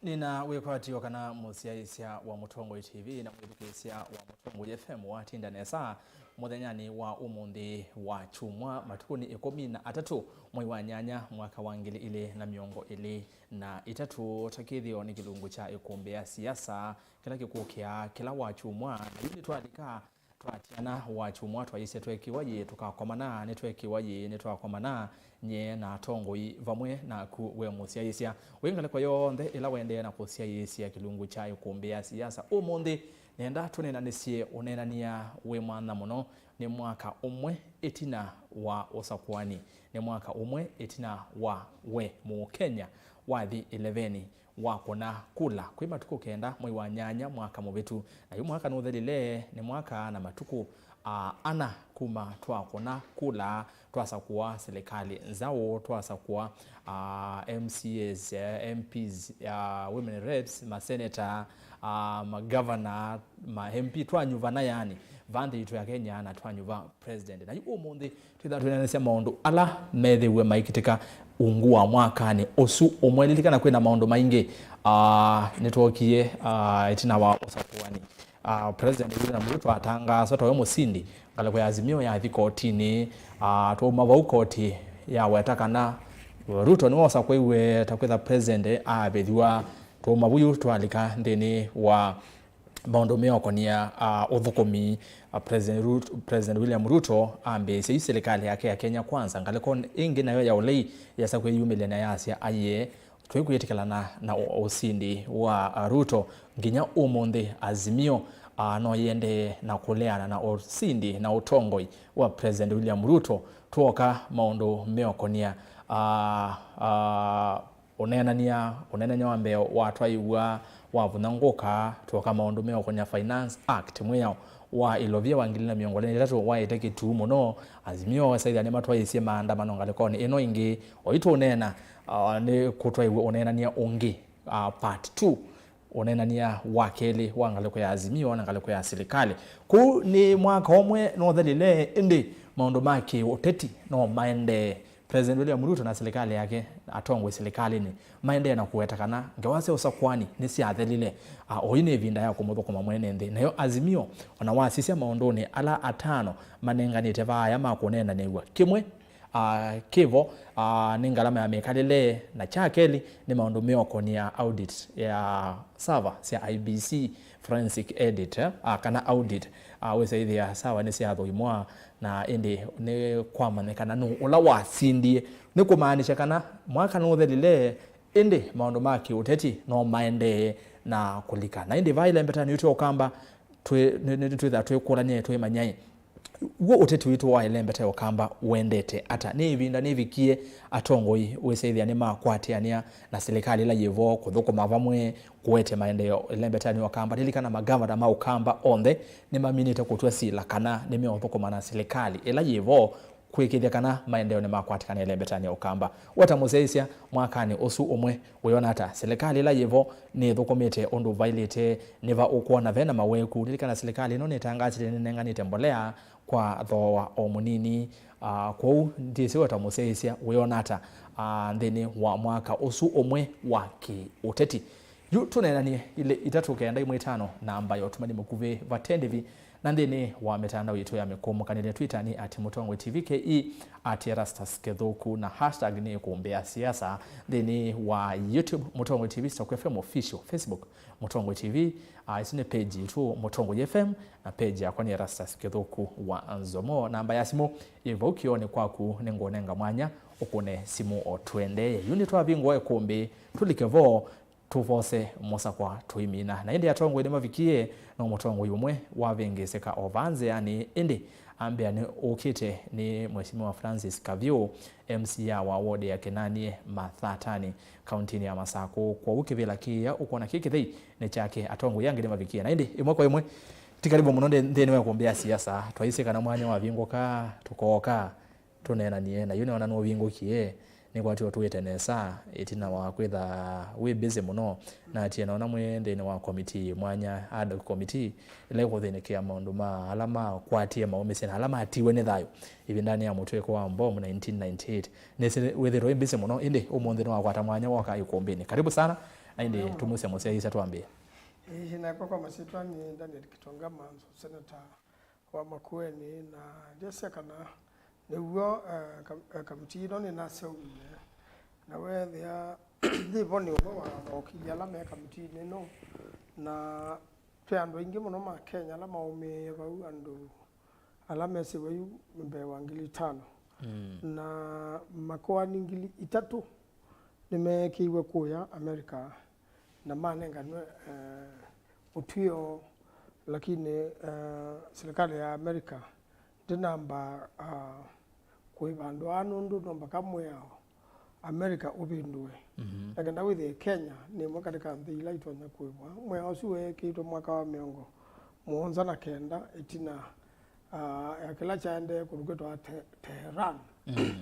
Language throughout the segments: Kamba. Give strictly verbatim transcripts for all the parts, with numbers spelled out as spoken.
Nĩna wĩkwatyo kana mũsyaĩĩsya wa Mũtongoi T V na mwĩthukĩĩsya wa Mũtongoi F M watinda nesa mũthenyanĩ wa ũmũnthĩ wa kyumwa, matukũnĩ ĩkũmi na atatũ mwei wa nyanya mwaka wa ngili ilĩ na mĩongo ĩlĩ na ĩtatũ. Ta kĩthĩo nĩ kĩlungu kya ĩkũmbĩ ya siasa kĩla kĩkũkĩa kĩla wa kyumwa, na yu nĩtwalika Twatiana wa kyumwa twaisye twekiwa yĩĩ tũkakomana, nĩtwekiwa yĩĩ nĩtwakomana, nyie na atongoi vamwe naku we mũsyaĩĩsya. Wĩ ngalĩko yonthe ĩla ũendee na kũsyaĩĩsya kĩlungu kya ĩkũmbĩ ya siasa ũmũnthĩ, nenda tũneenanĩsye ũneenany'a wĩ mwanya mũno. Nĩ mwaka ũmwe ĩtina wa ũsakũani, nĩ mwaka ũmwe ĩtina wa we Mũkenya wathi ĩleveni wakũna kula kwĩ matukũ kenda mwei wa nyanya mwaka mũvĩtu. Na yu mwaka nũthelile, nĩ mwaka na matukũ, ah, ana kuma twakũna kula, twasakũa silikalĩ nzaũ, twasakũa, ah, M C As, eh, M Ps, ah, women reps, maseneta, ah, magavana, ma M P, twanyuvana yani, va nthĩ yitũ ya Kenya, na twanyuva president. Na yu ũmũnthĩ twĩthaa twĩneenanĩsya maũndũ ala methĩwe maikĩtĩka ungu wa mwakanĩ ũsu ũmwe. Lilikana kwĩna maũndũ maingĩ, ah, nĩtwokie, ah, ĩtina wa ũsakũani. Ah, President William Ruto atangaaswa tawe mũsindi, ngalĩko ya Azimio yathi kotinĩ. Ah, twauma vau, koti yaweta kana Ruto nĩwe ũsakũiwe ta kwĩtha president avĩthw'a. Twauma vu yu twalika nthĩnĩ wa maũndũ meũkonĩa, ah, ũthũkũmi, ah, President Rut-, President William Ruto ambĩĩsya yu silikalĩ yake ya Kenya Kwanza, ngalĩko ĩngĩ nayo ya ũlei yesa kwĩyumĩlya na yasya, aiee, twĩkwĩtĩkĩlana na ũ-, ũsindi wa, ah, Ruto. Nginya ũmũnthĩ Azimio, ah, no yĩendee na kũleana na ũsindi na ũtongoi wa President William Ruto. Twoka maũndũ meũkonĩa, ah, ah, ũneenany'a, ũneenany'a wa mbee watwaiw'a wa vũnyangũka, twoka maũndũ meũkonĩa Finance Act, mwĩao wa ĩlovia wa ngili na mĩongo ĩlĩ na itatũ waĩte kĩtuu mũno. Azimio wesaĩthya nĩmatwaĩĩsye maandamano ngalĩkonĩ ĩno ĩngĩ. Oyu tũũneena, ah, nĩ kũtwaiw'e ũneenany'a ũngĩ, ah, part two, ũneenany'a wa kelĩ wa ngalĩko ya Azimio na ngalĩko ya silikalĩ. Kũu nĩ mwaka ũmwe nũthelile, ĩndĩ maũndũ ma kĩ-ũteti no maendee. President William Ruto na silikalĩ yake, atongoi silikalĩnĩ, maendee na kũweta kana ngewa sya ũsakũani nĩsyathelile. A, oyu nĩ ĩvinda ya kũmũthũkũma mwene nthĩ. Nayo Azimio, ona wasisya maũndũnĩ ala atano manenganĩte vaaya ma kũneenanĩw'a, kĩmwe, a, kĩvo, a, nĩ ngalama ya mĩkalĩle, na kya kelĩ nĩ maũndũ meũkonĩa audit ya server sya I E B C, forensic audit, eh, a, kana audit, a, wĩsaĩthĩa server nĩsyathũimwa, na ĩndĩ nĩ kwamanyĩkana nũũ ũla wasindie. Nĩ kũmaanisya kana mwaka nũthelile, ĩndĩ maũndũ ma kĩ-ũteti no maendee na kũlika. Na ĩndĩ vaa ĩlembetanĩ yitũ ya Ũkamba, twĩ-, nĩ, nĩ, nĩtwĩthaa twĩkũlany'a, twĩmanyai, w'o ũteti witũ wa ĩlembeta ya Ũkamba ũendete ata? Nĩ ĩvinda nĩvikie atongoi wĩsaĩthĩa nĩmakwatĩanĩa na silikalĩ ĩla yĩvo kũthũkũma vamwe kũete maendeeo ĩlembetanĩ ya Ũkamba. Lilikana magavana ma Ũkamba onthe nĩmaminĩte kũtw'a sila kana nĩmeũthũkũma na silikalĩ ĩla yĩvo kwĩkĩĩthya kana maendeeo nĩmakwatĩkana ĩlembetanĩ ya Ũkamba. We ta mũsyaĩĩsya, mwakanĩ ũsu ũmwe, wĩona ata? Silikalĩ ĩla yĩvo nĩthũkũmĩte ũndũ vaĩlĩte? Nĩ va ũkwona ve na maweku? Lilikana silikalĩ ĩno nĩtangaasĩte nĩnenganĩte mbolea kwa thooa o mũnini. Ah, kwoou ndyĩsĩ we ta mũsyaĩĩsya wĩona ata, ah, nthĩnĩ wa mwaka ũsu ũmwe wa kĩ-ũteti? Yu tũneenanie ilĩ itatũ kenda ĩmwe ĩtano, namba ya ũtũmani mũkuvĩ vate ndĩvi, na nthĩnĩ wa mĩtandao yitũ ya mĩkũmũkanĩlye, Twitter nĩ at Mũtongoi T V K E, at Erastus Kĩthũku, na hashtag nĩ ĩkũmbĩ ya siasa. Nthĩnĩ wa YouTube, Mũtongoi T V, Stock F M Official, Facebook, Mũtongoi T V, ah, ĩsu nĩ page yitũ, Mũtongoi F M, na page yakwa nĩ Erastus Kĩthũku wa Nzomo. Namba ya simũ ĩ vau kĩoonĩ kwaku, nĩngũnenga mwanya ũkũne simũ o tũendee. Yu nĩtwavingũa ĩkũmbĩ, tũlike vo, tũvose mũsakwa tũimina. Na ĩndĩ atongoi nĩmavikie, no mũtongoi ũmwe wavĩngĩsĩka o vaa nzĩanĩ, ĩndĩ ambĩa nĩ ũkĩte nĩ Mheshimiwa Francis Kavyũ, M C A wa ward ya Kĩnanie Mathatani, kauntinĩ ya Masakũ. Kwoou kĩvĩla kĩĩa ũkwona kĩ kĩthei nĩ kyake. Atongoi angĩ nĩmavikie, na ĩndĩ ĩmwe kwa ĩmwe, ti karibu mũno nthĩ-, nthĩnĩ wa ĩkũmbĩ ya siasa. Twaisye kana mwanya wavingũka, tũkooka tũneenanie, na yu nĩona nũvingũkie. Nĩkwatĩwe tũĩte nesa, ĩtina wa kwĩtha wĩ busy mũno. Natie naona mwĩ nthĩnĩ wa committee mwanya, ad hoc committee, ĩla ĩkũthĩnĩkĩa maũndũ ma ala makwatie maũmĩsye na ala matiwe nĩ thayũ ĩvindanĩ ya mũtwĩko wa mbomu nineteen ninety-eight. Nĩsĩ wĩthĩtwe wĩ busy mũno, ĩndĩ ũmũnthĩ nĩwakwata mwanya woka ĩkũmbĩnĩ. Karibu sana. Na ĩndĩ tũmwĩsĩ mũsyaĩĩsya twambĩe. Ĩĩ, nakwa kwa masyĩtwa nĩ Daniel Kitonga Manzo, seneta wa Makueni, na ndyasya kana nĩw'o, eh, kam- eh, kamiti ĩno nĩnaseũvie, na weethĩa yĩvo nĩ ũvoo wa mawakili ala me kamitiinĩ ĩno, na twĩ andũ aingĩ mũno ma Kenya ala maũmĩĩe vau, andũ ala mesĩwe yu mbee wa ngili itano. Mm. Na makoani ngili itatũ nĩmeekĩiwe kũya America na manenganwe, eh, ũtw'ĩo, lakini, eh, silikalĩ ya America ndĩnamba, ah, kũĩva andũ aa nũndũ no mpaka mwĩao America ũvĩndũe. Mhm. Na kenda wĩthĩe Kenya nĩ ĩmwe katĩ ka nthĩ ila itonya kũĩvwa. Mwĩao ũsu weekĩĩtwe mwaka wa mĩongo mũonza na kenda ĩtina, ah, ya kĩla kyaendee kũndũ kwĩtawa Te- Tehran. Mhm.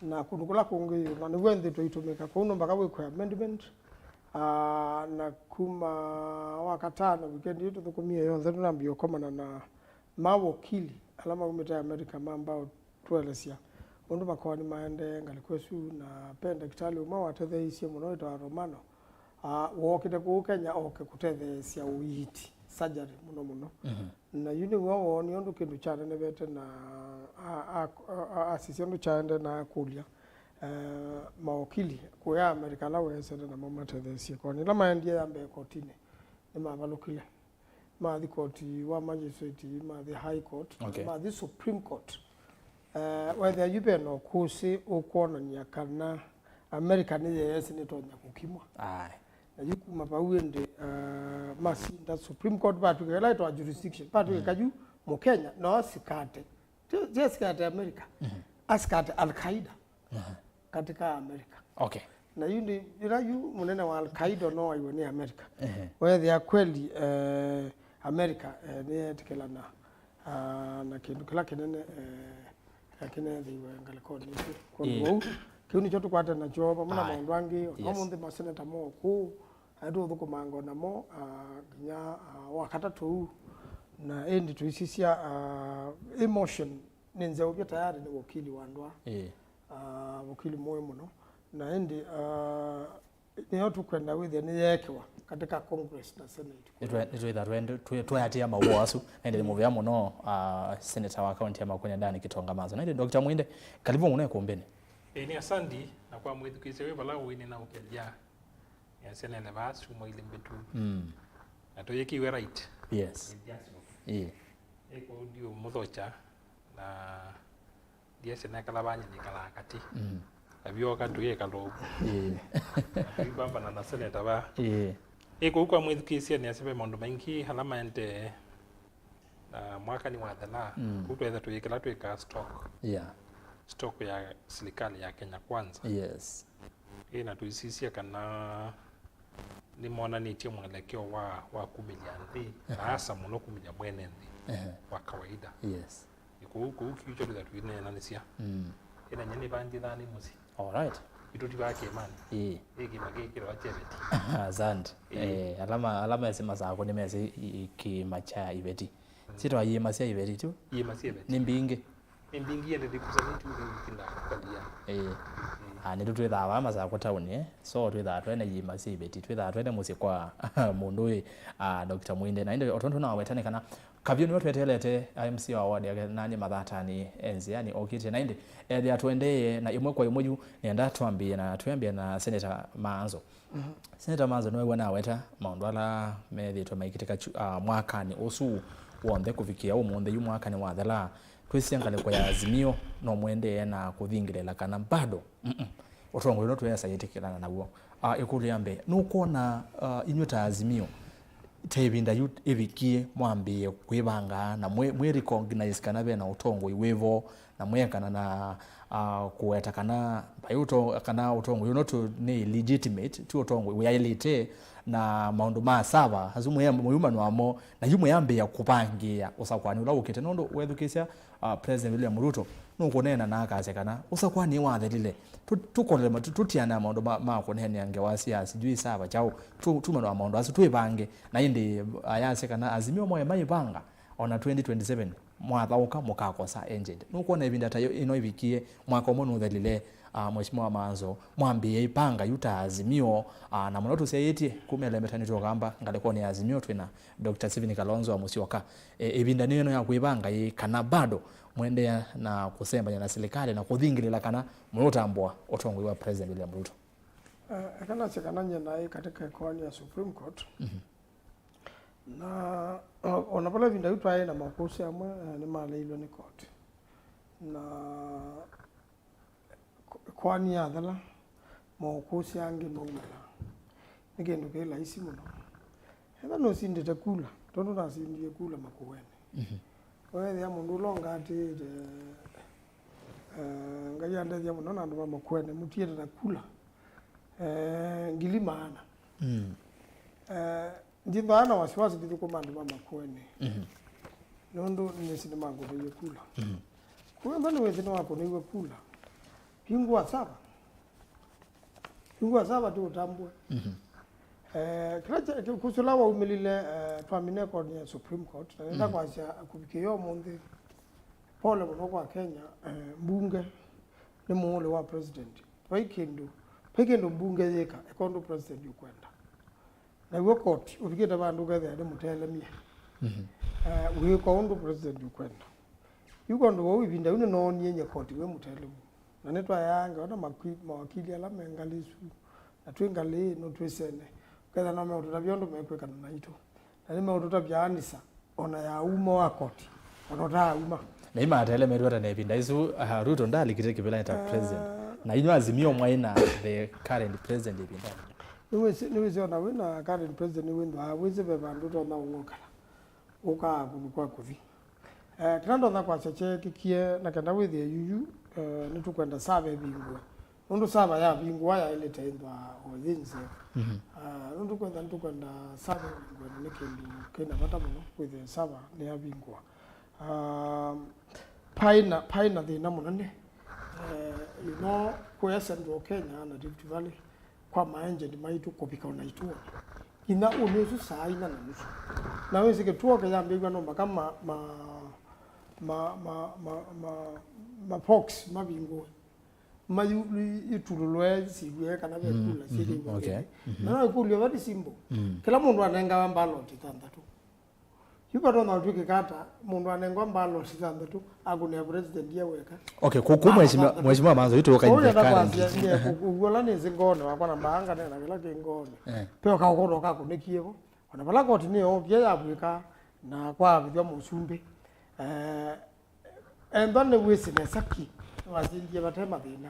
Na kũndũ kũla kũngĩ yu, na nĩw'o ĩnthĩ twaitũmĩka. Kũu no mpaka wĩkwe amendment. Ah, na kuma Wakatano wikendi ĩĩ tũthũkũmie yonthe, tũnambie ũkomana na mawakili ala maumĩte America mamba tũelesya ũndũ makoani maendee ngalĩko ĩsu, na ve ndakĩtalĩ ũmwe watetheeisye mũno wĩtawa Romano, ah, wookĩte kũũ Kenya oke kũtetheesya ũiiti, surgery mũno mũno. Mhm. Na yu nĩw'o woonie ũndũ kĩndũ kyanenevete na a- a- a- asisya ũndũ kyaendee na akũlya, eh, mawakili kũya America ala weesene namo matetheesye. Koani ĩla maendie ya mbee kotinĩ, nĩmavalũkile. Mathi koti wa magistrate, mathi High Court, okay, mathi Supreme Court. Eh, wethĩa yu ve na ũkũsĩ ũkwonany'a kana America nĩyeesĩ nĩtonya kũkimwa. Aye. Na yu kuma vau ĩndĩ, eh, masinda Supreme Court, vatw'ĩka ĩla ĩtawa jurisdiction, vatw'ĩka yu Mũkenya no asikate, ti ti asikate America, asikate Al-Qaeda katika America. Okay. Na yu nĩ ĩla yu mũnene wa Al-Qaeda no aiwe nĩ America. Ehe. Wethĩa kweli, eh, America, eh, nĩyeetĩkĩlana, ah, na kĩndũ kĩla kĩnene, eh, kĩneethĩiwe ngalĩkonĩ ĩsu. Kwondũ wou, kĩu nĩkyo tũkwate nakyo vamwe na maũndũ angĩ. Ona ũmũnthĩ maseneta moo kũu, aĩ tũũthũkũmanga namo, ah, nginya, ah, Wakatatũ ũu. Na ĩndĩ tũisisya, ah, ĩ motion nĩ nzeũvye tayarĩ nĩ wakili wa ndũa. Ĩĩ. Ah, wakili mũĩ mũno. Na ĩndĩ, ah, nĩyo tũkwenda wĩthĩe nĩyeekĩwa katika Congress na Senate. Nĩtwe- nĩtwĩtha twende- twe- tweatĩĩa maũvoo asu, na ĩndĩ nĩ mũvea mũno, ah, seneta wa kaunti ya Makueni Daniel Kitonga Manzo. Na ĩndĩ Doctor Mwinde, karibu mũno ĩkũmbĩnĩ. Ĩĩ, nĩ asandi, na kwa mwĩthukĩĩsya wĩ vala ũĩ nĩnaũkethya nĩasenele vaa syumwa ilĩ mbĩtu. Mm. Na tũyĩkĩiwe right. Yes. Nĩ Jasmine. Ĩĩ. Ĩĩ, kwoou ndiũmũthokya, na ndiasya nekala vaa nyie nĩkalaa katĩ. Mm. Na vyoka tũyĩkala ũu. Ĩĩ. Na tũipambana na seneta vaa. Ĩĩ. Ĩĩ, kwoou kwa mwĩthukĩĩsya nĩasya ve maũndũ maingĩ ala maendee, na mwaka nĩwathela. Mm. Kwoou twetha tũyĩkĩla twĩkaa stock. Yeah. Stock ya silikalĩ ya Kenya Kwanza. Yes. Ĩĩ, na tũisisya kana nĩmonanĩtye mwelekeo wa, wa kumĩlya nthĩ, na asa mũno kumĩlya mwene nthĩ wa kawaida. Yes. Ĩ kũu, kũu kĩu kyo twĩtha tũineenanĩsya. Mm. Ĩna nyie nĩvangĩthaa nĩ mũsyĩ. All right. Itũ ti va kĩĩmanĩ. Ĩĩ. Ĩ kĩĩma kĩkĩrwa kya ĩveti. Asante. Ĩĩ. Eh, ala ma- ala mesĩ Masakũ nĩmesĩ i- i- kĩĩma kya iveti. Syĩtawa iĩma sya iveti tu. Iĩma sya iveti. Nĩ mbingĩ. Nĩ mbingĩ ĩndĩ ndikusanĩtw'e nĩ wiki ndakukalia. Ĩĩ. Ah, nĩtũ twĩthaa vaa Masakũ taũni, eh? So twĩthaa twene iĩma sya iveti, twĩthaa twene mũsyĩ kwa mũndũ ũyũ, ah, Doctor Mwinde. Na ĩndĩ o tondũ naweta nĩ kana Kavyo nĩwe tweteelete, M C wa ward yake, na nĩ mathatani e nzĩanĩ okĩte. Na ĩndĩ ethĩa tũendee na ĩmwe kwa ĩmwe yu, nĩenda twambĩe na twĩambĩe na Senator Maanzo. Senator Maanzo nĩwe wanaweta maũndũ ala methĩĩtwe maikĩtĩka kyu- ah, mwakanĩ ũsu w'onthe kũvikĩa ũmũnthĩ yu mwakanĩ wathela. Twĩsĩ ngalĩko ya Azimio no mũendee na kũthingĩlĩla kana bado, mm-mm, ũtongoi ũno tũyesa yĩtĩkĩlana naw'o. Ah, ĩkũlyo ya mbee, nũkwona, ah, inyw'ĩ ta Azimio ta ĩvinda yu ĩvikie mwambĩĩe kwĩvanga na mwĩ, mwĩ recognize kana ve na ũtongoi wĩ vo, na mwĩekana na, ah, kũweta kana vai ũto-, kana ũtongoi ũno tũ nĩ illegitimate, ti ũtongoi wĩaĩlĩte, na maũndũ ma sava asu mwĩ, mũyumanwa mo, na yu mwĩambĩĩa kũvangĩĩa ũsakũani ũla ũkĩte, nũndũ wethukĩĩsya, ah, President William Ruto nũkũneena na akasya kana ũsakũani wathelile. Tũ- tũkolele ma- tũ- tũtianaa maũndũ ma, ma kũneenea ngewa sya sijui sava kyaũ, tũ- tumanwa maũndũ asu twĩvange, na ĩndĩ ayasya kana Azimio moe maivanga ona twenty twenty-seven mwathaũka mũkakosa agent. Nũkwona ĩvinda ta ĩno ĩvikie, mwaka ũmwe nũthelile, Ah, Mheshimiwa Maanzo, mwambĩĩe ĩpanga yu ta Azimio, ah, na mũno tũsyaĩtye kuma ĩlembetanĩ twa Ũkamba ngalĩkonĩ ya Azimio twĩna Doctor Stephen Kalonzo wa Musyoka. E, ĩvinda nĩyo ĩno ya kwĩvanga ĩ kana bado mwendeea na kũsembany'a na silikalĩ na kũthingĩlĩla kana mũyũtambũa ũtongoi wa President William Ruto? Eh, eka nasye kana nyie naĩ katika ĩkoani ya Supreme Court. Mhm. Na o- ona vala ĩvinda yu twaĩ na makũsĩ amwe, eh, nĩmaleilwe nĩ koti. Na ko- ĩkoani yathela, maũkũsĩ angĩ maumĩla. Nĩ kĩndũ kĩ laisi mũno. Ethĩwa nũsindĩte kula, tondũ nasindie kula Makueni. Mhm. Weethĩa mũndũ ũla ũngatĩĩte, eh, Ngai andethya mũno na andũ ma Makueni, mũtiĩte na kula, eh, ngili maana. Mm. Eh, ndithwaa na wasiwasi ndithũkũma andũ ma Makueni. Mhm. Nũndũ nĩsĩ nĩmangũnĩie kula. Mhm. Kũu ethĩwa nĩwĩsĩ nĩwakũnĩiwe kula, vingũa sava. Vingũa sava tũũtambũe. Mhm. Eh, kĩla kya- kĩ- kũsĩ ũla waumĩlile, eh, twamina ĩkoani ya Supreme Court, na nenda Mhm. kwasya kũvikĩĩa ũmũnthĩ, pole mũno kwa Kenya, eh, mbunge nĩ mũũlĩ wa president. Vai kĩndũ, vai kĩndũ mbunge yĩka, eka ũndũ president ũkwenda. Naw'o koti ũvikĩte vandũ ũkethĩa nĩ mũtelemye. Mhm. Eh, wĩka ũndũ president ũkwenda. Yu kwondũ wau ĩvinda yu nĩnoonie nye koti wĩ mũtelemu. Na nĩtwayaa ngewa na makwi- mawakili ala me ngalĩ isu, na twĩ ngalĩ ĩno twĩsene. Ũkethĩa no meũtũtavya ũndũ mekwĩkana naitũ. Na nĩmeũtũtavya anisa ona ya umo wa koti, ona ũtaauma. Na imatelemĩtwe tene ĩvinda ĩsu, ah, Ruto ndalikite kĩvĩlanĩ ta president. Na inyu Azimio mwaĩ na the current president ĩvindanĩ. Nĩwĩsĩ, nĩwĩsĩ ona wĩ na current president nĩwĩthwaa wĩsĩ ve vandũ ũtonya ũng'okala. Ũkaa kũndũ kwa kũthi. Eh, kĩla ndonya kwasya kyeekĩkie na kenda wĩthĩe yuyu, eh, nĩtũkwenda sava ĩvingũe. Nũndũ sava yavingũa yaĩlĩte ĩthwa o yĩ nzeo. Mhm. Ah, nũndũ kwenda nĩtũkwenda sava ĩvingũe na nĩ kĩndũ kĩna vata mũno kwĩthĩa sava nĩyavingũa. Ah, paĩ na, paĩ na thĩna mũnene. Eh, you know, kũya Central Kenya na Rift Valley, kwa maengine maitũ kũvika ona ituonĩ. Nginya ũnĩ ũsu saa ina na nusu. Na wĩsĩ kĩtuo kĩyambĩĩw'a no mpaka ma, ma, ma, ma, ma, ma, ma box mavingũe. Mayu-, i-, itululwe siw'e kana ve Mm, kula mhm, syĩkĩiwe okay. Nthĩnĩ. Mhm. Na no ĩkũlyo very simple. Mm. Kĩla mũndũ anengawa ballot thanthatũ. Yu vatonya ũtw'ĩkĩka ata mũndũ anengwa ballot thanthatũ akũnĩa president ye weka? Okay, ku, ku mheshimiwa, mheshimiwa Manzo, yu tũũka in the current. Ũguo la nĩsĩ ngoonĩ wakwa na mbaanga nena kĩla kĩ ngoonĩ. Eh. Pe ũkaũkũna ũkakũnĩkie vo. Ona vala koti nĩyoovie yavw'ĩka na kwavithwa mũsumbĩ. Eh, ethwa nĩwĩsĩ nesa ki, nĩwasindie vate mathĩna.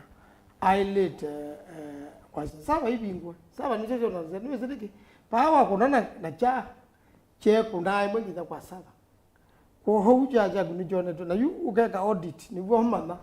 Aĩlĩte, eh, kwasya, sava ivingwe. Sava nĩsyo syonanasya, nĩwĩsĩ nĩkĩ? Vaa wakũna na, na kyaa. Kyekũnaa ĩmwe nginya kwa sava. Kwoou kyaa kyaku nĩkyonetwe, na yu ũkeka audit, nĩw'o ũmanya,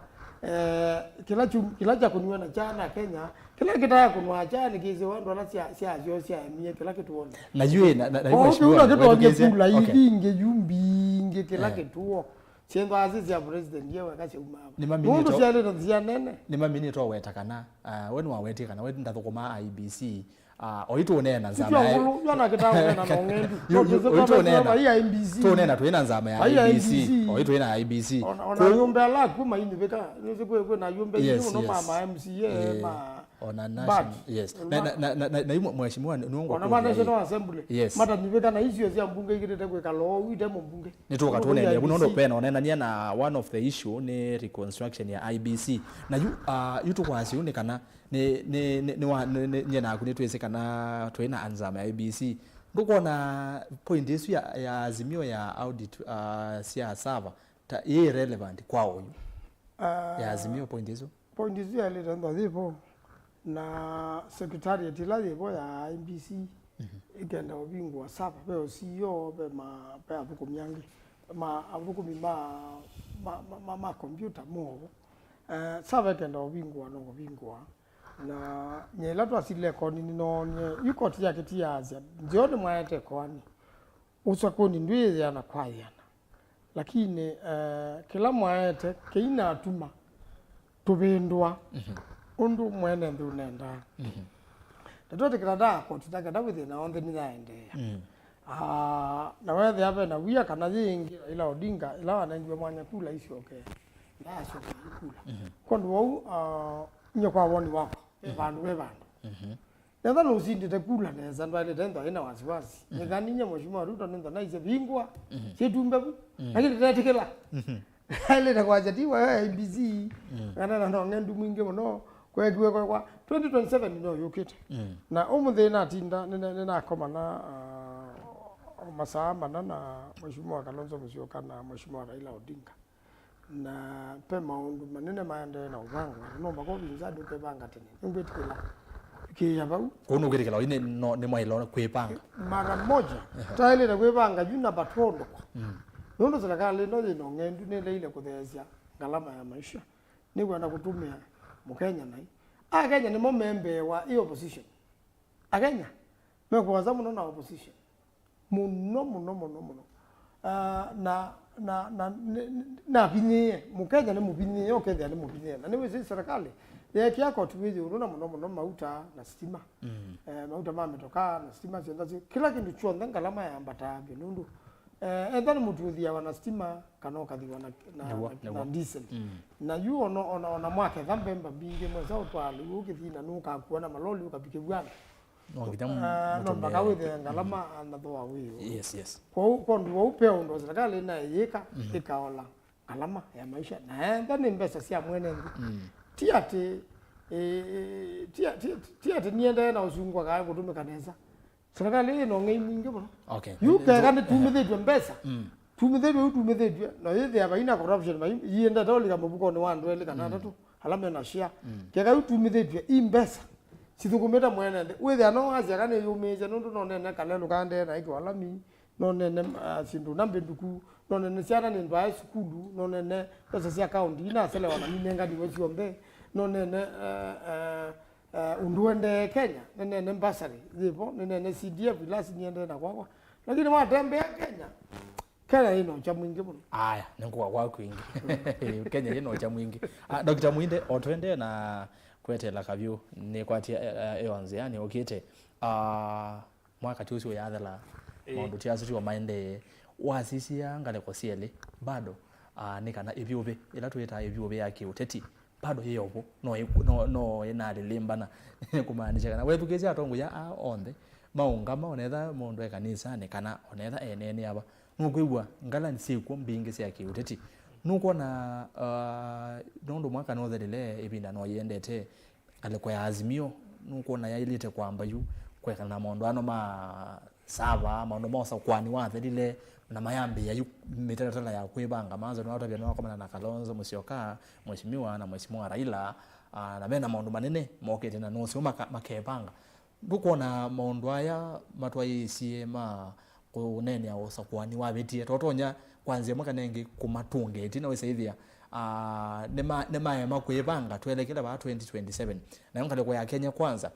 eh, kĩla kyu-, kĩla kyakũniwe na kyaa na Kenya, kĩla kĩtayakũnwa kyaa nĩkĩsĩwa andũ ala sya-, syasyo syaemie kĩla kĩtuonĩ. Na yu ĩ, na, na, na yu kwoou kĩu mheshimiwa, no kĩtonye wetũkĩĩsya, kula okay. Ingĩ yu mbingĩ kĩla eh. Kĩtuo. Syĩthwaa syĩ sya president ye weka syaumaa va? Nũndũ syalĩte nzĩa nene. Nĩmaminĩtwe weta kana, ah, we nĩwawetie kana we ndathũkũmaa I E B C, ah, oitũ ũneena nzama ya yu ona kĩtaũneena na ũng'endu. Yu, yu, oitũ ũneena. Vai I E B C. Tũneena twĩ na nzama ya I E B C. Oitũ twĩ na I E B C. Ona, ona ayũmbe ala aku mainyivĩka. Nĩsĩ kwĩ, kwĩ na ayũmbe aingĩ mũno ma, ma M C A, eh, ma Ona national, yes. Na, na, na, na, na yu mheshimiwa, nĩ, nĩ ona ma National Assembly. Yes. Matanyivĩka na isio sya mbunge ikĩtĩte kwĩkala ũu ite mũmbunge. Nĩtũka tũneenea vu nũndũ pena ũneenania na one of the issue nĩ reconstruction ya I E B C. Na yu, ah, yu tũkwasya yu nĩ kana nĩ, nĩ, nĩ, nĩ wa, nĩ, nĩ, nyie naku nĩtwĩsĩ kana twĩ na nzama ya I E B C. Ndũkwona point ĩsu ya, ya Azimio ya audit, ah, sya sava ta ĩ irrelevant kwa oyu? Ah, ya Azimio point ĩsu? Point ĩsu yaĩlĩte nthwa yĩvo, na secretariat ĩla yĩvo ya I E B C ĩkenda ũvingũa sava, ve o C E O, ve ma, ve athũkũmi angĩ, ma, athũkũmi ma, ma, ma, ma, ma computer moo. Eh, sava ĩkenda ũvingũa, no kũvingũa. Na nyie ĩla twasile ĩkoani nĩnoonie, yu koti yake ti yaasya, nzeo nĩmwaete ĩkoani. Ũsakũni ndwĩyĩana kwa yĩana. Lakini, eh, kĩla mwaete kĩinatuma tũvĩndũa ũndũ mwene nthĩ ũnendaa. Nĩtwetĩkĩla ndaa koti na kenda wĩthĩe na onthe nĩyaendeea. Ah, na wethĩa ve na wia kana yĩ ĩngĩ Raila Odinga ĩla wanengiwe mwanya kula isyoke, ndaasyoka kula. Kwondũ wau, ah, Nye kwa woni wakwa, ve vandũ, ve vandũ. Mhm. Nethwa nũsindĩte kula nesa, ndwaĩlĩte ntho ĩna wasiwasi. Mhm. Nĩkaninyie Mheshimiwa Ruto nĩ ntho naisye vingwa, mhm, syĩtumbe vu. Mhm. Lakini tetĩkĩla. Mhm. Aĩlĩte kwasya ti wayo ya I E B C. Mm. Kana na no ng'endu mwingĩ mũno, kwekiwe kwa, kwa twenty twenty-seven no yũkĩte. Mm. Na ũmũnthĩ natinda, nĩna-, nĩnakomana, ah, masaa mana na Mheshimiwa Kalonzo Musyoka na Mheshimiwa Raila Odinga. Na ve maũndũ manene maendee na ũvangwa, no makovinza andũ kwĩvanga tene. Nĩngwĩtĩkĩla kĩĩa vau. Kũu nũkwĩtĩkĩla ũyu nĩ, no, nĩ mwaĩle kwĩvanga. Mara moja, ehe, taĩlĩte kwĩvanga yu na vatondokwa. Mm. Nũndũ serikali ĩno yĩna ũng'endu nĩleile kũtheesya ngalama ya maisha. Nĩkwenda kũtũmĩa Mũkenya naĩ. Akenya nĩmo membeewa ĩ opposition. Akenya mekũasa mũno na opposition. Mũno, mũno, mũno, mũno. Ah, na, na, na, nĩ-, nĩ-, navinyĩĩe. Mũkenya nĩ mũvinyĩĩe, ũkethĩa nĩ mũvinyĩĩe. Na nĩwĩsĩ serikali yeekĩa koti wĩ ĩũlũ na mũno mũno mauta na sitima. Mm. Eh, mauta ma mĩtokaa na sitima syonthe syo. Kĩla kĩndũ kyonthe ngalama yambataa vyũ nũndũ, eh, ethwa nĩ mũtu ũthiawa na sitima, kana ũkathiwa na, na, nĩw'o, na, nĩw'o, na diesel. Mm. Na yu ona, ona, ona mwaketha mbemba mbingĩ, mwesa ũtwaa lĩu ũkĩthi na nũkakua na maloli ũkavikĩw'a andũ. No nginya mũ-, ah, no mũtũmĩe mpaka wĩthĩe ngalama, mm, anathoa wĩo. Yes, yes. Kwoou, kwondũ wau pe ũndũ serikali nayo yĩka, mhm, ĩkaola ngalama ya maisha. Na enda nĩ mbesa sya mwene nthĩ. Mm. Ti atĩ, eh, ti a-, ti, ti atĩ niendee na ũsungwa kana kũtũmĩka nesa. Serikali ĩno ng'ei mwingĩ mũno. Okay. Yu nĩ-, keka nĩ-, nĩtumĩthĩtw'e mbesa. Mm. Tumĩthĩtw'e, yu tumĩthĩtw'e. Na yĩthĩa vaina corruption, mai-, yiendete ũlika mũvukonĩ wa andũ elĩ kana, mm, atatũ, ala mena share. Mm. Keka yu tumĩthĩtw'e, i mbesa sithũkũmĩte mwene nthĩ. Wĩthĩa no wasya kana nĩyũmĩĩsye, nũndũ no nene kalelũ kandee na ĩkĩwa lami, no nene, ah, syĩndũ na mbĩndũku, no nene syana nĩ ndwae sukulu, no nene mbesa sya kaunti inaselewa na ninenganiwe syonthe, no nene, eh, eh, Eh, ũndũ ũendee Kenya, nĩnene mbasarĩ yĩvo, nĩnene C D F, ilasi niendee na kwakwa. Lakini watembea Kenya, Kenya ĩna ũkya mwingĩ mũno. Aya, nĩngũka kwaku ĩngĩ. Kenya ĩna ũkya mwingĩ. Ah, Doctor Mwinde, o tũendee na kweteela kavyũ, nĩkwatie, eh, eh, ĩyo nzĩa nĩũkĩte. Ah, mwaka ti ũsu ũyathela, ĩĩ, maũndũ ti asu tiwo maendee. Wasisya ngalĩko syelĩ, bado, ah, nĩ kana ĩvyũvĩ, ĩla twĩtaa ĩvyũvĩ ya kĩũteti, bado yĩ ovu, no ĩku-, no, no ĩnalĩlĩmbana. Kũmaanisya kana wethukĩĩsya atongoi aa onthe maũngama, onetha mũndũ e kanisanĩ kana onetha eneenea va, nũkwĩw'a ngalani syĩkw'o mbingĩ sya kĩũteti. Nũkwona, ah, nũndũ mwaka nũthelile, ĩvinda no yĩendete, ngalĩko ya Azimio, nũkwona yaĩlĩte kwamba yu kwekana na maũndũ ano ma sava, maũndũ ma ũsakũani wathelile, na mayambĩĩa yu mĩtalatala ya kwĩvanga. Manzo nĩwatavya nĩwakomana na Kalonzo Musyoka, Mheshimiwa, na Mheshimiwa Raila, ah, na mena maũndũ manene mokĩte na nũseo maka-, makevanga. Ndũkwona maũndũ aya matwaĩĩsye ma kũneenea ũsakũani wavĩtie, tũtonya kwa nzĩa ĩmwe kana ĩngĩ kũmatũnga ĩtina wĩsaĩthĩa, ah, nĩma-, nĩmaema kwĩvanga twelekele vaa twenty twenty-seven? Nayo ngalĩko ya Kenya Kwanza,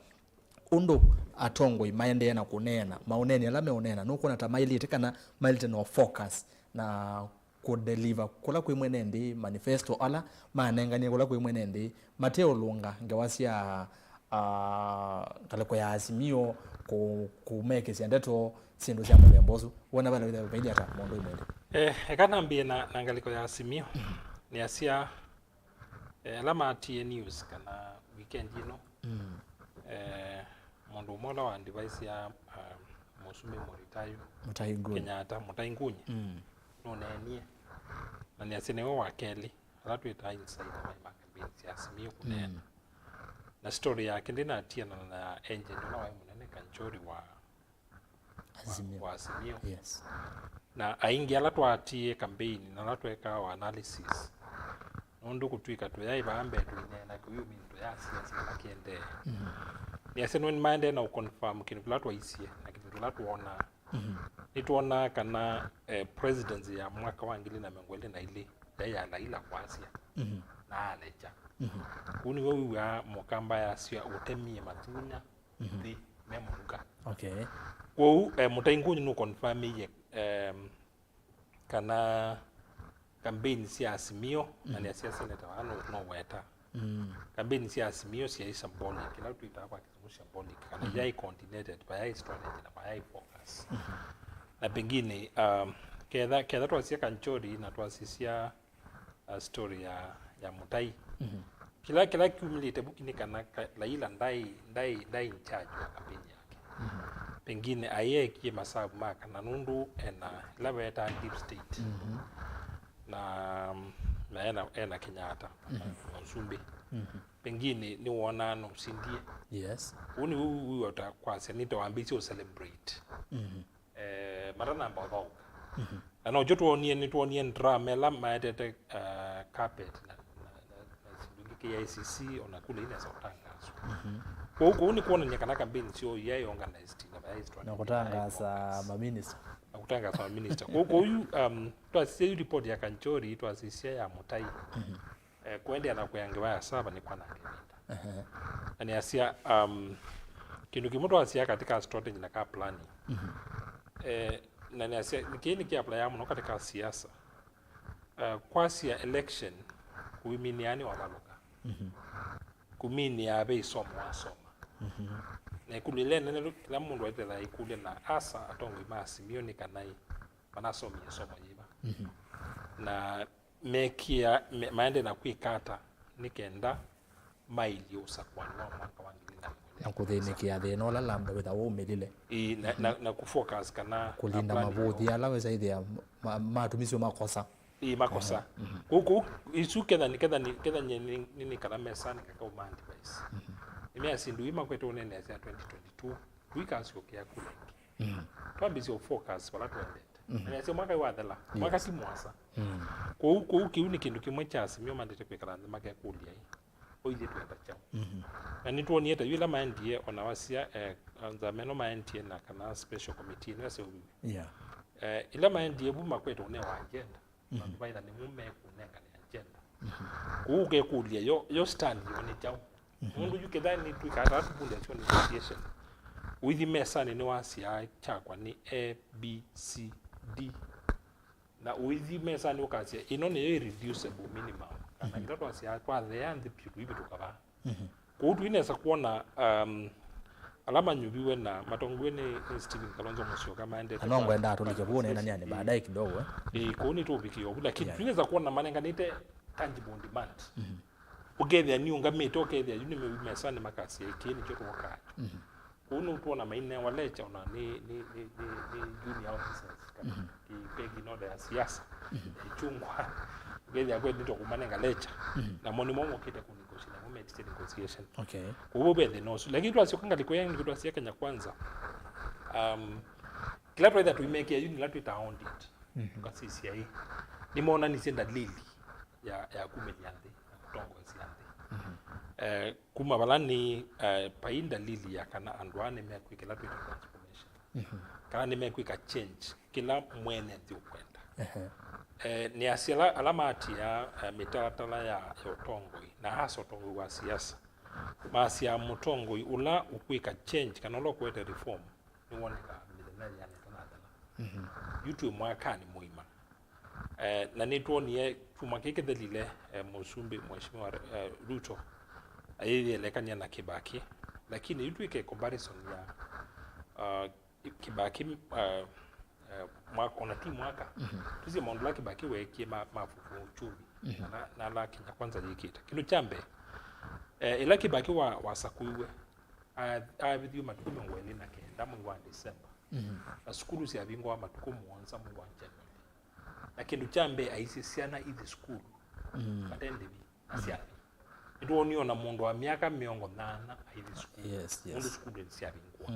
ũndũ atongoi maendee na kũneena, maũneeni ala meũneena, nũkwona ta maĩlĩte kana maĩlĩte no focus na kũdeliver kũla kwĩ mwene nthĩ, manifesto ala manenganie kũla kwĩ mwene nthĩ, mateũlũnga ngewa sya, ah, ngalĩko ya Azimio, kũ-, kũmekĩsya ndeto, syĩndũ sya mũthemba ũsu? Wona vala wĩthĩa vailyĩ ata maũndũ mwĩlĩ? Eh, eka nambĩe na, na ngalĩko ya Azimio. Nĩasya, eh, ala maatie news kana weekend ĩno, mm, eh, mũndũ ũmwe ũla wa advice ya, ah, mũsumi mũritayu, Mũtai Ngunyi. Kenyatta, Mũtai Ngunyi, mm, nũneenie, na nĩasya nĩwe wa kelĩ ala twĩtaa insider mai ma campaign sya Azimio kũneena. Mm. Na story yake ndĩnatianana na agent ũla waĩ mũnene Kanchori wa Azimio. Wa Azimio. Yes. Na aingĩ ala twaatie campaign na ala twekaa o analysis, nũndũ kũtw'ĩka tũyaĩ vaa mbee tũineena kĩwĩũmini tũyasya syĩla kĩendee. Mhm. Nĩasya nĩwe nĩmaendee na ũconfirm kĩndũ kĩla twaisye na kĩndũ kĩla twonaa. Mhm. Nĩtwonaa kana, eh, presidency ya mwaka wa ngili na mĩongo ĩlĩ na ilĩ yaĩ ya Raila kwasya, mhm, na alekya. Mhm. Kũu nĩw'o wĩw'aa Mũkamba yasya ũtemie matunya, mhm, nthĩ me mũnuka. Okay. Kwoou, eh, Mũtai Ngunyi nũconfirmĩie, em, kana campaign sya Azimio, na, mhm, nĩasya seneta waa no, no weta. Mm. Campaign sya Azimio syaĩ symbolic, ĩla twĩtaa kwa Kĩsũngũ symbolic, kana, mhm, yaĩ coordinated, vayaĩ strategy, na vayaĩ focus. Mhm. Na pengine, um, ketha, ketha twasisya Kanchori na twasisya, uh, story ya, ya Mũtai. Mhm. Kĩla, kĩla kyumĩlĩte vuku nĩ kana ka-, Raila ndaĩ, ndaĩ, ndaĩ in charge wa campaign yake. Pengine aĩ ekie masavu ma kana nũndũ ena ĩla wetaa deep state. Na, na ena, ena Kenyatta, na Mũsumbĩ. Pengine nĩwonaa no ũsindie. Yes. Ũu nĩ wĩw'a ta kwasya nĩ ta wambĩĩsye ũ celebrate. Eh, matanamba ũthaũka. Na nokyo twonie, nĩtwonie drama ĩla maetete, uh, carpet na, na, na, na syĩndũ ingĩ K I C C, ona kula inesa ũtangaswa. Kwoou, kwoou nĩ kwonany'a kana campaign syoo iyaĩ organized na organized na kũtangaasa maminista. Na kũtangaasa maminista. Kwoou, kwoou yu, um, twasisya yu report ya Kanchori, twasisya ya Mutai. Eh, kũendeea na kwĩa ngewa ya Sava nĩ kwananga ĩvinda. Na nĩasya, um, kĩndũ kĩmwe twasya katika strategy na ka planning. Eh, na nĩasya, kĩĩ nĩ kĩaplayaa mũno katika siasa. Eh, kwasya election, kũiminĩa nĩ wavalũka. Kũminĩa ve isomo wasoma. Na ĩkũlyo ĩla ĩnene ĩla mũndũ aĩtĩthaa ĩkũlya na asa atongoi ma Azimio nĩ kana ĩ, manasomie ĩsomo yĩva. Na mekĩa, me-, maendee na kwĩka ata nĩ kenda mailye ũsakũani wa mwaka wa ngili na mĩongo ĩlĩ na kũthĩnĩkĩa thĩna ũla labda wĩtha waumĩlile. Ĩĩ, na, na, na kũfocus kana kũlinda plan mavũthi ala wesa ĩthĩa ma-, matumisyo makosa. Ĩĩ, makosa. Kũu, kũu, isu ketha nĩ, ketha nĩ, ketha nĩ, nĩ, nĩ, nĩ kana mesanĩ kakauma advice. Nĩmeasya syĩndũ ii makwete ũneeneasya twenty twenty-two, tũikasyokea kula ĩngĩ. Twambĩĩsye ũfocus vala tũendete. Na nĩasya mwaka wathela, mwaka ti mũasa. Kũu, kũu kĩu nĩ kĩndũ kĩmwe kya Azimio mandĩte kwĩkala nthĩ makekũlya ĩ, o ithyĩ twenda kyaũ? Na nĩtwonie ta yu ĩla maendie, ona wasya, eh, nzama ĩno maendie na kana special committee ĩno yaseuviwe. Eh, ĩla maendie vu makwete ũneo wa agenda, vandũ vaitha nĩmo mekũnengane agenda. Kũu ũkekũlya yo, yo stand yo nĩ kyaũ? Nũndũ yu kĩtha nĩtwĩkaa taa tũkũlya syo negotiation. Ũithi mesanĩ nĩwasyaa kyakwa nĩ A, B, C, D. Na ũithi mesanĩ ũkasya, ĩno nĩyo irreducible minimum. Kana kĩla twasyaa twathea nthĩ vyũ tũivĩtũka vaa. Kũu tũinesa kwona, um, ala manyuviwe na matongoew'e nĩ, nĩ Stephen Kalonzo Musyoka maendete. Na no ngwenda atũlike vu neenanĩanĩ baadaye kidogo, eh. Ĩĩ, kũu nĩtũvikĩe ovu, lakini tũinesa kwona manenganĩte tangible demand. Ũkethĩa nĩũngamĩte, ũkethĩa yu nĩ mesanĩ makasya, ĩĩ, kĩĩ nĩkyo twokaa. Kũu nĩtwona mainewa lecha ona nĩ, nĩ, nĩ, nĩ, nĩ junior officers kana kĩpegi noda ya siasa, ya ichungwa. Ũkethĩa kweli nĩtũkũmanenga lecha. Namo nĩmo mokĩte kũ negotiate, namo metĩte negotiation. Okay. Kũu ve thĩna ũsu. Lakini twasyoka ngalĩko ya ngalĩko twasya Kenya Kwanza. Um, kĩla twaitha tũimekĩa yu nĩla twĩtaa audit. Tũkasisya ĩ, nĩmonanisye ndalili ya, ya kumĩlya nthĩ, ya kũtongoesya nthĩ. Eh, kuma vala nĩ, eh, vai ndalili ya kana andũ aa nĩmekwĩka kĩla twĩta transformation. Kana nĩmekwĩka change kĩla mwene nthĩ ũkwenda. Eh, nĩasya ala, ala maatĩaa, eh, mĩtalatala ya, ya ũtongoi, na hasa ũtongoi wa siasa, masyaa mũtongoi ũla ũkwĩka change kana ũla ũkũete reform nĩwonekaa mĩthenya ĩana ĩtanathela. Yu twĩ mwakanĩ mũima. Eh, na nĩtwonie kyumwa kĩĩ kĩthelile, eh, mũsumbĩ Mheshimiwa, eh, Ruto ayĩyĩelekany'a na Kibaki, lakini yu twĩke comparison ya, uh, Kibaki, uh, uh, mwaka, ona ti mwaka, tũsye maũndũ ala Kibaki weekie ma, ma fufua uchumi, na, na ala Kenya Kwanza yĩkĩte. Kĩndũ kya mbee, eh, ĩla Kibaki wa, wasakũiwe, a-, avĩthiwe matukũ mĩongo ĩlĩ na kenda mwei wa December, na sukulu syavingũawa matukũ mũonza mwei wa January. Na kĩndũ kya mbee aisye syana ithi sukulu, vate ndĩvi, na syathi. Nĩtwonie ona mũndũ wa myaka mĩongo nyanya aithi sukulu. Yes, yes. Nũndũ sukulu syavingũa.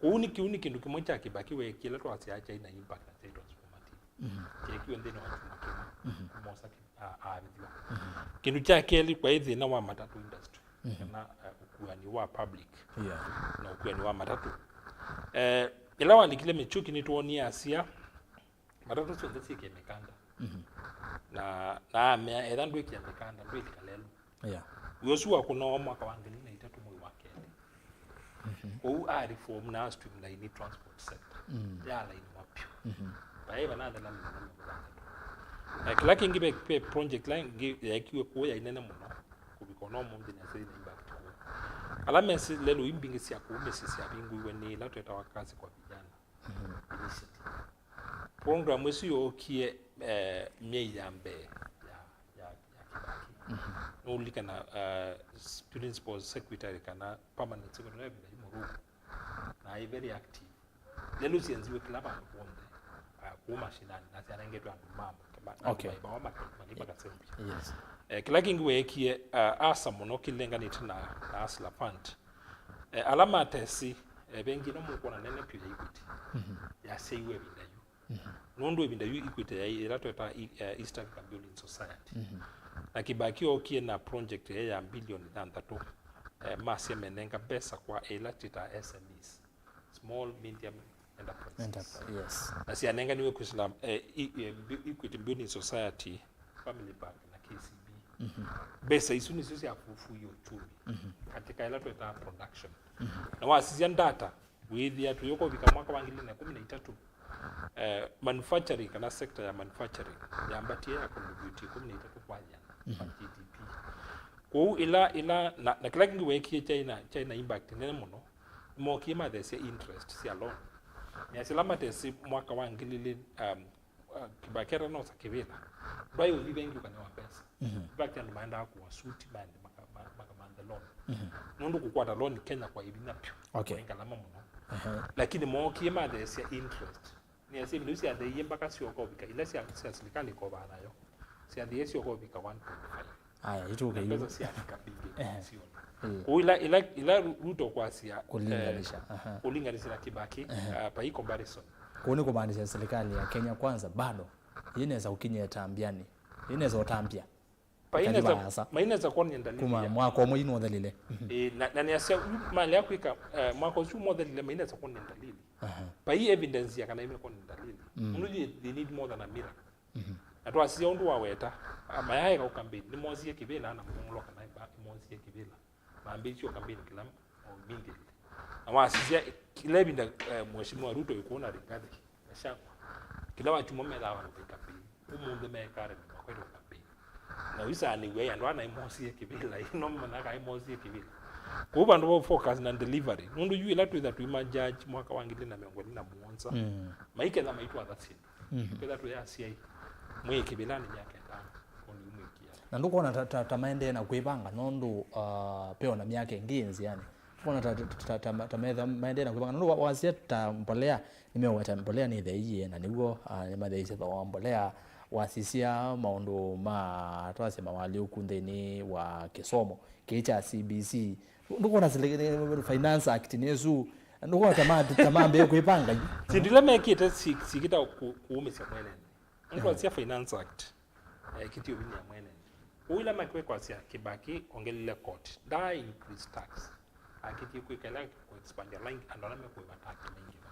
Kũu nĩ, kĩu nĩ kĩndũ kĩmwe kya Kibaki weekie kĩla twasyaa kyaĩ na impact na kyaĩ transformative. Kyeekiwe nthĩnĩ wa kyumwa kĩmwe, mosa kĩ-, a-, aavĩthw'a. Kĩndũ kya kelĩ, kwaĩ thĩna wa matatũ industry, kana, eh, ũkuani wa public, na ũkuani wa matatũ. Eh, ĩla walikile Michuki nĩtwonie asya, matatũ syonthe syĩkĩe mĩkanda. Na, na amea, etha ndwĩkĩa mĩkanda, ndwĩlika lelũ. Yeah. Wĩa ũsu wakũnawa mwaka wa ngili na itatũ mwei wa kelĩ. Kwoou a reform na a streamline transport sector. Yalainwa vyũ. Vaĩ vanathela mĩthenya mĩongo thanthatũ. Na kĩla kĩngĩ ve, ve project ĩla ĩngĩ yeekiwe kũu yaĩ nene mũno kũvika ona ũmũnthĩ na syĩ na impact kũu. Ala mesĩ lelũ ii mbingĩ sya kũu mĩsyĩ syavingũiwe nĩ ila twetawa Kazi kwa Vijana. Initiative. Program ĩsu yookie, eh, myei ya mbee ya, ya, ya Kibaki. Nũlikana, uh, s-, Principal Secretary kana Permanent Secretary wa ĩvinda yu Mũrũku, na aĩ very active. Ndeto syenziwe kĩla vandũ kw'onthe, uh, kũu mashinani, na syanengetwe andũ ma, ma, ma, Okay. ma, ma, ma, ma, ma, Yes. Eh, kĩla kĩngĩ weekie, uh, asa mũno kĩlenganĩte na, na Hustler Fund. Eh, ala matesĩ, eh, vengi ĩno mũkwona nene vyũ ya Equity, yasyaiwe ĩvinda yu. Nũndũ ĩvinda yu Equity yaĩ ĩla twĩtaa i-, eh, East African Building Society. Na Kibaki ookie na project ĩĩ ya mbilioni thanthatũ, eh, masya menenga mbesa kwa ĩla twĩtaa S M Es, small medium enterprises. Enterprise, yes. Na syanenganiwe kwĩsĩla, eh, i-, eh, Bu-, Equity Building Society, Family Bank na K C B. Mbesa isu nĩsyo syafufuie uchumi katika ĩla twĩtaa production. Na wasisya data, wĩthĩa tũyũka ũvika mwaka wa ngili ilĩ na ĩkũmi na itatũ, eh, manufacturing kana sector ya manufacturing yambatie ya contribute ĩkũmi na itatũ kwa ĩana wa G D P. Kwoou ĩla, ĩla, na, na kĩla kĩngĩ weekie kyaĩ na, kyaĩ na impact nene mũno, nĩmookie matheesya interest sya loan. Nĩasya ĩla matesĩ mwaka wa ngili ilĩ, um, uh, Kibaki atanosa kĩvĩla, ndwaĩ ũthi vengi ũkanewa mbesa. In fact, andũ maendaa kũa suti, maende maka-, ma-, makamanthe loan. Nũndũ kũkwata loan Kenya kwaĩ vinya vyũ. Okay. Kwaĩ ngalama mũno. Lakini mookie matheesya interest. Nĩasya ĩvinda yu syatheeie mpaka syoka ũvika, ila sya, sya silikalĩ ĩkovaa nayo, syatheeie syoka ũvika one point five. Aya, itũke yu. Na mbesa syafika mbingĩ siona. Kũu ila, ila, ila Ru-, Ruto kwasya, eh, kũlinganisha na Kibaki, ah, by comparison. Kũu nĩ kũmaanisha serikali ya Kenya Kwanza bado yĩnesa kũkinya ĩtambyani, yĩnesa ũtambya. Mainesa, mainesa kwonany'a ndalili kuma ya mwaka ũmwe yu nũthelile. Ĩĩ, na, na nĩasya, yu malea kwĩka, eh, mwaka ũsu mothelile mainesa kwonany'a ndalili. Vai evidence ya kana imekwonany'a ndalili. Mũndũ yu, they need more than a miracle. Na twasisya ũndũ waweta, a, mayaeka kũkambeini, nĩmoosie kĩvĩla na mũng'ũlo kana iba-, nĩmoosie kĩvĩla. Mambĩĩsye ũkambeini kĩla o immediately. Na wasisya kĩla ĩvinda, eh, Mheshimiwa Ruto ĩkũũ na Rigathi Gachagua, kĩla wakyumwa methaa vandũ vai kambeini. Ũmũnthĩ meekale na makwete ũkambeini. Na wisanĩw'a andũ aa naĩ moosie kĩvĩla, ino mana kaĩ moosie kĩvĩla. Kũu vandũ va focus na delivery. Nũndũ yu ĩla twĩtha tũima judge mwaka wa ngili na mĩongo ĩlĩ na mũonza, maiketha maitwatha syĩndũ. Twĩtha twĩ asyai, mwĩ kĩvĩlanĩ myaka ĩtano, ũndũ mwĩkia. Na ndũkona ta, ta, ta maendee na kwĩvanga nũndũ, uh, peo na myaka ĩngĩ ĩ nzĩanĩ? Ndũkona ta, ta, ta, ta, ta metha maendee na kwĩvanga nũndũ wa-, wasya ta mbolea, nĩmeũweta mbolea nĩtheeie, na nĩw'o, uh, nĩmatheeisye thooa wa mbolea. Wasisya maũndũ ma, twasya, mawalyũku nthĩnĩ wa kĩsomo kĩĩ kya C B C. Ndũkona sili-, Finance Act nĩsu, ndũkona ta ma-, ta mambĩĩe kwĩvanga yu? Syĩndũ ila mekĩte si-, sikĩta kũ-, kũũmĩsya mwene nthĩ. Nĩtwasya Finance Act, ekĩtie ũvinya mwene nthĩ. Kwoou ila makwĩkwasya Kibaki ongelile koti, ndaa increase tax. Akĩtie kwĩka ila kũ-expand line, andũ ala mekũĩva tax maingĩva.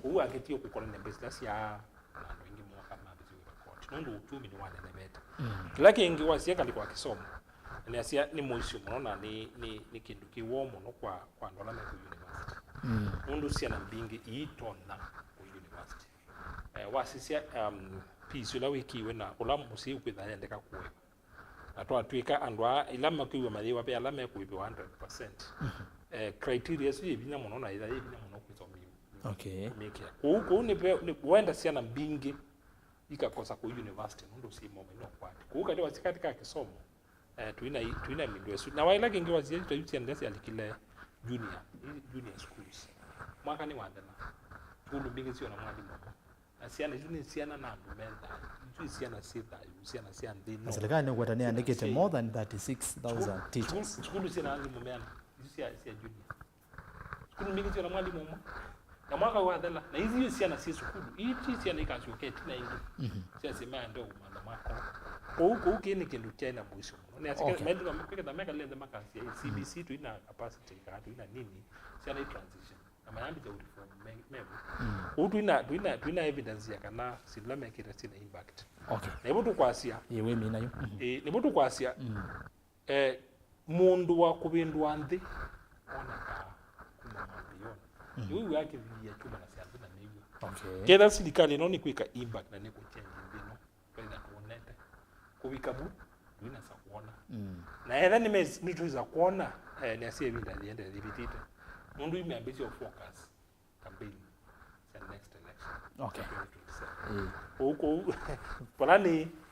Kwoou akĩtie kũkonania mbesa ila sya na andũ aingĩ moka mambĩsye kwĩva koti. Nũndũ uchumi nĩwanenevete. Kĩla kĩngĩ wasya kalĩ kwa kĩsomo. Na nĩasya nĩ mũisyo mũno na nĩ, nĩ, nĩ kĩndũ kĩ woo mũno kwa, kwa andũ ala me kũ university. Nũndũ syana mbingĩ iitonya kũ university. Eh, wasisya, um, fees ũla wĩkiwe na ũla mũsyai ũkwĩtha ayendeka kũĩva. Na twatw'ĩka andũ aa, ila makwĩw'a mayĩwa ve ala mekũĩvĩwa one hundred percent. Eh, criteria ĩsu yĩ vinya mũno na yĩtha yĩ vinya mũno kwĩsomeiwa. Okay. Kũmĩkĩa. Kũu, kũu nĩ ve-, nĩ wenda syana mbingĩ ikakosa kũ university nũndũ syĩ momany'o kwati. Kũu katĩ wa sikati ka kĩsomo, eh, twĩna i-, twĩna mindu ĩsu. Na waĩla kĩngĩ wasisya ta yu syana ila syalikile junior, i-, junior schools. Mwaka nĩwathela. Sukulu mbingĩ syona mwalimũ ũmwe. Na syana isu nĩ syana na andũ me thayũ. Isu nĩ syana syĩ thayũ, syana sya nthĩ ĩno. Na serikali nĩkweta nĩyandĩkĩte more than thirty-six thousand teachers. Sukulu, sukulu syĩ na alimũ meana, isu sya, sya junior. Sukulu mbingĩ syĩ na mwalimũ ũmwe. Na mwaka ũyũ wathela, na isu nĩ syana syĩ sukulu. Iti syana ikasyoka ĩtina ĩngĩ. Syasye maende ũmantha mwaka. Kũu, kũu kĩĩ nĩ kĩndũ kyaĩ na mũisyo mũno. Nĩ asike, okay, maendwa kwĩkĩtha mekalile nthĩ makasya, "Ĩ, C B C tũi na capacity, kana tũi na nini, syana i transition." Na mayambĩthya ũreform me-, mevo. Ũu twĩna, twĩna, twĩna evidence ya kana syĩndũ ila mekĩte syĩna impact. Okay. Na nĩvo tũkwasya. Ĩĩ, wĩmina yu. Ĩĩ, nĩvo tũkwasya. Eh, mũndũ wa kũvĩndũa nthĩ onekaa kuma mwambĩĩonĩ. Nĩwĩw'aa kĩviia kyumana sya nthĩ na nĩw'o. Okay. Ketha silikalĩ ĩno nĩkwĩka impact na nĩkũchange nthĩ ĩno. Twĩna twonete. Kũvika vu, twĩnasa kwona. Na etha nĩmes-, nĩtwĩsa kwona, eh, nĩasya ĩvinda yĩende yĩvĩtĩte. Nũndũ imyambĩsya focus campaign sya next election. Okay. Twenty twenty-seven. Ĩĩ. Kũu, kũu, vala nĩ,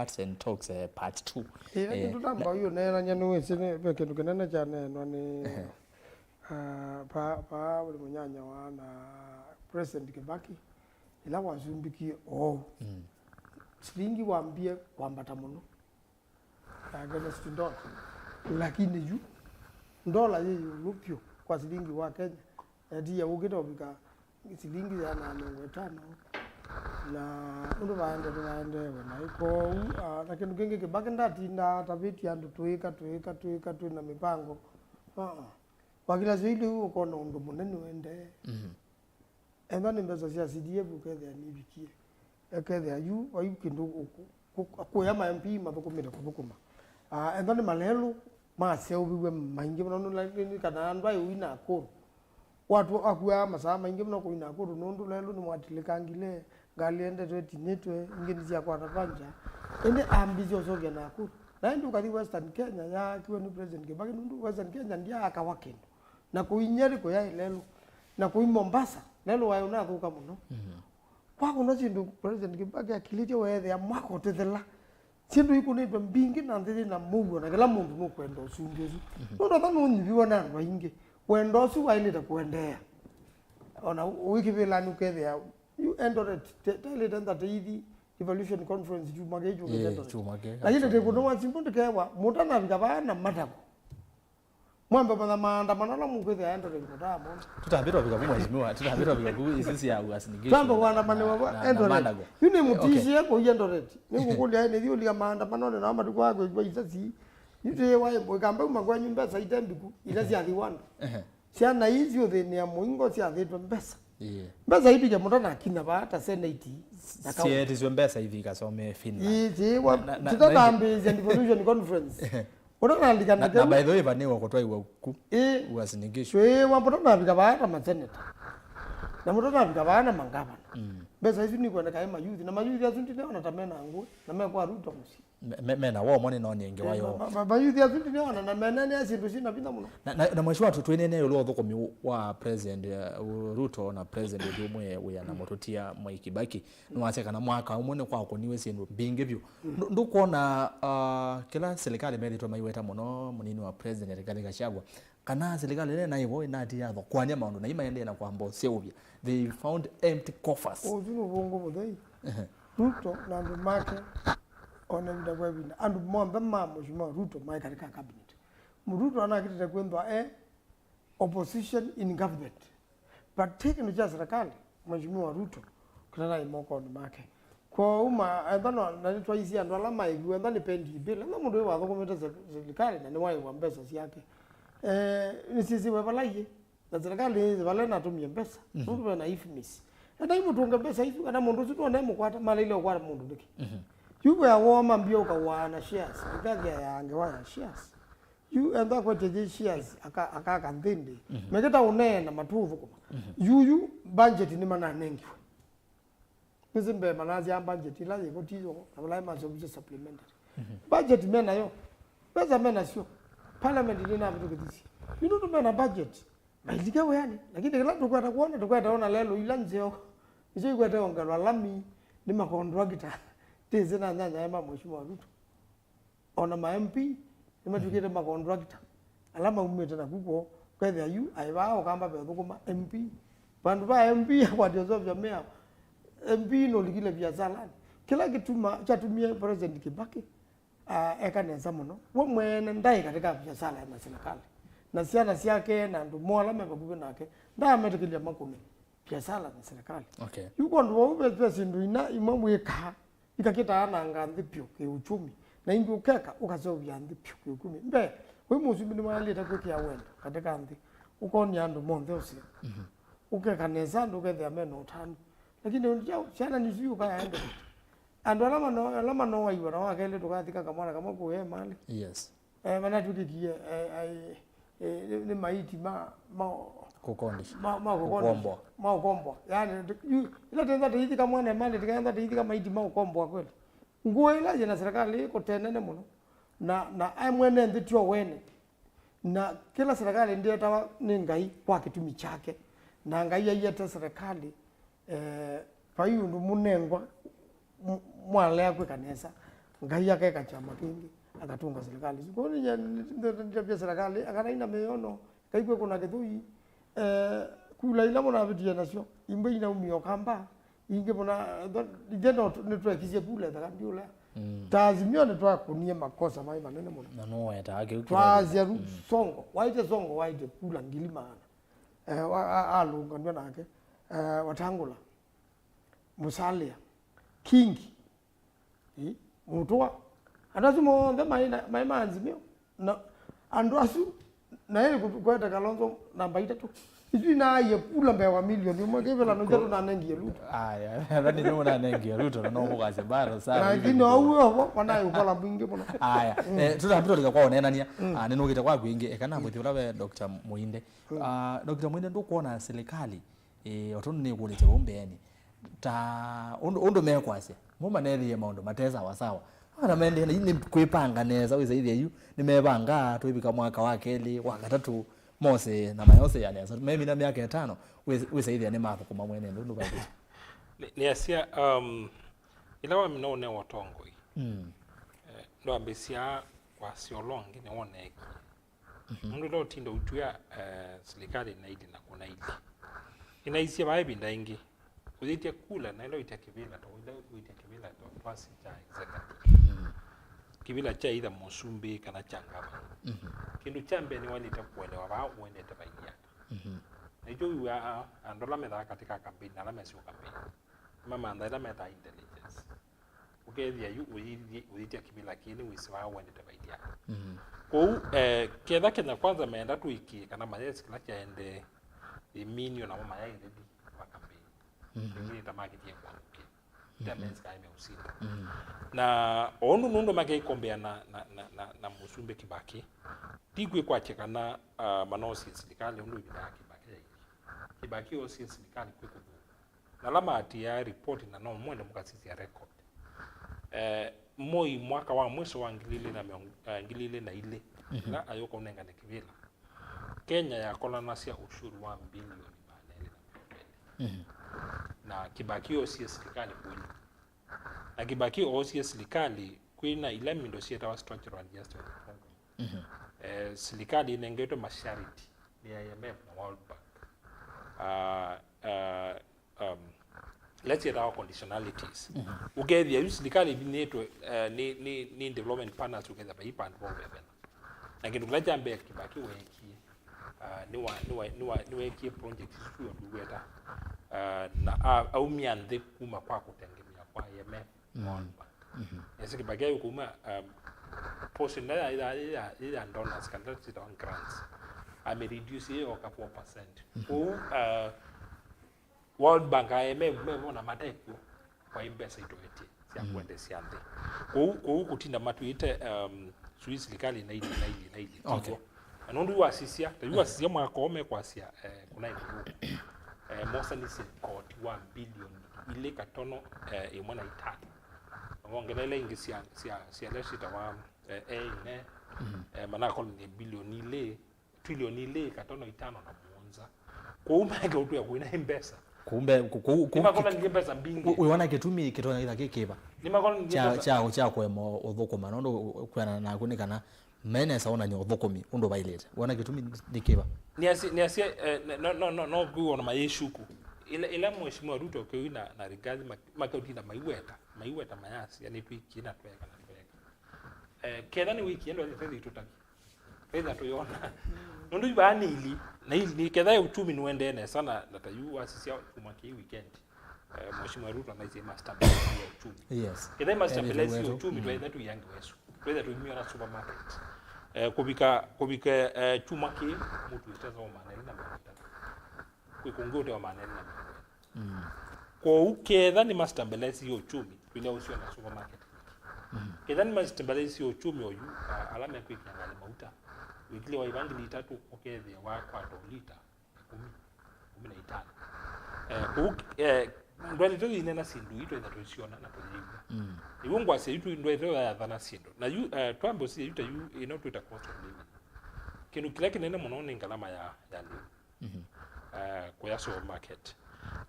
Parts and Talks, eh, part two. Ĩĩ, eh, kĩndũ namba na- ũyũ neenany'a nĩwĩsĩ nĩ, ve kĩndũ kĩnene kyaneenwa nĩ, ehe, ah, pa, pa ũlĩ mũnyanya wa na President Kibaki, ĩla wasumbikie oou. Mm. Silingi wambie kwambata mũno. Against dollar. Lakini yu, ndola yĩ ĩũlũ vyũ kwa silingi wa Kenya. Etiia ũkĩte ũvika silingi ĩana na mĩongo ĩtano. Na ũndũ vaendete vaendeewe naĩ. Kwoou, ah, na kĩndũ kĩngĩ Kibaki ndatindaa atavĩtye andũ twĩka, twĩka, twĩka, twĩ na mĩvango. Ah, ah. Wakila syo ilĩ ũkona ũndũ mũnene ũendee. Mhm. Ethwa nĩ mbesa sya C D F ũkethĩa nĩvikie. Ekethĩa yu, vai kĩndũ ũkũ-, kũ-, kũya ma M P mathũkũmĩte kũthũkũma. Ah, ethwa nĩ malelũ maseũviw'e maingĩ mũno, nũla nĩ kana andũ aĩ ũi Nakuru. Watu akuaa masaa maingĩ mũno kũi Nakuru, nũndũ lelũ nĩmwatilĩkangile, ngalĩ endetwe ĩtinĩtwe, ingĩ nĩsyakwata puncture. Ĩndĩ ambĩsye ũseũvya Nakuru. Na ĩndĩ ũkathi Western Kenya, yaakiwe nĩ President Kibaki, nũndũ Western Kenya ndyaakawa kĩndũ. Na kũi Nyeri kũyaĩ lelũ. Na kũi Mombasa, lelũ waĩ ũnathũka mũno. Mhm. Kwakũna syĩndũ President Kibaki akilĩtye weethĩa mwaka ũtĩthela. Syĩndũ ikũnĩtwe mbingĩ na nthĩ yĩ na mũuo na kĩla mũndũ nũkwenda ũsumbĩ ũsu. Mhm. Nũndũ ata nũnyiviwe na andũ aingĩ. Wendo ũsu waĩlĩte kũendeea. Ona wĩkĩvĩlanĩ ũkethĩa, yu Eldoret, te-, taĩlĩte nthata ithi Devolution Conference kyumwa kĩĩ kyũkĩte, ĩĩ, Eldoret. Kyumwa kĩĩ, lakini absolutely. Tĩkũnũwa simũ ndĩkewa, mũtanavika vaa na matako. Mwambe manya maandamano ala mũkwĩthĩa Eldoret mũtaamona. Tũtambĩtwe vika ku mheshimiwa, tũtambĩtwe vika ku isi sya Uasin Gishu. Twambe na, kuandamana na, wa na, na Eldoret. Mandago. Yu nĩ mũtishie kũi Eldoret. Nĩngũkũlya nĩ thiũlika maandamanonĩ na matukũ akwĩkw'a isasi. Yu tĩ wa ĩkamba uma kwenyu mbesa ite mbiku ila syathi wandu. Ehe. Syana ii syũthĩnĩa mũingo syathĩtwe mbesa. Ĩĩ. Mbesa ivike mũtanakina vaa ta senate na kaunti. Sietiswe mbesa ithi ikasome Finland. Ĩĩ, tiwa, na, na, na, tũtatambĩĩsya devolution conference. Ehe. Ũtanalika na, na ndeke by the way, vanĩwa kũtwaiwa ku. Ĩĩ. Uasin Gishu. Twĩĩwa mũtanavika vaa ta maseneta. Na mũtanavika vaa na mangavana. Mm. Mbesa isu nikwendeka ĩ mayuthi. Na mayuthi asu ndineona ta mena ngũĩ. Na mekwa Ruto mũsyĩ. Me, me, mena woo mwa nĩnonie ngewa yoo. Ma, ma, ma, mayuthi asu ndineona na menenea syĩndũ syĩna vinya mũno. Na, na, na mheshimiwa, tũ-, twĩneenea ĩũlũ wa ũthũkũmi wa President, uh, Ruto na President ũngĩ ũmwe wĩa na mũtũtia Mwai Kibaki. Nĩwasya kana mwaka ũmwe nĩkwakũniwe syĩndũ mbingĩ vyũ. Mm. Ndũ-, ndũkwona, uh, kĩla silikalĩ methĩtwe maiweta mũno mũnini wa President Rigathi Gachagua, kana silikalĩ ĩla naĩvo ĩnatia yatho kũany'a maũndũ na imaendee na kwamba ũseũvya? They found empty coffers. Ũsu nĩ ũvũngũ mũthei. Ehe. Ruto na andũ make, ona ĩvinda kwa ĩvinda, andũ monthe ma Mheshimiwa Ruto maĩ katika cabinet. Ruto anakĩtĩte kwĩthwa e opposition in government. But ti kĩndũ kya serikali, Mheshimiwa Ruto, kĩtanaĩ mokonĩ make. Kwoou ma, ethwa no, na nĩtwaisye andũ ala maĩviwe, ethwa nĩ pending bill, ethwa mũndũ wĩ wathũkũmĩte se-, serikali na nĩwaĩwa mbesa syake. Eh, nĩsyĩsĩwe vala iĩ, na serikali nĩyĩsĩ vala ĩnatũmie mbesa. Mhm. Nũndũ vena ifmis. Enda imũtũnge mbesa isu, kana mũndũ ũsu nũnaĩ mũkwata, maleile ũkwata mũndũ nĩkĩ? Mhm. Yu wĩa woo mambie ũkawaa na shares, ĩkathia ya ngewa ya shares. Yu enda kwete yĩ shares, aka, akaka nthĩndĩ. Mhm. Mekĩta ũneena matũthũkũma. Mhm. Yu, yu, budget nĩ mananengiwe. Nĩsĩ mbee manasya budget ĩla yĩvo ti yo, na vala maseũvisye supplementary. Budget me nayo. Mbesa me nasyo. Parliament nĩnavĩtũkĩthisye. Yu nũndũ me na budget, mailike wĩanĩ. Lakini kĩla tũkwenda kwona, tũkwenda ona lelũ ila nzeo. Nĩsyo ikwete ongelwa lami nĩ makontrakita. Tĩsĩ na nyanyae ma Mheshimiwa Ruto. Ona ma M P nĩmatw'ĩkĩte makontrakita ala maumĩte naku kwoo, ũkethĩa yu aĩ vaa Ũkamba vethũkũma M P. Vandũ va M P akwatya ũseũvya mĩao, M P nũlikile viasalanĩ. Kĩla kĩtuma kyatumie President Kibaki, ah, eka nesa mũno, we mwene ndaĩ katika viasala na serikali, na syana syake na andũ moo ala me vakuvĩ nake ndaametĩkĩlya makũne viasala na serikali. Okay. Yu kwondũ vau ve, ve syĩndũ ina imwe wĩkaa ikakĩtaananga nthĩ vyũ kĩuchumi, na ingĩ ũkeka ũkaseũvya nthĩ vyũ kĩuchumi. Mbee, wĩ mũsumbĩ nĩwaĩlĩte kwĩkĩa wendo katika nthĩ, ũkonia andũ monthe ũseo. Ũkeka nesa andũ ũkethĩa me na ũtanu. Lakini ũndũ syana nĩsu ũkayaende andũ ala mano-, ala manowaiwa na wakelĩ tũkathika kamwana kamwe kũya malĩ. Yes. Eh, manatw'ĩkĩkie, eh, ai, eh, nĩ, nĩ maiti ma, ma, kũkondisha. Ma, ma kũkondisha. Kũkomboa. Ma kũkomboa. Yaani, yu, ila tenda teithika mwana mali, tenda teithika maiti ma kũkomboa kweli. Nguo ila yĩna serikali ĩko tenene mũno. Na, na ai mwene nthĩ tyo wene. Na kĩla serikali ndĩetawa nĩ Ngai kwa kĩtumi kyake. Na Ngai aiete serikali eh, vai ũndũ mũnengwa m-, mwalea kwĩka nesa, Ngai akeka kyama kĩngĩ, akatũnga serikali. Kwoou nĩnya nĩtavya serikali akanaina mĩyono, kaikwe kũna kĩthũi, eh, kula ila mũnavĩtie nasyo, imbwe inaumia Ũkamba, ingĩ mũna, ithe no nĩtwekisye kula ĩthaka ndiũla. Ta Azimio nĩtwakũnie makosa mai manene mũno. Na nũwetaa kĩu kĩla. Twasya ru Songo, waĩte Songo, waĩte kula ngili maana. Eh, wa-, a-, alũnganw'a nake, eh, Watangula, Musalia, Kingi, ĩ, Mutua. Andũ asu monthe maĩ na, maĩ ma Azimio. Na andũ asu, na ĩlĩ kũ-, kwete Kalonzo namba itatũ. Isu inaaie kula mbee wa milioni ĩmwe, kĩvĩla nũkya tũnanengie Ruto. Aya, ethani nĩ mũnanengie Ruto, na no mũkasya bado sana. Lakini hivi. Oguo vo, manaĩ ũkola mwingĩ mũno. Aya, eh, tũtambĩ tũlika kwa ũneenania. Ah, nĩnũkĩte kwaku ĩngĩ, eka nambũthi ũla we Doctor Muinde. Ah, Doctor Mwende, ndũkwona serikali, eh, o tondũ nĩkũlĩte vau mbeenĩ, ta ũndũ, ũndũ mekwasya, mo manethĩie maũndũ mate sawa sawa. Kana mendee na nĩ kwĩpanga nesa, wĩsaithia yu, nĩmevanga twĩvika mwaka wa kelĩ, wa katatũ, mose na mayoseya nesa. Memina myaka ĩtano, wĩ-, wĩsaithia nĩmathũkũma mwene nthĩ, ũndũ vaĩkĩte. Nĩ, nĩasya, um, ĩla wamina ũnewa ũtongoi, eh, ndwambĩsya kwasya ũla ũngĩ nĩwoneekie. Nũndũ ĩla ũtinda ũtwĩa, eh, silikalĩ naili na kũnaili. Nĩnaisye vaa ĩvinda ĩngĩ, ũyĩtya kula na ĩla ũitya kĩvĩla, to ĩla ũitya kĩvĩla to twasĩ kya executive. Kĩvĩla kya either mũsumbĩ kana kya ngavana. Kĩndũ kya mbee nĩwaĩlĩte kũelewa vaa ũendete vainia. Na ĩkyo wĩw'aa andũ ala methaa katika campaign na ala mesĩ campaign, mamantha ĩla metaa intelligence. Ũkethĩa yu ũyĩtya kĩvĩla kĩĩ nĩwĩsĩ vaa ũendete vainia. Kwoou, eh, ketha Kenya Kwanza meenda tũĩkĩe kana mayesĩ kĩla kyaendee, ĩmini onamo mayaĩ ready kwa campaign. Pengine ta makĩthie kwamũkĩa. Ita mesi kaĩ meũsinda. Na o ũndũ nũndũ makeikombea na, na, na, na, na mũsumbĩ Kibaki, ti kwĩkwatya kana, ah, manosie silikalĩ ũndũ ĩvinda ya Kibaki yailye. Kibaki oosie silikalĩ kwĩ kũthũku. Na ala maatĩĩaa ripoti na no mwende mũkasisya record. Eh, Moi mwaka wa mwiso wa ngili ilĩ na mĩongo, eh, ngili ilĩ na ilĩ, ĩla ayũka ũnengane kĩvĩla, Kenya yakolanasya ushuru wa mbilioni maana elĩ na mĩongo ĩlĩ. Na Kibaki oosie silikalĩ kwĩlĩ. Na Kibaki oosie silikalĩ kwĩna ila mindo syĩtawa structural adjustment program. Eh, silikalĩ ĩnengetwe masharti nĩ I M F na World Bank. Ah, ah, um, ila syĩtawa conditionalities. Ũkethĩa yu silikalĩ ĩvinyĩtwe, eh, nĩ, nĩ, nĩ development partners, ũkethĩa vai vandũ va ũvevena. Na kĩndũ kĩla kya mbee Kibaki weekie, ah, nĩwa-, nĩwa-, nĩwa-, nĩweekie project isu sio ndũweta, ah, na a-, aumia nthĩ kuma kwa kũtengemea kwa I M F. Nesa Kibaki ayũkuma, um, portion ĩla ya, ya, ya, ya, ya donors, kana ĩla syĩtawa grants, amereduce yoka four percent. Kwoou, uh, World Bank, I M F, mevona matekw'o, kwa mbesa itoetye sya kũendesya nthĩ. Kwoou, kwoou kũtinda matwĩte, um, sui silikalĩ na ili, na ili, na ili. Okay. Titwo. Na nũndũ wasisya, ta yu wasisya mwaka ũũ mekwasya, eh, kũnaĩ kũthũku. eh, mosanisye koti wa bilioni ilĩ katono, eh, ĩmwe na itano. Na wongeleele ingĩ sya, sya, sya ila syĩtawa, eh, A N A, eh, manakolany'a bilioni ilĩ, trilioni ilĩ katono itano na mũonza. Kwoou maeke ũtwĩa kwĩna mbesa. Kumbe ku- ku- ku- Nĩmakolany'e mbesa mbingĩ. Wĩona kĩtumi kĩtonya kĩla kĩkĩva Nĩmakolany'e kya mbesa. kya kya kũema ũthũkũma nũndũ kwĩana naku nĩ kana menesa onany'a ũthũkũmi ũndũ vailĩte. Wĩona kĩtumi nĩ kĩva? Nĩasye, nĩasye, eh, no, no, no, no, no kwĩw'a ona mayĩshuku. Ĩla, ĩla Mheshimiwa Ruto Kĩui na, na Rigathi mak- makautinda maiweta, maiweta mayasya nĩtwĩkie na tweka na tweka. Eh, ketha nĩwĩkie ndwaĩle tethĩ itũtavye. Twĩtha tũyona. Nũndũ yu vaa nĩ ili, na ili nĩ ketha ya uchumi nĩwendee nesa na, na ta yu wasisya kuma kĩĩ weekend. Eh, Mheshimiwa Ruto anaisye ma stabilize ya uchumi. Yes. Ketha ma stabilize ya uchumi, mm, twĩtha tũiange wesu. Twĩtha tũimiona supermarket. Eh, kũvika, kũvika, eh, chuma kĩĩ, mũtu ĩtesa wa maana ĩna maana ĩtatu. Kwĩ kũngĩ ũte wa maana ĩna maana ĩna. Mm. Kwoou ketha nĩmastabilize ũchumi, twĩlea ũsio na supermarket. Mm. Ketha nĩmastabilize ũchumi oyu, a- ala mekwĩkĩa ngalĩ mauta, wĩkĩlĩ wa ivangili itatũ ũkethĩa wakwata lita ĩkũmi, ĩkũmi na itano. Eh, kwoou, eh, ndwaĩlĩte yĩnena syĩndũ ii twĩtha tũisyona na tũyĩw'a. Mm. Ĩw'o ngwasya yu ndwaĩlĩte yathana syĩndũ. Na yu, eh, twambe ũsisya yu ta yu ĩno twĩta cost of living. Kĩndũ kĩla kĩnene mũno nĩ ngalama ya, ya lĩu. Mhm. Eh, kũya supermarket.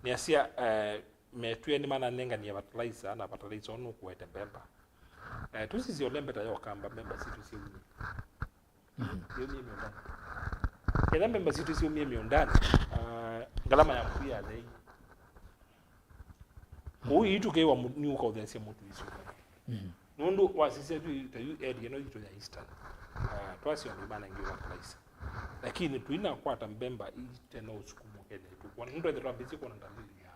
Nĩasya, eh, metwĩe nĩmananenganie fertilizer, na fertilizer ũũ nũkũete mbemba. Eh, tũsisye ũla mbeta ya ũkamba mbemba sitũ syaumie. Mhm. Yaumie mĩũndanĩ. Ketha mbemba sitũ syaumie mĩũndanĩ, ah, ngalama ya mũtu yathei. Kũu ii tũkĩwa mu- nĩ ũkaũthesya mũtu isu. Mhm. Nũndũ wasisya tu ta yu area ĩno yitũ ya Eastern, ah, twasya andũ manengiwe fertilizer. Lakini tuinakwata mbemba itena ũsukumo kethĩa tũkwona. Nũndũ ethĩa twambĩtie kwona ndalili ya,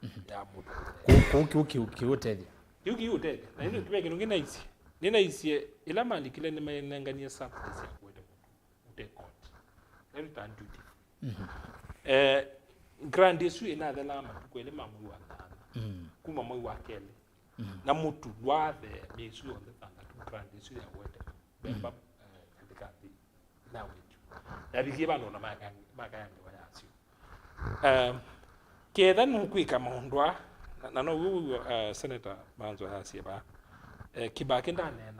mhm, ya mũtu. Kũ- kũu kĩu kĩu kĩũtethya. Kĩu kĩũtethya. Na ĩno, mhm, kĩve kĩndũ kĩnaisye. Nĩnaisye, ĩla malikile nĩmaenenganie subsidies ya kũete mũtu. Ũte court. Ĩla twĩtaa duty free. Mhm. Eh, grant ĩsu ĩnathelaa matukũ elĩ ma mwei wa nyanya. Mm. Kuma mwei wa kelĩ. Mhm. Na mũtu ndwathee mĩĩ ĩsu yonthe thanthatũ grant ĩsu ya kũete mbemba, mhm, eh, katika nthĩ inawetw'e. Yavikie vandũ ona maka- makayangewa yasyo. Eh, ketha nũkwĩka maũndũ aa, na, na no w'o wĩw'a, eh, Senator Manzo ayasye vaa, eh, Kibaki ndaneena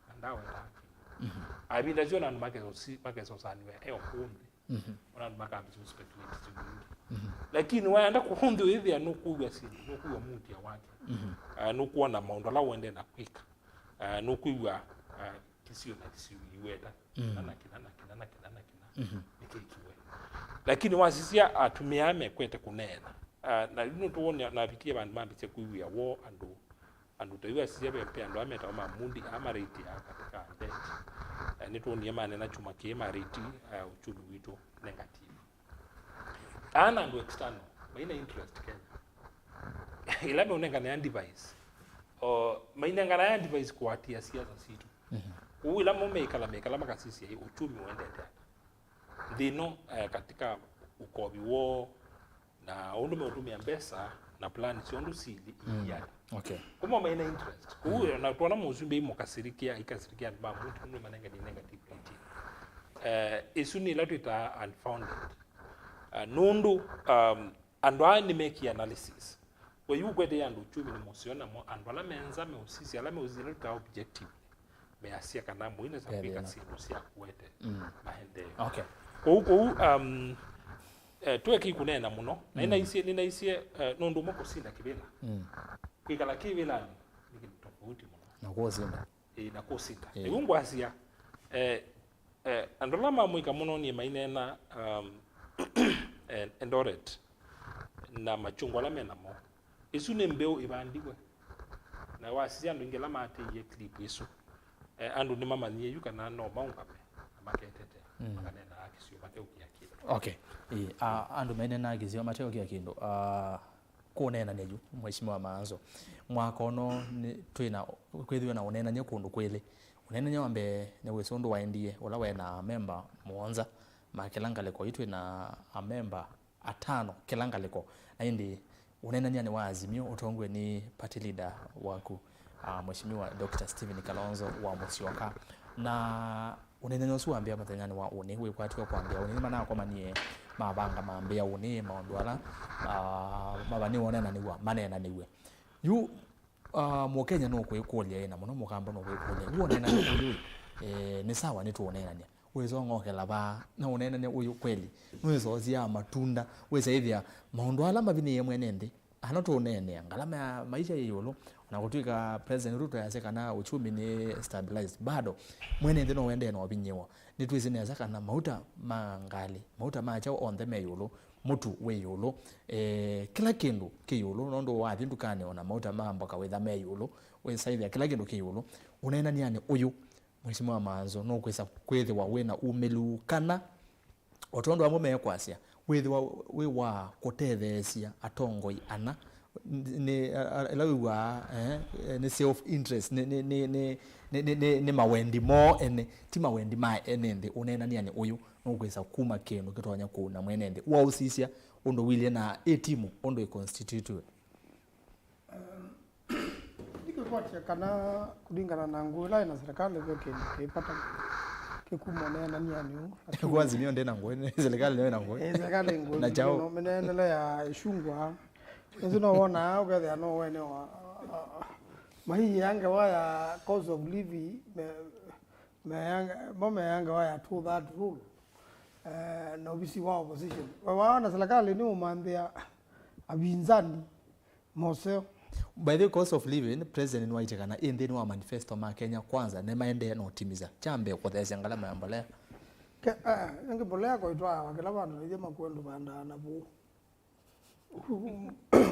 na ndaweta haki. Mhm. Avinda syo na andũ makesosi- makesosaniwa e o kũũ nthĩ. Mhm. Ona andũ makambĩsya speculate syĩndũ ingĩ. Mhm. Lakini waenda kũũ nthĩ wĩthĩa nũkũw'a syĩndũ, nũkũw'a mutia wake. Mhm. Ah, nũkwona maũndũ ala ũendee na kwĩka. Ah, nũkwĩw'a, ah, kĩsio na kĩsio iweta. Mhm. Kĩna na kĩna na kĩna na kĩna na kĩna. Mhm. Nĩkĩkiwe. Lakini wasisya atumĩa mekwete kũneena. Ah, na yu nĩtũwone navikie vandũ mambĩsya kwĩw'ĩa woo andũ Andũ ta yu asisya ve, ve andũ aa metawa ma Moody, aa marĩtĩaa katika debt. Eh, nĩtwonie manena kyumwa kĩĩ marĩti, eh, uchumi witũ negative. Aa na andũ external, maina interest Kenya. Ĩla meũnengane advice, o, mainenganae advice kũatĩĩa siasa sitũ. Mhm. Kwoou ĩla mo meikala, meikala makasisya, ĩ, uchumi ũendete ata? Nthĩ ĩno, eh, katika ũkovi woo, na ũndũ meũtũmĩa mbesa na plan syoo ũndũ sili, mm, iiana. Okay. Kuma maina interest. Kũu, mm, na twona mũsumbĩ imũkasirikia, ikasirikia andũ ma mũtu nĩ manengani negative rating. Eh, isu nĩ ila twĩtaa unfounded. Eh, nũndũ, um, andũ aa nĩmekie analysis. We yu ũkwete andũ uchumi nĩ mũseo namo, andũ ala menza meũsisya, ala meũsisya ila twĩtaa objective. Measya kana mũinesa kwĩka syĩndũ sya kũete, mm, maendeeo. Okay. Kũu, kũu, um, eh, tweki kũneena mũno, na, mm, nĩnaisye, nĩnaisye, eh, nũndũ ũmwe kũsinda kĩvĩla. Mm. Kwĩkala kĩvĩlanĩ nĩ kĩndũ tofauti mũno. Na kũsinda. Ĩĩ, na kũsinda. Ĩĩ. Nĩw'o ngwasya, eh, eh, andũ ala mamũika mũno niĩ maineena, um, eh, Eldoret na machungwa ala menamo. Ĩsu nĩ mbeũ ĩvandiwe. Na wasisya andũ aingĩ ala maatĩĩie clip ĩsu, eh, andũ nĩmamanyie yu kana no maũngame na maketetea, mm, makaneenaa kĩsio mateũkĩa kĩndũ. Okay. Ĩĩ, a- andũ maineenaa kĩsio mateũkĩa kĩndũ. Ah, kũneenany'a yu, Mheshimiwa Maanzo. Mwaka ũno nĩ- twĩna, kwĩthĩwe na ũneenany'a kũndũ kwĩlĩ. Ũneenany'a wa mbee nĩ wĩsĩ ũndũ waendie, ũla waĩ na amemba mũonza ma kĩla ngalĩko. Yu twĩna amemba atano kĩla ngalĩko. Na ĩndĩ ũneenany'a nĩ wa Azimio ũtongoew'e nĩ party leader waku, ah, Mheshimiwa Doctor Stephen Kalonzo wa Musyoka. Na Ũneenany'a ũsu wambĩa mũthenyanĩ wa ũnĩ, wĩkwatw'a kwambĩa ũnĩ, nĩmanakomanie mavanga mambĩa ũnĩ, maũndũ ala, ah, mavaniwe ũneenanĩw'a, maneenanĩw'e. Yu, ah, Mũkenya nũkwĩkũlya, ĩ, na mũno Mũkamba nũkwĩkũlya, yu ũneenany'a ũyũ, eh, nĩ sawa nĩtũũneenany'a? Wĩsong'okela vaa, na ũneenany'a ũyũ kweli nĩwĩsosyaa matunda, wĩsaĩthĩa maũndũ ala mavinĩĩe mwene nthĩ? Ano tũũneenea, ngalama ya maisha yĩ ĩũlũ, ona kũtw'ĩka President Ruto yasya kana uchumi nĩ stabilized, bado mwene nthĩ no ũendee na ũvinyĩĩwa. Nĩtwĩsĩ nesa kana mauta ma ngalĩ, mauta ma kyaũ onthe me ĩũlũ, mũtu wĩ ĩũlũ, eh, kĩla kĩndũ kĩ ĩũlũ, nũndũ wathi ndukanĩ ona mauta ma mboka wĩtha me ĩũlũ, wĩsaĩthĩa kĩla kĩndũ kĩ ĩũlũ. Ũneenany'anĩ ũyũ, Mheshimiwa Manzo, nũkwĩsa kwĩthĩwa wĩ na umĩlu kana, o tondũ amwe mekwasya, wĩthĩwa wĩ wa kũtetheesya atongoi ana, nĩ, a-, a-, ĩla wĩw'aa, eh, eh, nĩ self interest, nĩ, nĩ, nĩ, nĩ, nĩ, nĩ, nĩ, nĩ mawendi moo ene, ti mawendi ma ene nthĩ. Ũneenany'anĩ ũyũ nũkwĩsa kuma kĩndũ kĩtonya kũuna mwene nthĩ. Waũsisya ũndũ ũilyĩ na ĩ timu ũndũ ĩconstitutiwe? Nĩkwĩkwatya kana kũlingana na ngũĩ ĩla ĩna serikali ve kĩndũ kĩ vata kĩkuma ũneenany'anĩ ũũ. Kwa Azimio ndĩ na ngũĩ, nĩ serikali nĩyo ĩna ngũĩ. Eh, serikali ngũĩ. Na kyaũ? No, mĩneenele ya ĩcungwa. Nĩsĩ no wonaa ũkethĩa no wene wa, mahiĩa ngewa ya cost of living, me, meanga-, mo meangewa ya two third rule. Eh, na ovisi wa opposition. We waona serikali nĩ ũmanthĩa apinzani moseo. By the way, cost of living, president nĩwaĩtye kana ĩ nthĩnĩ wa manifesto ma Kenya Kwanza nĩmaendee na ũtimisa. Kya mbee, kũtheesya ngalama ya mbolea. Ke, eh, ĩngĩ mbolea ko ĩtwaawa kĩla vandũ, na ithyĩ makuũ andũ vandaa na vuu.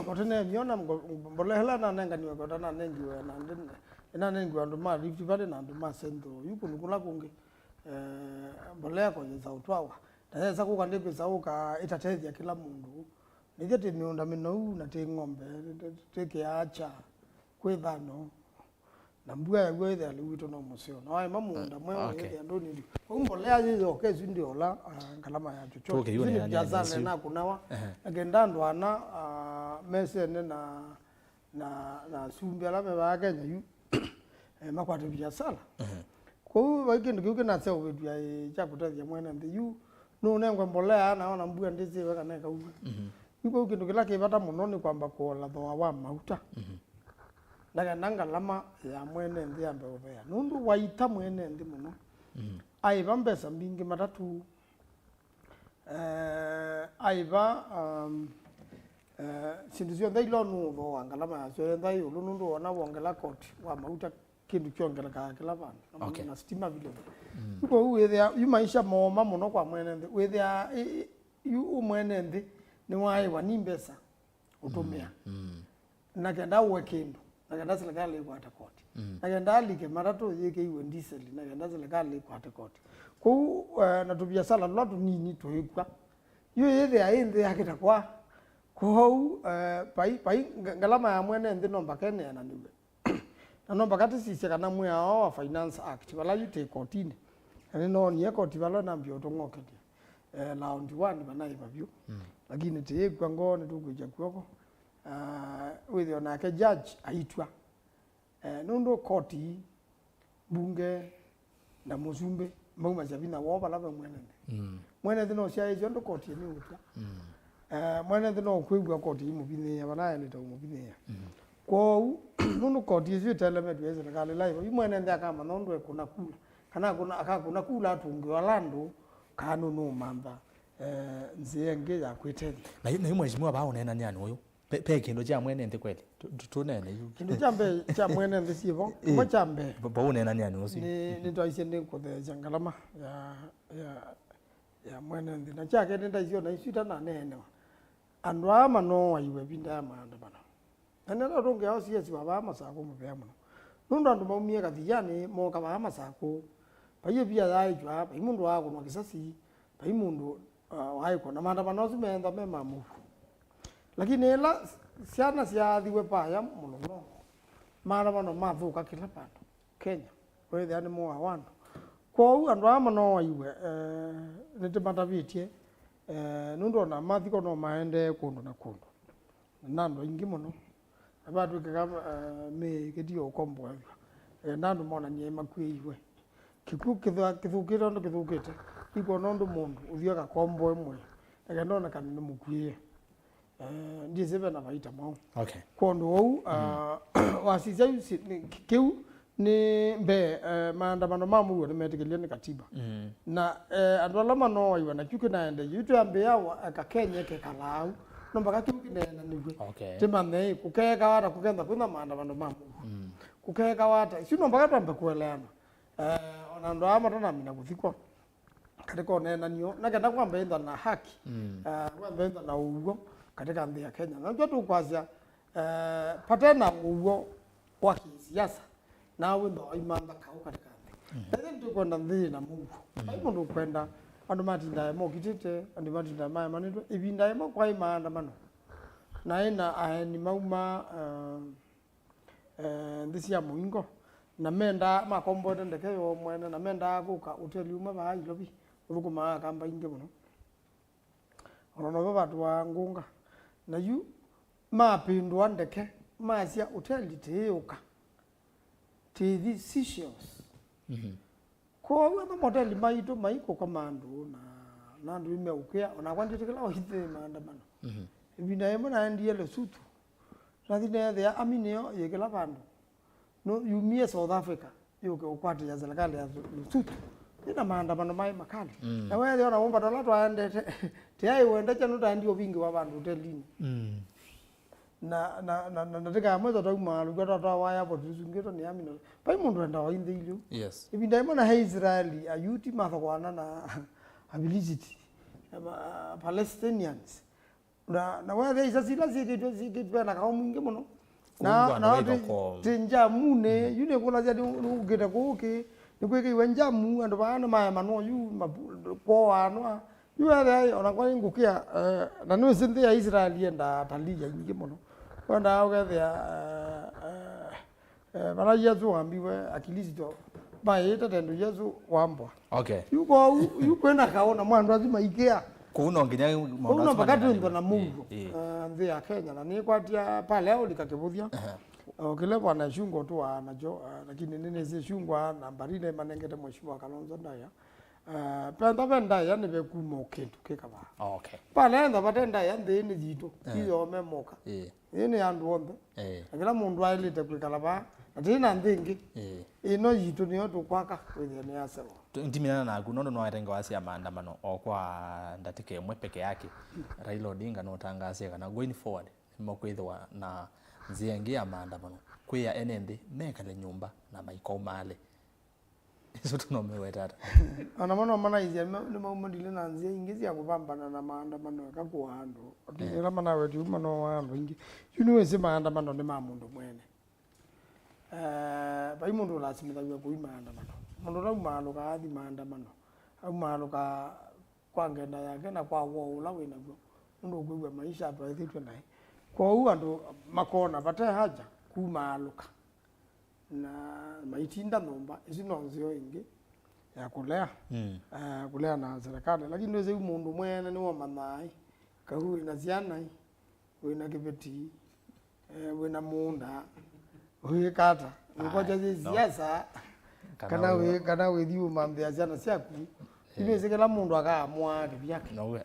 Kote nemiona ngo-, mbolea ĩla nanenganiwe kota nanengiwe na ndi-, nanengiwe andũ ma Rift Valley na andũ ma Central. Yu kũndũ kũla kũngĩ, eh, mbolea ko yĩsa ũtwawa. Na yesa kũka ndĩkwĩsa ũka ĩtatethya kĩla mũndũ. Nĩthyĩ twĩ mĩũnda mĩnou na twĩ ng'ombe, twĩ, twĩ kĩaacha, kwĩ thano, na mbua yaw'a ĩthĩa lĩu witũ no mũseo. Na waĩma mũũnda mweũ, okay, ĩthĩa ndũnĩndĩ. Kwoou mbolea yĩ yoka ĩsu ndĩ ola, ah, ngalama ya chochote. Tũke yu. Ĩsu nĩ nĩ biashara nĩ nakunawa. Ehe. Na kenda andũ ana, ah, mesene na, na, na asumbĩ ala me vaa Kenya yu, eh, makwate biashara. Ehe. Kwoou vai kĩndũ kĩu kĩnaseũvĩtw'a, ĩ, kya kũtethya mwene nthĩ yu, nũnengwe mbolea, na ona mbua ndĩsĩwe kana ĩkauwa. Mhm. Yu kwoou kĩndũ kĩla kĩ vata mũno nĩ kwamba kũola thooa wa mauta. Mhm. Na kenda ngalama ya mwene nthĩ yambe ũvea. Nũndũ waita mwene nthĩ mũno, mhm, aĩva mbesa mbingĩ matatũ, eh, aĩva, um, eh, syĩndũ syonthe ila ũnũũthooa ngalama yasyo yenda ĩũlũ, nũndũ wona wongela koti wa mauta, kĩndũ kyongelekaa kĩla vandũ, na, okay, na sitima vile vile. Mm. Kwoou wĩthĩa, yu maisha mooma mũno kwa mwene nthĩ. Wĩthĩa, ĩ, ĩ, yu ũ mwene nthĩ nĩwaĩwa nĩ mbesa ũtũmĩa. Mm, mm. Na kenda ũe kĩndũ, na kenda serikali ĩkwate koti. Mm. Na kenda alike matatũ yĩkĩiwe ndiseli, na kenda serikali ĩkwate koti. Kwoou, eh, na tũviasala tũla tũnini tũĩkw'a. Yu yĩthĩa ĩ nthĩ ya kĩtakwa. Kwoou, eh, pai, pai, nga-, ngalama ya mwene nthĩ no mbaka ĩneenanĩw'e. Na no mbaka tũsisye kana mwĩao wa Finance Act, vala yu twĩ kotinĩ, na nĩnoonie koti vala nambia ũtũng'okelya, eh, round one vanaĩva vyũ. Mm. Lakini tĩyĩkw'a ngoo nĩtũkwĩkya kw'oko. Ah, wĩthĩo nake judge aitw'a. Eh, nũndũ koti, mbunge, na mũsumbĩ maumasya vinya woo vala ve mwene nthĩ. Mm. Mwene nthĩ no syaĩsyo ndũ koti nĩ ũtw'a. Mm. Eh, mwene nthĩ no kwĩw'a koti imũvinyĩĩa vala aendete ũmũvinyĩĩa. Mm. Kwoou, nũndũ koti ĩsu ĩtelemetw'e ĩ serikali ĩla ĩvo, yu mwene nthĩ akamanya ũndũ ekũna kula, kana akũna, akakũna kula atũngĩwa ala andũ, kana nũnũũmantha, eh, nzĩa ĩngĩ ya kwĩtethya. Na yu, na yu mheshimiwa vaa ũneenany'anĩ ũyũ, Pe, pe kĩndũ kya mwene nthĩ kweli? Tu, tu, tũneene yu. Kĩndũ kya mbee kya mwene nthĩ syĩvo, kĩmwe kya mbee, va, va ũneenany'anĩ ũsu, nĩ, nĩtwaisye nĩ kũtheesya ngalama ya, ya, ya mwene nthĩ. Na kya kelĩ, ndaisye ona isu itananeenewa. Andũ aa manooaiwe ĩvinda ya maandamano. Na nĩla tũngĩa O C S wa vaa Masakũ mũvea mũno. Nũndũ andũ maumie Kathianĩ, mooka vaa Masakũ. Vai ĩvia yaaĩtwa, vai mũndũ waakũnwa kĩsasi, vai mũndũ, ah, waaĩkwa, na maandamano asu meenda me ma mũuo. Lakini ĩla syana syaathiwe vaya mũlolongo, maandamano mathũka kĩla vandũ Kenya, wĩthĩa nĩ mũao wa andũ. Kwoou andũ aa manooaiwe, eh, nĩtũmatavĩtye, eh, nũndũ ona mathiko no maendee kũndũ na kũndũ. Na andũ aingĩ mũno. Na vatw'ĩkĩka, eh, mĩĩ ĩkĩtie ũkomboew'a. Eh, na andũ monanie makuĩiwe. Kĩkw'ũ kĩthwa-, kĩthũkĩte ũndũ kĩthũkĩte, ikwona ũndũ mũndũ ũthiĩ akakomboe mwĩĩ, eke ndonekane nĩ mũkuĩe. Eh, ndyĩsĩ ve na vaita mwaũ. Okay. Kwa ũndũ ũu, ah, wasisya yu si-, nĩ, kĩu nĩ mbee, eh, maandamano ma mũuo nĩmetĩkĩlile nĩ katiba. Mm. Na, eh, andũ ala manooaiwa na kyu kĩnaendee, yu twĩambĩĩa wa-, eka Kenya kĩkalaa au. No mpaka kĩu kĩneenanĩw'e. Okay. Tĩmanye, kũkeekawa ata kũkenda kwĩna maandamano ma mũuo? Mm. Kũkeekawa ata? Isu no mpaka twambe kũeleana. Eh, ona andũ aa matanamina kũthikwa katika ũneenanio, na kenda kwambe ĩtha na haki, mm, eh, kwambe ĩtha na ũw'o katika nthĩ ya Kenya. Na nĩkyo tũkwasya, eh, pate na ũw'o wa kĩsiasa, na wĩtha waimantha kaũ katika nthĩ. Mm. Na ĩthe nĩtũkwenda nthĩ na mũuo. Mm. Vai mũndũ ũkwenda andũ matindae mokitĩte, andũ matindae maemanĩtwe. Ĩvinda ĩmwe kwaĩ maandamano. Na ĩna aeni mauma, eh, eh, nthĩ sya mũingo, na mendaa, makomboete ndeke yoo mwene, na mendaa kũka ũteli ũmwe vaa Nairobi, ũthũkũmaa kamba ingĩ mũno. Ona novo vatũaa ngũnga. Na yu mapĩndũa ndeke, masya ũteli tĩĩũka, tĩthi Seychelles. Mhm. Kwoou ethwa moteli maitũ maikũkoma andũ na, na andũ nĩmeũkĩa, o nakwa ndyĩtĩkĩla ũithi maandamano. Mhm. Ĩvinda yĩmwe naendie Lesotho, nathi neethĩa ami nĩyo yĩkĩla vandũ. No, yumie South Africa, yũke ũkwatĩĩa serikali ya Lesotho. Yĩna maandamano maĩ makali. Mm. Na weethĩa ona wũmbata ũla twaendete, tĩaĩ wendekya nũtaendie ũvingĩwa vandũ ũtelinĩ. Mm. Na, na, na, na, na tĩkamwĩtha twaumaalũkw'a twatwawa airport tũsungĩtwe nĩ ami na vai mũndũ wendaa wainthĩilye. Yes. Ĩvinda yĩmwe na he Israeli, Ayuti mathokoana na Avilisiti, ama Palestinians. Na, na wethĩa isa sila syĩkĩtwe, syĩkĩtwe na kaũ mwingĩ mũno. Na, kũu andũ na ti, maithokoo, ti njamunĩ, mm, yu nĩkũlasya nĩ, nĩũkĩte kũũ kĩ, nĩkwĩkĩiwe njamu, andũ vaa nĩmaemanwa yu, mapu-, kwoanwa. Yu wethĩa, ona kwa ngũkĩa, eh, na nĩwĩsĩ nthĩ ya Israeli yendaa atalii aingĩ mũno. Wendaa ũkethĩa, eh, eh, eh, vala Yesũ wambiwe, Akilisitu maĩĩte tondũ Yesũ wambwa. Okay. Yu kwoou, yu kwĩna kaũ na mwa andũ asu maikĩa. Kũu no nginya maũndũ asu maneenanĩwe. Kũu no mpaka twĩnthe na mũuo, ĩĩ, ĩĩ, eh, nthĩ ya Kenya, na nĩkwatia pale ũlika kĩvũthya. Aha. O kĩla bwana Icungwa ũtũaa nakyo, eh, lakini nĩnĩsĩ Icungwa nambari ile manengete Mheshimiwa Kalonzo Ndaya. Eh, penda ve ndaĩa nĩvekuma o kĩndũ kĩkavaa. Okay. Pale enda vate ndaĩa nthĩ nĩ yitũ, eh, iyome moka. Ĩĩ. Ĩĩ nĩ ya andũ onthe. Ĩĩ. Na kĩla mũndũ aĩlĩte kwĩkala vaa, na tĩĩ na nthĩ ĩngĩ. Ĩĩ. Ĩno yitũ nĩyo tũkwaka kwĩthĩa nĩ ya sewa. Tu-, ndiminana naku, nũndũ nĩwaete ngewa sya maandamano o kwa ndatĩka ĩmwe peke yake. Raila Odinga nũtangaasie kana going forward, nĩmakwĩthĩwa na nzĩa ĩngĩ ya maandamano. Kwĩa ene nthĩ mekale nyũmba na maikaumaale. Isu tũnomĩweta ata? Ona mo no manaisye me-, nĩmaumanile na nzĩa ingĩ sya kũvambana na maandamano eka kũaa andũ. Ati, eh, ĩla manawetie uma no waa andũ aingĩ. Yu nĩwĩsĩ maandamano nĩ ma mũndũ mwene. Eh, vai mũndũ ũlasimĩthaw'a kũi maandamano. Mũndũ ũla umaalũka athi maandamano, aumaalũka kwa ngenda yake na kwa woo ũla wĩ naw'o, nũndũ ũkwĩw'a maisha atwaĩthĩtw'e naĩ. Kwoou andũ makona vate haja kumaalũka na maitinda nyũmba. Ĩsu no nzeo ĩngĩ ya kũlea, mm, eh, kũlea na serikali. Lakini nĩwĩsĩ yu mũndũ mwene nĩwe ũmanyaa, ĩ, kau wĩ na syana, ĩ, wĩ na kĩveti, eh, wĩ na mũũnda, wĩka ata? Nũkwatya syĩ siasa, kana wĩ, kana wĩthi ũmanthĩa syana syaku. Ĩĩ. Nĩwĩsĩ kĩla mũndũ akaamũaa kĩvyake. Nowe.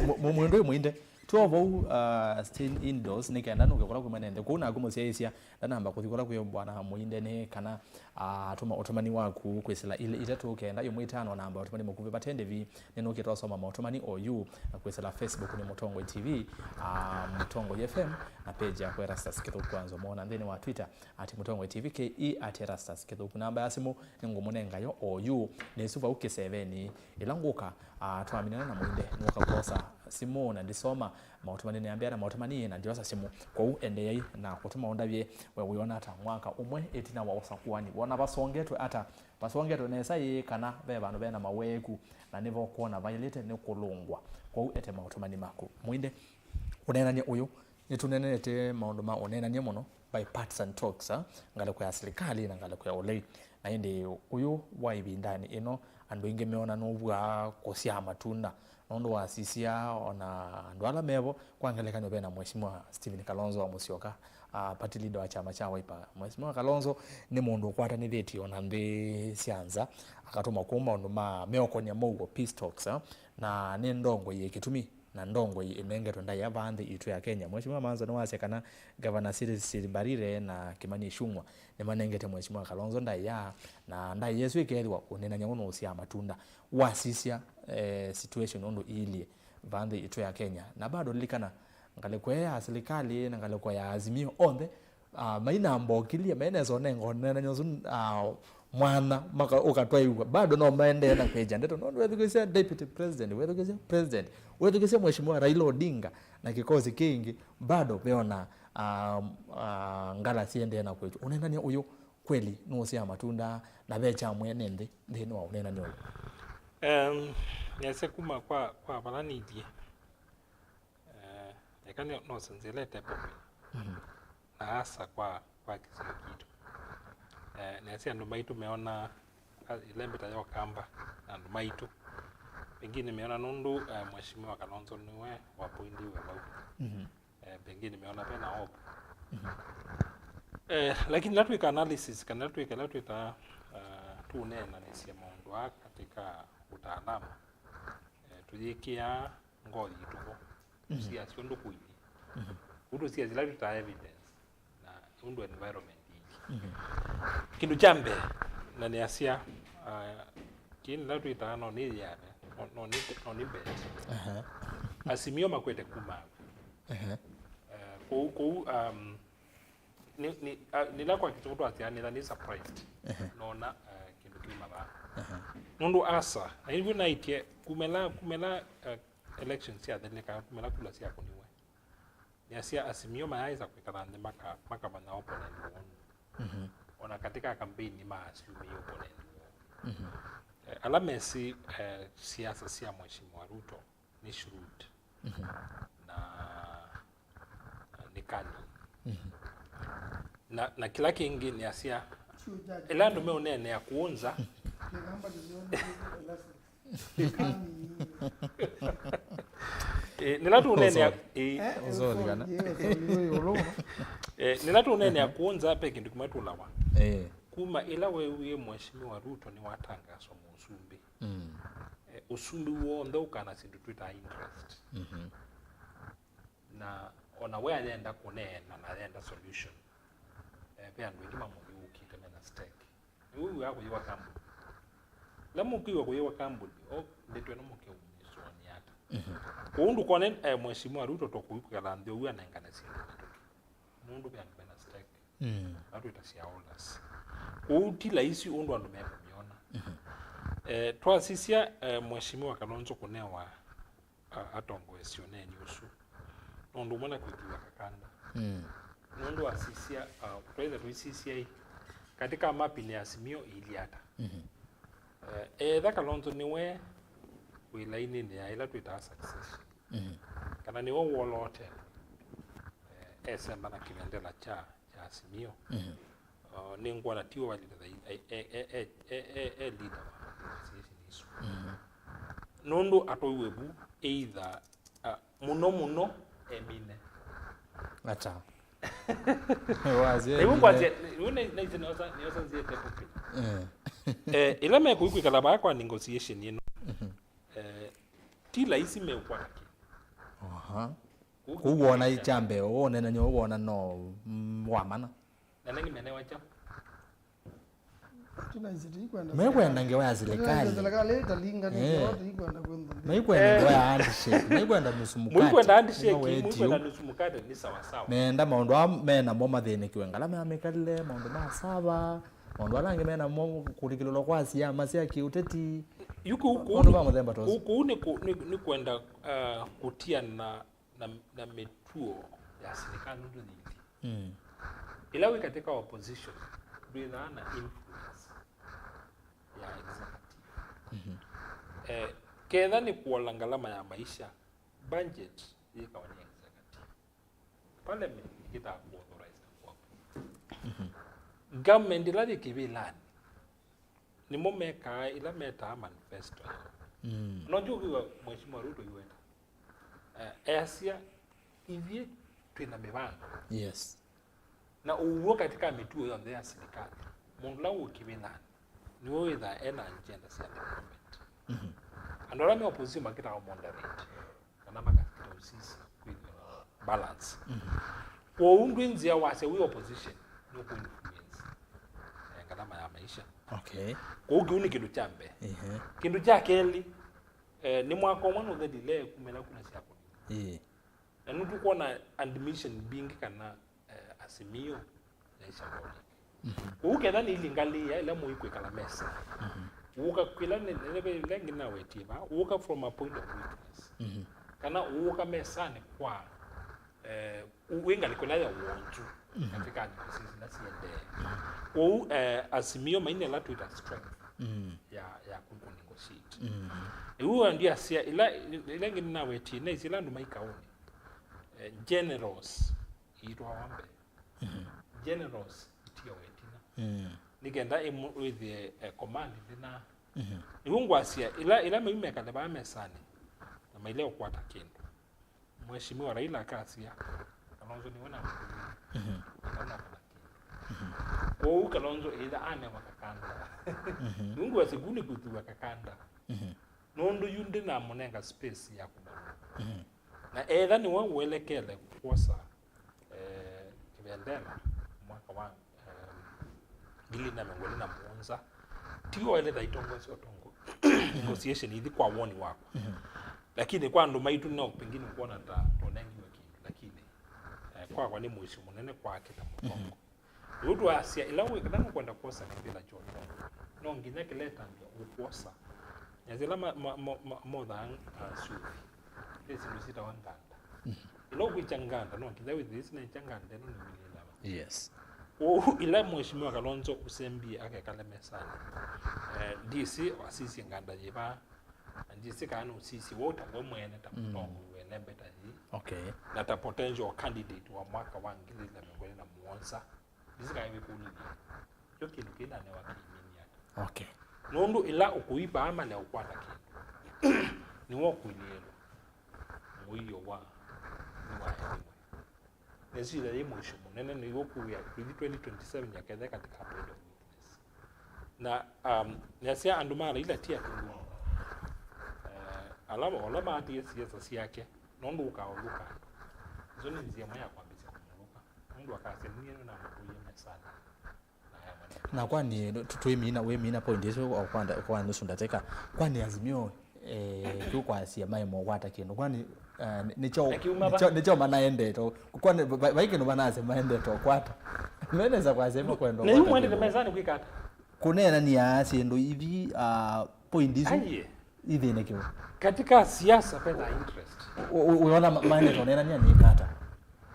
Mu-, mu-, mwĩndũ ĩ Mũinde. Twĩ o vau, uh, staying indoors, nĩ kenda nũke kũla kwĩ mwene nthĩ. Kũu naku mũsyaĩĩsya, ndanamba kũthi kũla kwĩ bwana Mũinde nĩ kana, uh, atũma ũtũmani waku kwĩsĩla ilĩ itatũ kenda ĩmwe ĩtano namba ũtũmani mũkuvĩ vate ndĩvi. Nĩnũkĩte ũsoma maũtũmani oyu na kwĩsĩla Facebook nĩ Mũtongoi T V, ah, Mũtongoi F M, na page yakwa Erastus Kĩthũku Wanzo. Mona nthĩnĩ wa Twitter at Mũtongoi T V, K E at Erastus Kĩthũku. Namba ya simũ nĩngũmũnenga yo oyu. Nĩsu vau kĩseveni. Ĩla ngũka, ah, twaminana na Mũinde, nũka kwosa simũ na ndisoma maũtũmani, nĩambĩa na maũtũmani na ndiosa simũ. Kwoou endeeai na kũtũma ũndavye we wĩona ata mwaka ũmwe ĩtina wa ũsakũani. Wona vasongetwe ata? Vasongetwe nesa ĩĩ, kana ve vandũ vena maweeku, na nĩvo kwona vaĩlĩte nĩ kũlũngwa. Kwoou ete maũtũmani maku. Mũinde, ũneenany'a ũyũ, nĩtũneenete maũndũ ma ũneenany'a mũno by parts and talks, ah, ngalĩko ya silikalĩ na ngalĩko ya ũlei. Na ĩndĩ ũyũ wa ĩvindanĩ ĩno, andũ aingĩ meona nũvw'aa kũsyaa matunda, nũndũ wasisya ona andũ ala mevo, kwa ngelekany'o, ve na Mheshimiwa Stephen Kalonzo wa Musyoka, ah, party leader wa kyama kya Wiper. Mheshimiwa Kalonzo nĩ mũndũ ũkwatanĩthĩtye ona nthĩ sya nza, akatũma kũu maũndũ ma meũkonya mũuo, peace talks, eh, na nĩ ndongoi yĩ kĩtumi na ndongoi ĩnengetwe ndaĩa vaa nthĩ itũ ya Kenya. Mheshimiwa Manzo nĩwasya kana Gavana Cyril Mbarire na Kimani Ichung'wa nĩmanengete Mheshimiwa Kalonzo ndaĩa, na ndaĩa ĩsu ĩkeethĩwa ũneenany'a ũũ nũũsyaa matunda. Wasisya, eh, situation ũndũ iilyĩ vaa nthĩ itũ ya Kenya. Na bado lilikana, ngalĩko ĩĩ ya silikalĩ na ngalĩko ya Azimio onthe, ah, mainamba ũkilye, mainesa ũnenga ũneenany'a ũsu, ah, mwanya maka-, ũkatwaĩw'a. Bado no maendee na kwĩkya ndeto, nũndũ wethukĩsya Deputy President, wethukĩsya President, wethukĩsya Mheshimiwa Raila Odinga na kĩkosi kĩngĩ, bado veona, ah, ah, ngala siendee na kwĩkya. Ũneenany'a ũyũ kweli nũũsyaa matunda, na ve kya mwene nthĩ nthĩnĩ wa ũneenany'a ũyũ? Em, nĩasya kuma kwa, kwa vala nĩilyĩ, eh, eka nĩ-, nose nzĩlete Bobi na Asa kwa, kwa kĩsio kitũ. Eh, nĩasya andũ maitũ meona, ah, ĩla mbĩta ya Ũkamba na andũ maitũ. Pengine meona nũndũ, eh, Mheshimiwa Kalonzo nĩwe wapointiwe vau. Eh, pengine meona vena hope. Eh, lakini ĩla twĩka analysis, kana twĩka ĩla twĩta, eh, tũneenanĩsye maũndũ aa katika ũtaalamu, eh, tũyĩkĩaa ngoo yitũ vo. Tũsiasya ũndũ kũilyĩ. Ũu tũsiasya ĩla twĩtaa evidence na ũndũ environment ĩilyĩ. Kĩndũ kya mbee, na nĩasya, ah, kĩĩ nĩla twĩtaa no nĩ yĩane, no, no nĩ, no nĩ bet. Azimio makwete kuma. Eh, kũu, kũu, um, nĩ, nĩ, ah, nĩla kwa kĩsũngũ twasya nĩtha nĩ surprised. Nona, eh, kĩndũ kĩuma vaa. Nũndũ Asa, na ĩndĩ naĩtye, kumela, kumela, eh, elections syatheleka, kumela kula syakũniwe. Nĩasya Azimio mayaaĩsa kwĩkala nthĩ maka-, makamanya opponent woo. Ona katika campaign nĩmaasumie opponent woo. Eh, ala mesĩ, eh, siasa sya Mheshimiwa Ruto nĩ shrewd na, na nĩ cunning. Na, na kĩla kĩngĩ nĩasya, ĩla andũ meũneenea kũũ nza, Eh, nĩla tũũneenea, eh, eh, nĩla tũũneenea kũũ nza ve kĩndũ kĩmwe tũlawa. Kuma ĩla weewie Mheshimiwa Ruto nĩwatangaswa mũsumbĩ, eh, ũsumbĩ w'onthe ũkana syĩndũ twĩtaa interest. Na ona we ayenda kũneena na ayenda solution. Eh, ve andũ aingĩ mamũthyũũkĩte mena stake. Nĩwĩw'aa kũyĩwa kambuni. Ĩla mũkwĩw'a kũyĩwa kambuni, o ndeto ĩno mũkeumĩsũanĩa ata? Kwoou ndũkone, eh, Mheshimiwa Ruto tokũu kwĩkala nthĩ ũu anengane syĩndũ mĩtũkĩ. Nũndũ ve andũ mena stake. Vatwĩta shareholders. Kwoou ti laisi ũndũ andũ mekũmyona. Eh, twasisya, eh, Mheshimiwa Kalonzo kũnewa a-, atongoesye ũneeni ũsu. Nũndũ ũmwe na kwĩkiwa kakanda. Nũndũ wasisya, uh, twaĩle tũisisyai katika mapping ya Azimio ĩilyĩ ata. Eh, etha Kalonzo nĩwe wĩ lainĩnĩ ya ĩla twĩtaa succession. Kana nĩwe wolote, eh, esemba na kĩvendela kya, kya Azimio. Uh, nĩngwona tiwe wa leader, e, e, e leader wa association isu. Nũndũ atwaiwe vu either, uh, mũno mũno emine. Ata. Wazi. Na iwe emine. Kwasya, iwe na, na ise niosa, niosa nzie tepo pina. Eh. Eh, ila mekũi kwikala vaa kwa negotiation ino. Eh, ti laisi mekwona ki. Aha. Kũu wona ikyambe, wonenany'a wona no, mm, wamana. Na nĩngĩ menewa kyaũ? Tũnaisye tũikwenda mekwenda ngewa ya serikali. Tũnaisye serikali ĩtalinganĩte, eh, wao tũikwenda kwĩ nthĩ. Maikwenda, eh, ngewa ya handshake. Maikwenda nusu mkate. Muikwenda handshake, muikwenda nusu mkate, ni sawa sawa. Meenda maũndũ aa menamo mathĩnĩkiwe, ngalama ya mĩkalĩle, maũndũ ma sava, maũndũ ala angĩ menamo kũlikĩlĩlwa kwa siama sya kĩũteti. Yu kũu, kũu, maũndũ ma mũthemba ta ũsu. Kũu, kũu nĩ kũ-, nĩ, nĩ kwenda, uh, kũtia na na, na mĩtuo ya silikalĩ nũndũ nĩ ĩngĩ. Mm. Ĩla wĩ katika opposition, ndwĩthaa na influence ya executive. Mhm. Eh, ketha nĩ kũola ngalama ya maisha, budget yĩkawa nĩ executive. Parliament yĩtaa kũ authorize na kũ approve. Mhm. Government ĩla yĩ kĩvĩlanĩ, nĩmo mekaa ĩla metaa manifesto yao. Mm. Nonjũ ũkwĩw'a Mheshimiwa Ruto iweta, eh, easya, "Ithyĩ twĩ na mĩvango." Yes. Na ũw'o katika mĩtuo yonthe ya silikalĩ, mũndũ ũla wĩ kĩvĩlanĩ nĩwe wĩthaa ena agenda sya development. Mhm. Andũ ala me opposition makĩtawa moderate, kana makakĩta ũsisi kwĩthĩwa balance. Mhm. Kwoou ndwĩ nzĩa wasya wĩ opposition nũkũ influence, eh, ngalama ya maisha. Okay. Kwoou kĩu nĩ kĩndũ kya mbee. Ehe. Kĩndũ kya kelĩ, eh, nĩ mwaka ũmwe nũthelile kumĩla kula sya kũlika. Ĩĩ. Na nĩtũkwona admission mbingĩ kana, eh, Azimio yaisya kũlika. Mhm. Kwoou ketha nĩ ilinga lĩya ĩla mũikwĩkala mesa. Mhm. Wũka kwĩla nĩ, nĩ, nĩ, ĩla ĩngĩ nawetie vaa, wũka from a point of weakness. Mhm. Kana wũka mesanĩ kwa, eh, wĩ ngalĩko ĩla ya wonzu, mhm, katika negotiations ila siendee. Mhm. Kwoou, eh, Azimio maina ĩla twĩta strength, mhm, ya, ya kũ-, kũ-negotiate. Mhm. Ĩu ndiasya, ĩla, ĩla ĩngĩ nĩnawetie, naisye ĩla andũ maikaũnĩ, eh, generals iitwawa mbee. Mhm. Generals itiawa ĩtina. Mm. Nĩ kenda ĩmũ-, wĩthĩe, eh, command nthĩ na. Mhm. Nĩw'o ngwasya, ĩla, ĩla maiu mekale vaa mesanĩ, na mailea ũkwata kĩndũ, Mheshimiwa Raila akasya, "Kalonzo nĩwe namũtũmie." Mhm. Ĩla nakala kĩndũ. Mhm. Kwoou Kalonzo either anewa kakanda. Mhm. Nĩw'o ngwasya kuu nĩ kũthuwa kakanda. Mhm. Nũndũ yu ndĩnamũnenga space ya kũmanya. Mhm. Na etha nĩwe ũelekele kwosa, eh, kĩvendela mwaka wa, eh, ngili na mĩongo ĩlĩ na mũonza, ti we waĩle ta itongoesya ũtongo negotiation ithi kwa woni wakwa. Mhm. Lakini kwa andũ maitũ no pengine ũkwona ta tũnengiwe kĩndũ, lakini, eh, kwakwa nĩ mũisyo mũnene kwake ta mũtongo. Mhm. Rĩu twasya, ĩla wĩ kana nũkwenda kwosa kĩvĩla kya ũtongo, no nginya kĩletambya ũkwosa. Nyasya ĩla ma-, ma-, ma-, ma-, mothaa, ah, syũvi, ve syĩndũ syĩtawa nganda. Mhm. Ĩla ũkwĩkya nganda, no nginya wĩthĩe ĩsu naĩkya nganda ĩno nĩmĩlĩlawa. Yes. Ũu ĩla Mheshimiwa Kalonzo ũsembie akekale mesanĩ, eh, ndĩsĩ wasisye nganda yĩva, na ndĩsĩ kana nũsisye we ta we mwene ta, mm, mũtongoi wene mbeta yĩĩ. Okay. Na ta potential candidate wa mwaka wa ngili ĩlĩ na mĩongo ĩlĩ na mũonza. Ndĩsĩ kana wĩkũlilye. Kyo kĩndũ kĩĩ nanewa kĩimini ata. Okay. Nũndũ ĩla ũkũi vaa malea ũkwata kĩndũ, nĩwe ũkũilĩĩlwa. Mũio wa nĩwaendiwe. Nĩsilya yĩ mũisyo mũnene nĩw'o kũwĩa tũithi twenty twenty-seven yakethe katika point of weakness. Na, um, nĩasya andũ ma Raila ti atũlu. Eh, ala, ala maatie siasa syake, nũndũ ũkaũlũka andũ. Ĩsu nĩ nzĩa ĩmwe ya kwambĩsya kũmũlũka. Nũndũ akasya, "Niĩ nĩnamũtũie mesanĩ." Na kwani tũ-, twĩmina, wĩmina point ĩsu o kwa nda-, kwa nusu ndatĩka. Kwani Azimio, eh, kĩu kwasya maĩ mokwata kĩndũ? Kwani, eh, nĩkyo, nĩkyo, nĩkyo manaendete? Kwani va-, va-, vai kĩndũ manasya maendete kwata? Menesa kwasya makwenda kwata kĩndũ. Kũneenania syĩndũ ithi, ah, point isu. Aiye. Ithĩnĩkĩwe. Katika siasa kwĩna interest. U-, u-, unaona ma-, maana tonena ni anikata.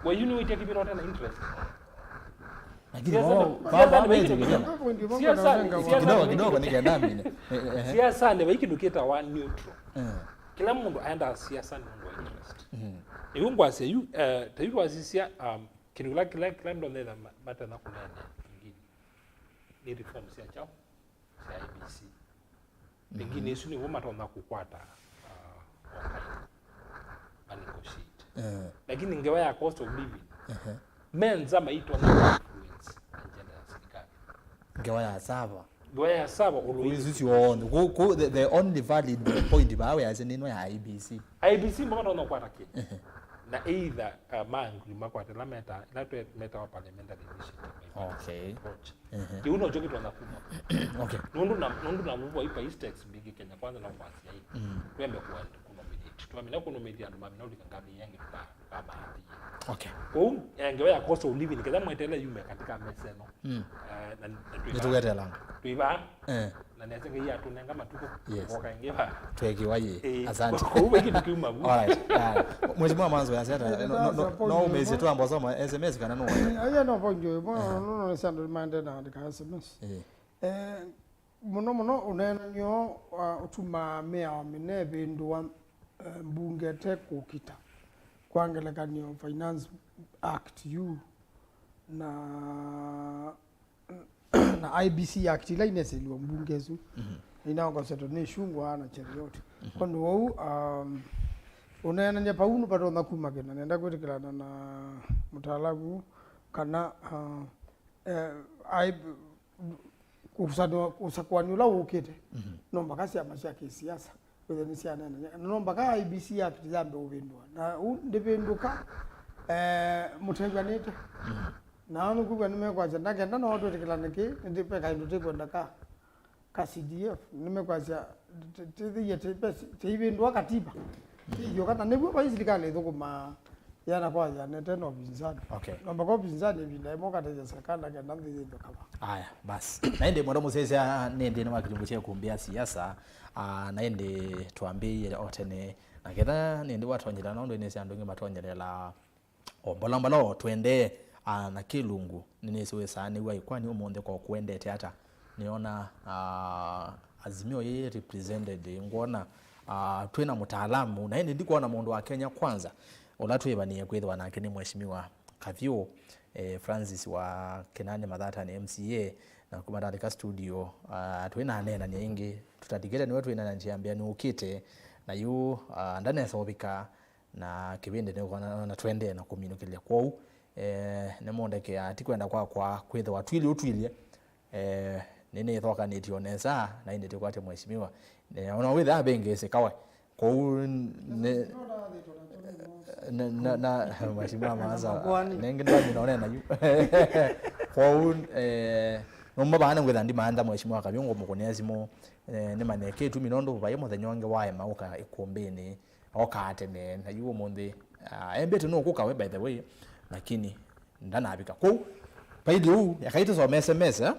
Kwa hiyo ni wĩtya kĩvĩla ũtena interest. Lakini siasa wao, ni, wao, siasa wao ni wĩkĩndũ kĩtema. Point mmoja siasa, naona siasa kidogo, ni kidogo wĩkĩndũ. Nĩkenda amine. Eh, eh, eh. Siasa nĩ vai kĩndũ kĩtawa neutral. Eh. Kĩla mũndũ aenda siasa nĩ ũndũ wa interest. Mhm. Ĩu ngwasya yu, eh, ta yu twasisya, um, kĩndũ kĩla, kĩla, kĩla andũ metha ma-, matena kũneenea kĩngini. Nĩ reform sya kyaũ? Sya I E B C. Pengine, mhm, isu nĩvo matonya kũkwata, uh, ma negotiate. Eh. Lakini ngewa ya cost of living, ehe, menza maitonya influence agenda ya serikali. Ngewa ya sava. Ngewa ya sava, ulu isu syonthe. Ku, ku, the, the only valid point vaa wĩasya nĩno ya I E B C. I E B C matonya kũkwata kĩndũ. Ehe. Na either, uh, ma angry makwate ĩla meta, ĩla twe-, metawa parliamentary initiative. Okay. Approach. Ehe. Kĩu nokyo kĩtonya kuma. Okay. Nũndũ na, nũndũ na vuvu aipa East X mbingĩ Kenya Kwanza na kwasya ĩ. Mm. Twembe ku, ku nominate. Twamina ku nominate andũ mamina ũlika ngambi yengi tuka, tukamaathie. Okay. Kwoou, eh, ngewa ya cost of living, ketha mweteele yume katika mesa ĩno. Mm. Eh, na, na tuiva. Nĩtũgeteelanga. Tuiva. Eh. Na nesa Ngai atũnenga matukũ. Yes. Tũkoka ĩngĩ va. Twekiwa yĩ. Eh, asante. Kwoou ve kĩndũ kĩuma vu. All right. Ah, Mheshimiwa Manzo yaseta, eh, no, no, no, no, umesye tu ambo soma S M S kana no. Eh, aya no point yo, eh, no, no, no, sando mande na andika S M S. Eh. Eh, mũno mũno ũneenany'o wa ũtumaa mĩao mĩnee ĩvĩndũwa, eh, mbunge ĩte kũkita. Kwa ngelekany'o, Finance Act yu na na I B C Act ila ineseliwe mbunge ĩsu, inaongosetwe nĩ Ichung'wah na Cheruiyot. Kwondũ wou, um, ũneenany'a pau nũpatonya kuma kĩna, nenda kwĩtĩkĩlana na mũtaalamu kana, uh, eh, I, ũsakũani ũla wũkĩte, no mpaka syama sya kĩsiasa wĩthĩe nĩsyaneenany'a. Na no mpaka I B C Act yambe ũvĩndũa. Na ũu ndĩvĩndũka, eh, mũtew'anĩte. Na nũkwĩw'a nĩmekwasya, ndakenda no twĩtĩkĩlane kĩ, nĩndĩ ve kaĩndũ tĩkwenda ka, ka C D F. Nĩmekwasya, tĩthĩie tĩivĩndũa katiba. Tĩithyoka, na nĩw'o vai silikalĩ ĩthũkũmaa yana kwa yana ĩte na ũpinzani. Okay. No mpaka ũpinzani ĩvinda ĩmwe ũkatethya serikali na kenda nthĩ yĩthwe kava. Aya, basi. Na ĩndĩ mwenda mũsyaĩĩsya nĩ nthĩnĩ wa kĩlungu kya ĩkũmbĩ ya siasa, ah, na ĩndĩ twambĩĩie o tene, na ketha nĩ ĩndĩ watonyela, nũndũ nĩsĩ andũ aingĩ matonyelela o mbola mbola o twendee, ah, na kĩlungu, nĩnĩsĩ wĩsaa nĩw'a ĩkwani ũmũnthĩ ko kũendete ata. Nĩona, ah, Azimio yĩ represented, ngwona, ah, twĩ na mũtaalamu, na ĩndĩ ndikwona mũndũ wa Kenya Kwanza, ũla twĩvanĩe kwĩthĩwa nake nĩ Mheshimiwa Kavyũ, eh, Francis wa Kinani Mathatani M C A, na kuma ndalika studio, ah, twĩ na aneenani aingĩ, tũtalikĩte nĩwe twĩ na njiambĩa nũkĩte, na yu, ah, ndanesa ũvika, na kĩvĩndĩ nĩkona na twendee na kũminũkĩlya. Kwoou, eh, nĩmũndekea, ti kwenda kwakwa kwĩthĩwa twilyĩ ũtwilyĩ, eh, nĩnĩthokanĩtye o nesa, na ĩndĩ tĩkwatya Mheshimiwa. Eh, ona wĩthĩa avĩngĩĩsĩ kawaĩ. Kwoou nĩ, na, na, na, Mheshimiwa Maasa, nengĩ ndamina ũnena yu. Kwoou, eh, nũmba vaa nĩngwĩtha ndimantha Mheshimiwa Kavyũ ngũmũkũnĩa simũ, eh, nĩmanye kĩtumi nũndũ vai mũthenya ũngĩ waema ũka ĩkũmbĩnĩ. Okaa tene, na yu ũmũnthĩ, ah, embĩte nũkũka we, by the way, lakini ndanavika. Kwoou, vailye ũu, ekai tũsome S M S, eh?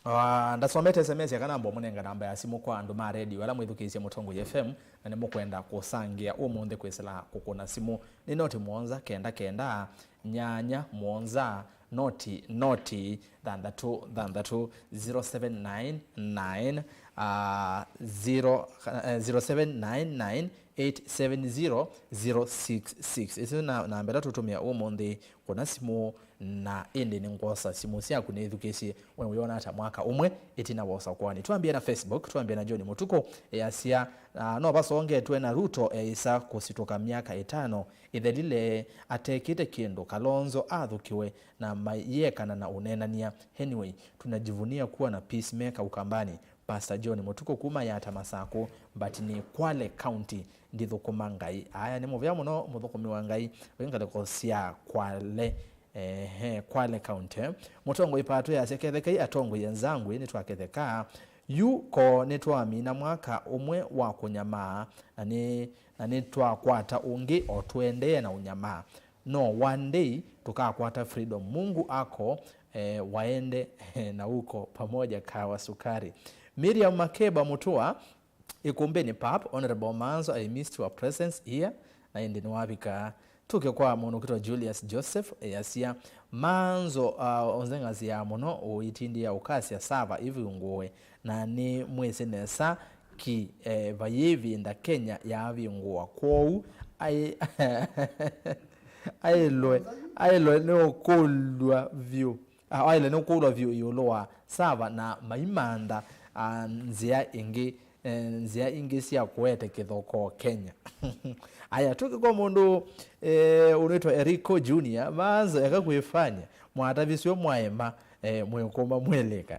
Ah, ndasomete S M S ya kana mbomũnenga namba ya simũ kwa andũ ma redio ala mwĩthukĩĩsye Mũtongoi F M, na nĩmũkwenda kũsangĩa ũmũnthĩ kwĩsĩla kũkũna simũ. Nĩ noti mũonza kenda kenda, nyanya mũonza, noti, noti, thanthatũ, thanthatũ, zero seven nine nine, ah, zero, eh, zero seven nine nine, eight seven zero, zero six six. Ĩsu na, namba ĩla tũtũmĩa ũmũnthĩ kũna simũ, na ĩndĩ nĩngwosa simũ syaku nĩthukĩĩsye, we ũyona ata mwaka ũmwe ĩtina wa ũsakũani. Twambie na Facebook, twambie na John Mũtukũ, easya, ah, no vasongetwe na Ruto eĩsa kũsitũka myaka ĩtano ĩthelile atekĩte kĩndũ, Kalonzo athũkiwe na mayĩekana na ũneenany'a. Anyway, tunajivunia kuwa na peacemaker Ukambani. Pastor John Mũtukũ kuma Yata Masakũ, but nĩ Kwale County, ndithũkũma Ngai. Aya, nĩ mũvea mũno mũthũkũmi wa Ngai wĩ ngalĩko sya Kwale, ehe, Kwale County. Mũtongoi Pato yasya, kethekai atongoi enzangwĩ, nĩtwaketheka. Yu ko nĩtwamina mwaka ũmwe wa kũnyamaa, na nĩ, na nĩtwakwata ũngĩ o tũendee na ũnyamaa. No one day tũkakwata freedom. Mungu ako, eh, waende na uko pamoja kawa sukari. Miriam Makeba Mutua, Ikumbini Pub, Honorable Manzo, I missed your presence here. Na ĩndĩ nĩwavika. Tuke kwa mũndũ ũkwĩtwa Julius Joseph, easya, Manzo, uh, ũnzeng'asya mũno ũitindĩa ũkasya sava ivingũe, na nĩ mwĩsĩ nesa ki, eh, vayĩ ĩvinda Kenya yaavingũa, kwoou ai-, aĩlwe, aĩlwe nĩ ũkũlw'a vyũ. Ah, aĩlwe nĩ ũkũlw'a vyũ ĩũlũ wa sava na maimantha, ah, nzĩa ingĩ, eh, nzĩa ingĩ sya kũete kĩthokoo Kenya. Aya, tũke kwa mũndũ, eh, ũnĩtwa Erico Junior, Manzo eka kwĩfanya, mwatavisw'e mwaema, eh, mwĩkũma mwĩlĩka.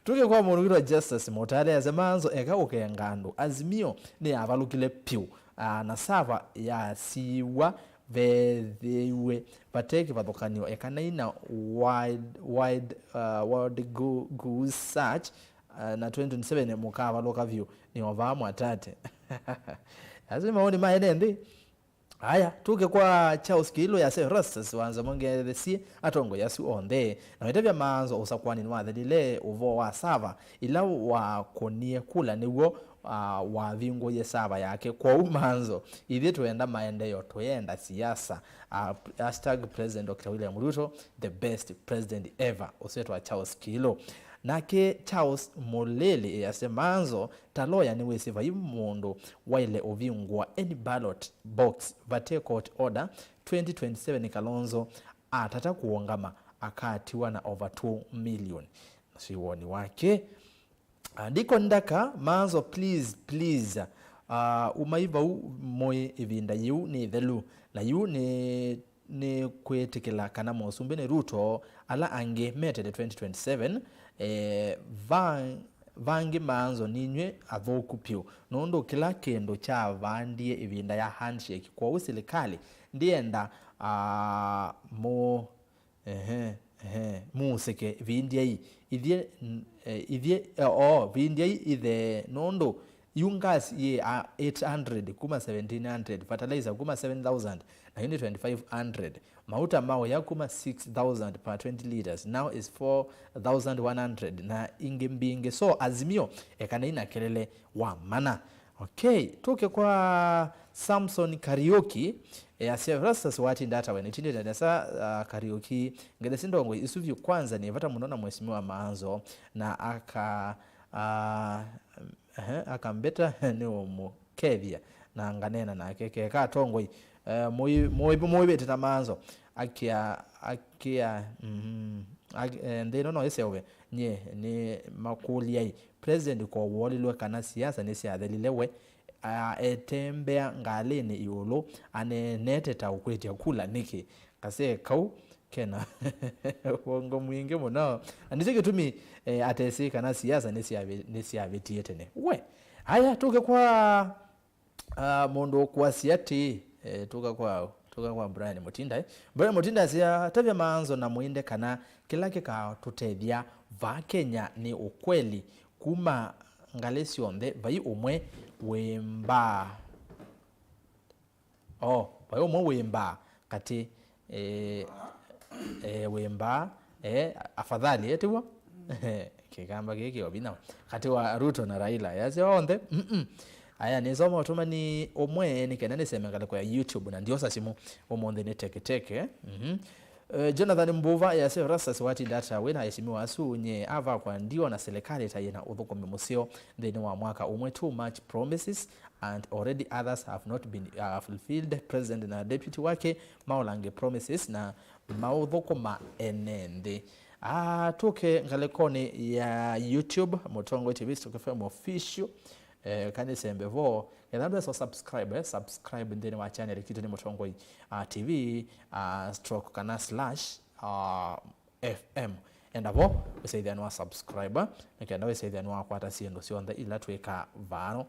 Tũke kwa mũndũ wĩtwa Justus Mũtale, ase Manzo eka ũkenga andũ. Azimio nĩyavalũkile pyũ, ah, na sava yasiiwa, vethĩiwe vate kĩvathũkany'o. Ekanai na wide, wide, uh, world go-, goose search, uh, na twenty twenty-seven mũkavalũka vyũ. Nĩ o vaa mwatate. Asu nĩ maoni ma ene nthĩ. Aya, tũke kwa Charles Kiilu yase, Rastus wanza mongethesie atongoi asu onthe. Na wetavya Manzo ũsakũani nĩwathelile ũvoo wa sava ila wakũnie kula nĩw'o, ah, wavingũie sava yake. Kwoou Manzo, ithyĩ twenda maendeeo, twenda siasa. Ah, hashtag President Doctor William Ruto, the best president ever. Ũsu etwa Charles Kiilu. Nake Charles Mulili easya, Manzo, ta lawyer nĩwĩsĩ vai mũndũ waĩle ũvingũa any ballot box vate court order twenty twenty-seven Kalonzo atata kũũngama, akatiwa na over two million. Ũsu wĩ woni wake. Ah, Deacon Ndaka, Maanzo, please, please. Ah, umai vau mũĩ ĩvinda yĩu nĩ ĩthelu. Na yu nĩ, nĩ kwĩtĩkĩla kana mũsumbĩ nĩ Ruto, ala angĩ metele twenty twenty-seven, eh, va, vangĩ Maanzo ninyw'ĩ athũku pyũ. Nũndũ kĩla kĩndũ kyavandie ĩvinda ya handshake. Kwoou silikalĩ ndĩenda, ah, mũ Ehe, ehe, mũseke, vindyai, ithyĩ, n-, eh, ithyĩ, eh, oo, vindyai ithee, nũndũ yu gas yĩ a eight hundred kuma seventeen hundred, fertilizer kuma seven thousand, na yu nĩ twenty-five hundred, mauta ma ũya kuma six thousand per twenty liters, now is four thousand one hundred, na ingĩ mbingĩ. So, Azimio, ekanai na kelele wa mana. Okay, tũke kwa Samson Kariuki. E, asya, Erastus watinda ata we? Nĩtindĩte nesa, ah, Kariuki. Ngethesye ndongoi isu vyũ kwanza nĩ vata mũno na Mheshimiwa Maanzo, na aka, ah, ehe, akambeta nĩũmũkethya na nganeena nake. Keka atongoi, eh, mũi-, mũi-, mũivĩte na Maanzo. Akia, akia, mhm, ak-, eh, nthĩ ĩno no ĩseũve. Nyie nĩ makũlyai. President ko wolilwe kana siasa nĩsyathelile we, a, etembea ngalĩnĩ ĩũlũ, aneenete ta ũkwĩtya kula nĩkĩ? Kasee kau kena wongo mwingĩ mũno. Na nĩkyo kĩtumi, eh, atesĩ kana siasa nĩsyavĩ-, nĩsyavĩtie tene. We, aya, tũke kwa Ah, mũndũ ũkwasya atĩĩ, eh, tũka kwa, tũka kwa Brian Mũtinda, eh. Brian Mũtinda asya, tavya Maanzo na Mũinde kana kĩla kĩkatũtethya vaa Kenya nĩ ũkweli kuma ngalĩ syonthe, vai ũmwe wĩ mbaa. Oh, vai ũmwe wĩ mbaa katĩ, eh, eh, wĩ mbaa, eh, afadhali, eh, tiw'o? Kĩkamba kĩĩ kĩ o vinya katĩ wa Ruto na Raila. Yasya onthe, mm-mm. Aya, nĩsoma ũtũmani ũmwe nĩ kenda nĩseme ngalĩko ya YouTube na ndiosa simũ ũmũnthĩ nĩ teketeke. Mhm. Eh, Jonathan Mbuva yasya, Erastus watinda ata wĩ na aheshimiwa asu? Nye avakwa ndiona serikali ta yĩna ũthũkũmi mũseo nthĩnĩ wa mwaka ũmwe, too much promises and already others have not been, uh, fulfilled. President na deputy wake maũlange promises na maũthũkũma ene nthĩ. Ah, tũke ngalĩkonĩ ya YouTube, Mũtongoi T V, Stock F M Official. Eh, kana nĩsembe vo, ketha ndwesa subscribe, eh, subscribe nthĩnĩ wa channel kitũ nĩ Mũtongoi, ah, T V, ah, stroke kana slash, ah, F M. Enda vo, wĩsaithya nĩwa subscribe, nĩkenda wĩsaithya nĩwakwata syĩndũ syonthe ila twĩkaa vano.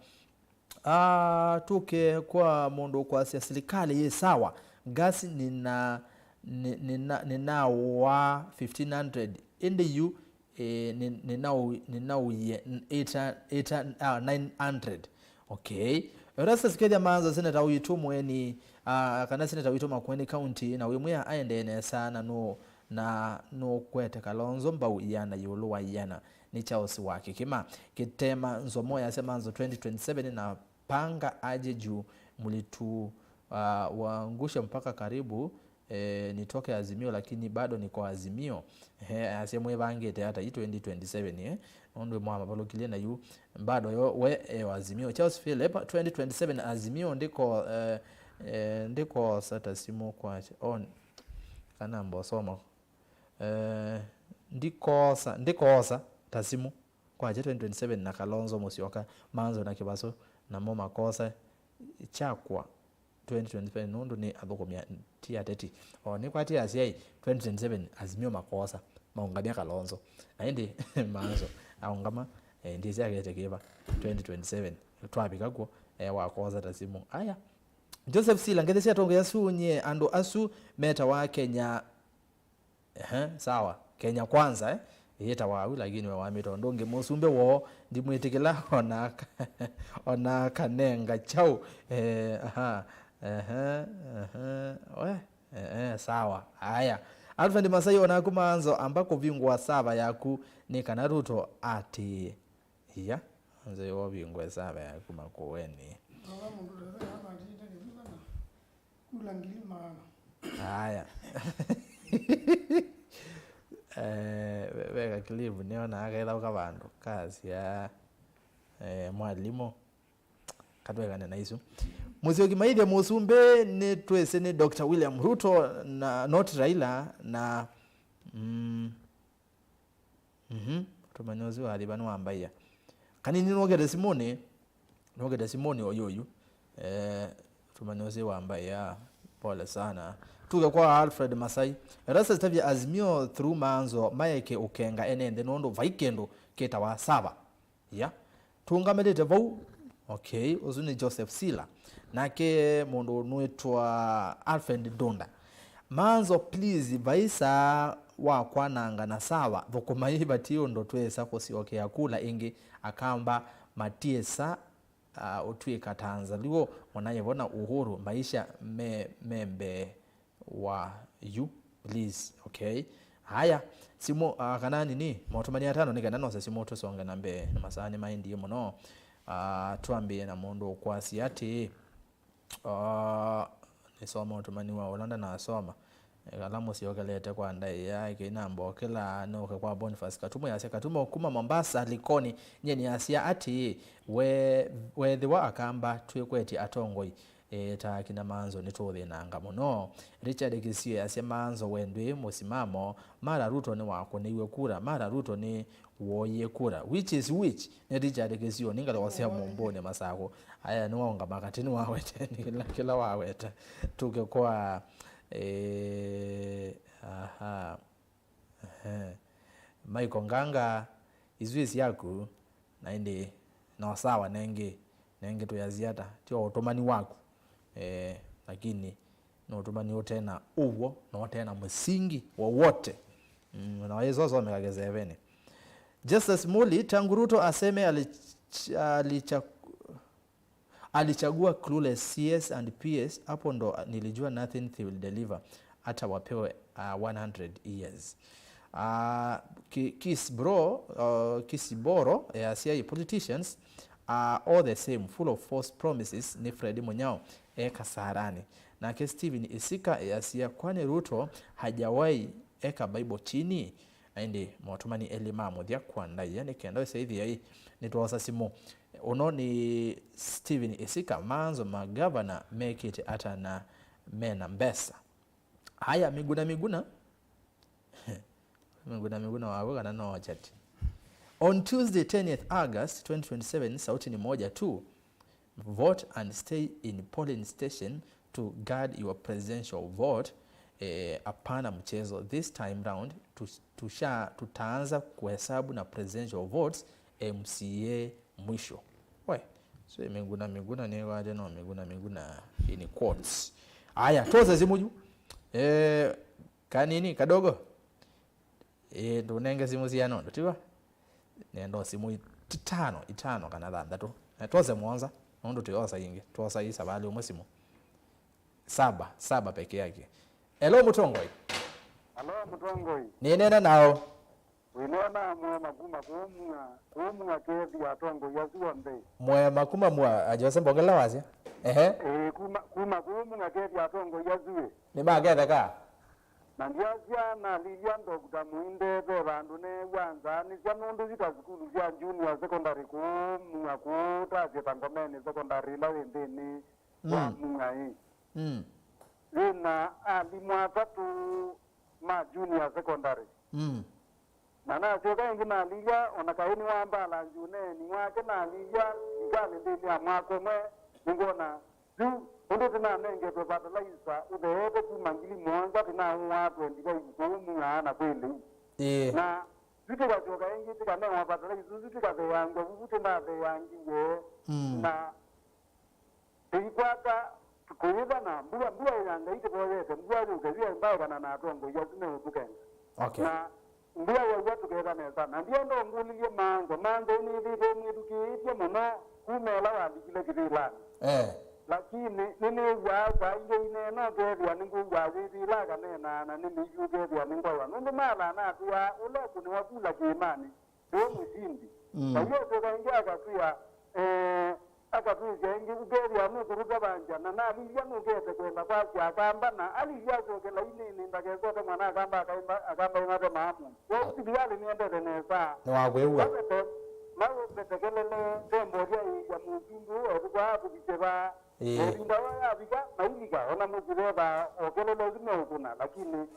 Ah, tũke kwa mũndũ ũkwasya, silikalĩ yĩ sawa, gas nina, ni-, nina, ninaũa fifteen hundred, ĩndĩ yu, eh, ni-, ninau-, ninauie n-, eight, eight, ah, nine hundred. Okay. Erastus Kethia Maanzo, seneta witũ Makueni, ah, kana seneta witũ Makueni County, na wĩmwĩa aendee nesa na nũ-, na nũkwete Kalonzo mbau iana ĩũlũ wa iana. Nĩ Charles wa Kĩkĩma. Kĩtema Nzomo yasya Maanzo twenty twenty-seven na panga aje juu mlitu, ah, waangusha mpaka karibu, eh, nitoke Azimio lakini bado niko Azimio. Eh, asya mwĩvangĩte ata yu twenty twenty-seven, eh? Nũndũ mwamavalũkilye na yu bado yo we, eh, Azimio. Charles Philip, twenty twenty-seven Azimio ndiko, eh, eh, ndikosa ta simũ kwa on. Kana mbosoma. Eh, ndikosa, ndikosa ta simũ. Kwakya twenty twenty-seven na Kalonzo Musyoka, Maanzo na Kĩvasũ, namo makosa kyakwa twenty twenty-seven nũndũ nĩ athũkũmi, ti ateti. O nĩkwatĩ asyai, twenty twenty-seven Azimio makosa, maũngamya Kalonzo. Na ĩndĩ Maanzo aũngama, eh, ndĩsĩ akete kĩva twenty twenty-seven, twavika kw'o, eh, wakosa ta simũ. Aya, Joseph Sila, ngethesye atongoĩ asu nyie, andũ asu metawa Kenya Ehe, sawa. Kenya Kwanza, eh? Yĩtawa au, lakini we wamĩtwa ũndũ ũngĩ. Mũsumbĩ woo, ndimwĩtĩkĩla ona aka-, ona akanenga kyaũ. Eh, aha, ehe, ehe, we, eh, eh, sawa. Aya. Alfred Masai, onaku Maanzo, amba kũvingũa sava yaku, nĩ kana Ruto atĩĩe. Iya, nzĩ wovingwe sava yaku Makueni. Baba mũndũ ndavea amatinde kĩvika na kula ngili maana. Aya. Eh, ve-, veka clip nĩona akethaũka vandũ kasya, eh, mwalimũ. Katwekane na isu. Mũsyoki maithya mũsumbĩ nĩ twĩsĩ nĩ Doctor William Ruto na not Raila na, Mm. Mhm. Ũtũmani ũsu wathi va nĩwambaĩa. Kanini nũkĩte simũnĩ. Nũkĩte simũnĩ ũyũ ũyũ. Eh, ũtũmani ũsu wambaĩa. Pole sana. Tuke kwa Alfred Masai. Rasta Stevia Azimio through Manzo maeke ũkenga ene nthĩ nũndũ vai kĩndũ kĩtawa sava. Ya. Tũngamĩlĩte vau. Okay, ũsu nĩ Joseph Sila. Nake mũndũ nũĩtwa Alfred Ndunda. Manzo, please, vai saa wa kwananga na sawa. Thũkũmai, vati ũndũ twĩsa kũsyokea kula ĩngĩ. Akamba matiĩsa, ah, ũtw'ĩka ta Nzaluo, mũnaĩvo na Uhuru, maisha me, me mbee wa you, please. Okay. Haya, simũ, ah, kana nini, motũmani atano nĩ kana nose simũ tũsonge na mbee, na masaa nĩmaendie mũno. Ah, twambĩe na mũndũ ũkwasya atĩĩ, ah, nĩsoma ũtũmani wa ũla ndanasoma. Ekala mũsyokelete kwa ndaĩa, ĩkĩi namba ũkĩla nũke kwa Boniface Katumo, yasya, Katumo kuma Mombasa, Likoni, nyie nĩasya atĩĩ, we, weethĩwa Akamba twĩkwetye atongoi, e, ta akina Manzo nĩtũũthĩnanga mũno. Richard Kisio easya, Manzo we ndwĩ mũsimamo, Mara Ruto nĩwakũnĩiwe kura, Mara Ruto nĩwooie kura. Which is which? Nĩ Richard Kisio, nĩ ngalĩko sya Mũmbũnĩ Masakũ. Aya nĩwaũngama katĩ nĩwawete, nĩ kĩla, kĩla waweta. Tũke kwa, e, aha. Ehe. Michael Nganga, isu ĩ syaku, na ĩndĩ no sawa nengĩ, nengĩ tũyasya ata, tyo ũtũmani waku. Eh, lakini no ũtũmani ũtena ũw'o, na ũtena mũsingi wowote. Mm, na waisosomeka kĩsevenĩ. Justus Muli, tangu Ruto aseme alich-, alicha-, alichagua clueless C S and P S, hapo ndo nilijua nothing they will deliver. Hata wapewe, uh, one hundred years. Uh, Ki-, Kisbro, uh, Kisiboro, eh, asya, politicians are all the same, full of false promises, nĩ Fred Munyao, e Kasarani. Nake Stephen Isika, eh, asya, kwani Ruto hajawahi eka Bible chini? Na ĩndĩ motũmani elĩ ma mũthya kwa ndaĩa nĩ kenda ũsyaithĩai nĩtwosa simũ. Ũno nĩ Stephen Isika, Manzo, magavana mekĩte ata na mena mbesa? Haya, Miguna Miguna. Miguna Miguna wawe kana no chat. On Tuesday, twentieth August twenty twenty-seven, sauti ni moja tu. Vote and stay in polling station to guard your presidential vote. Eh, hapana mchezo. This time round, tu-, tusha-, tutaanza kuhesabu na presidential votes M C A mwisho. We, so Miguna Miguna nĩ wale no Miguna Miguna in quotes. Aya, twosa simũ yu. Eh, kanini, kadogo. Ĩĩ, ndũnenge simũ siana ũndũ, tiwa? Nenda o simũ itano, itano kana thanthatũ. Na twose mũonza, nũndũ twĩosa ingĩ. Twosa ii savalĩ ũmwe simũ. Saba, saba peke yake. Hello, mũtongoi. Hello, mũtongoi. Nĩneena nao. Wĩneena Mwema kuma kũmua, kũmua kethi atongoi asu onthe. Mwema kuma mua, a Jose Mbongela wasya. Ehe. Ĩĩ, kuma, kuma kũmua kethi atongoi asu ĩ. Nĩmaketheka. Na ndyasya nalilya Doctor Muinde ve vandũ neew'a nzaanĩsya nũndũ yu ta sukulu sya junior secondary kũu mua kũu tasye ta Ngomeni secondary ĩla yĩ nthĩnĩ wa Mm. mua ĩ. Mm. Yĩ na alimũ atatũ ma junior secondary. Mm. Na nasyoka ĩngĩ nalilya, o na kaĩ nĩwambala nzũneenĩ wake, nalilya sikalĩ nthĩnĩ ya mwaka ũmwe, nĩngwona yu ũndũ tũnanengetwe fertilizer ũtheete kuma ngili mũonza tũnaũaa twenty-five kũu mua na kwĩ lĩu. Ĩĩ. Na yu tũkasyoka ĩngĩ tũkanewa fertilizer ũsu tũkatheeangw'a vuvu tũnatheeangiw'e. Mm. Na Tũikwata kũĩva na mbua, mbua ya Ngai tũvoyete, mbua yũke, yu ĩmbaĩkana na atongoi asu meũtũkenga. Okay. Na mbua yaua tũketha nesa. Na ndienda ũngũlĩlye Manzo, Manzo nĩthĩĩtwe mwĩthukĩĩtye mũno kuma ĩla walikile kĩvĩlanĩ. Eh. Lakini nĩnĩw'aa saa ingĩ ineena ũkethĩa nĩngũw'aa wĩvĩla akaneenaa na nĩmĩiu ũkethĩa nĩngwawa. Nũndũ mala anatwĩaa ũla ũkũnĩwa kula kĩĩmanĩ. Ndwĩ mũsindi. Mm. Na yu ũsyoka ĩngĩ akatwĩa, eh, akatwĩsya ĩngĩ, ũkethĩa nũkũtũtavangya, na nalilya nũkete kwenda kwasya akamba, na alilya asyokela inĩnĩ, ndakesote mwana akamba, akaimba, akamba ĩmate maamu. Kwoou sivitalĩ nĩendete nesa. Nĩwakwĩw'a. Mavete, mavetekelele, tembo ũthyaĩĩsya mũsumbĩ ũũ etũkwaa tũvike vaa. Ĩĩ. Na ĩvinda yoo yavika, mailika, ona mũsyĩ veva okelele ũsu meũkũna, lakini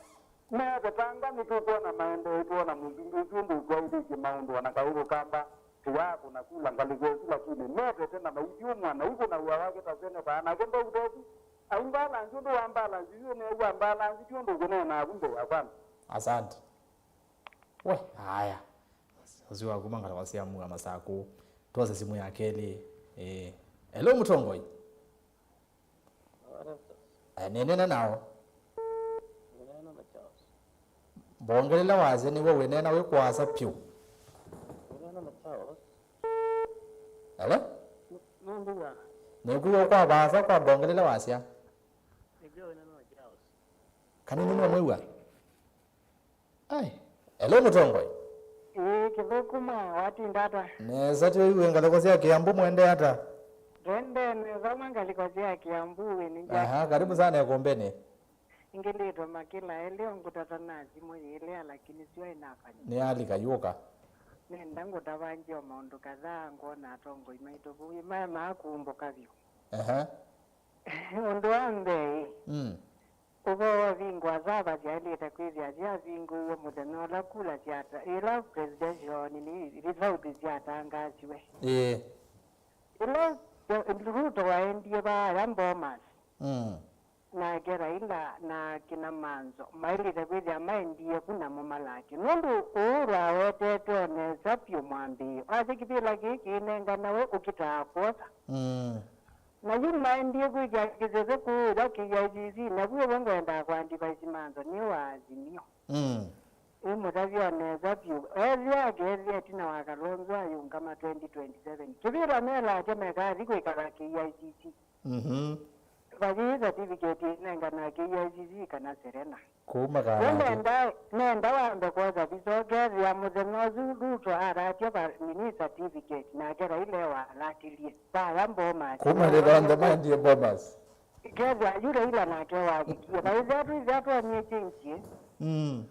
Mevetanga nĩtũkwona maendeetye ona mũsumbĩ ũsu ũndũ ũtwaĩlĩtye maũndũ, ona kaĩ Ũkamba tũyaakũna kula ngalĩko ĩsu, lakini mevete na maithyũmũa na ikũna wĩa wake ta seneta, nake ndauta ũsu aimbalanzi ũndũ wa mbalanzi yu neew'a mbalanzi ti ũndũ ũkũneenaa vu mbee ya kwanza. Asante. We, aya. Ũsu wa kuma ngalĩko sya Mũa Masaku. Twose simũ ya kelĩ. Eh. Hello, mũtongoi. Eh, nĩnena nao. Mbongelele wasya nĩw'o wĩneena wĩ kũasa pyũ. Hello? Nĩkwĩw'a kwa vaasa kwa mbongelele wasya. Kanini nĩmwĩw'a? Ai, hello mũtongoi. Ĩĩ, kĩthũkũma, watinda ata? Nesa twĩw'e ngalĩko sya Kĩambu mwende ata? Twende nesa ma ngalĩko sya Kĩambu, wĩ nĩ Jack. Aha, karibu sana ĩkũmbĩnĩ. Ingĩlĩtwe makĩla elĩ o ngũtata na simũ yĩlea, lakini syo ĩnafanya. Nĩ alika yũka. Nenda ngũtavangie o maũndũ kadhaa ngwona atongoi maitũ vau, ĩ maya maakumbũka vyũ. Aha. Ũndũ wa mbee, mm. Ũvoo wa ũvingũa sava syaĩlĩte kwĩthĩa syavingũiwe mũthenya ũla kula syata, ĩla presidential nini result syatangaasiwe. Ĩĩ. Ĩla Ruto waendie vaaya Bomas, mm. Nake Raila na kina Manzo maĩlĩte kwĩthĩa maendie vu namo malake. Nũndũ Uhuru awetete o nesa vyũ mwambĩĩo, asya kĩvĩla kĩĩ kĩinenganawe ũkitaa kwosa. Mm. Na yu maendie kwĩkĩa kĩsese kũũya K I C C, na vu ũvo ngwendaa kũadvise Manzo nĩ wa Azimio. Mm. Ĩmũtavya o nesa vyũ. Ethĩa akeethĩa ĩtina wa Kalonzo ayũngama twenty twenty-seven. Kĩvĩla melake mekathi kwĩkala K I C C. Mhm. Vayĩ certificate ĩnengana K I C C kana Serena. Kũu makalata. Nenda, nenda wambe kwosa visa ũkethĩa mũthenya ũsu Ruto alatya va nini certificate, nake Raila e walatĩlye. Vaya Bomas. Kũu malĩva onthe maendie Bomas. Kethĩa yu Raila nake wavikie. Vaĩthĩa twĩthĩa twonie change. Mm.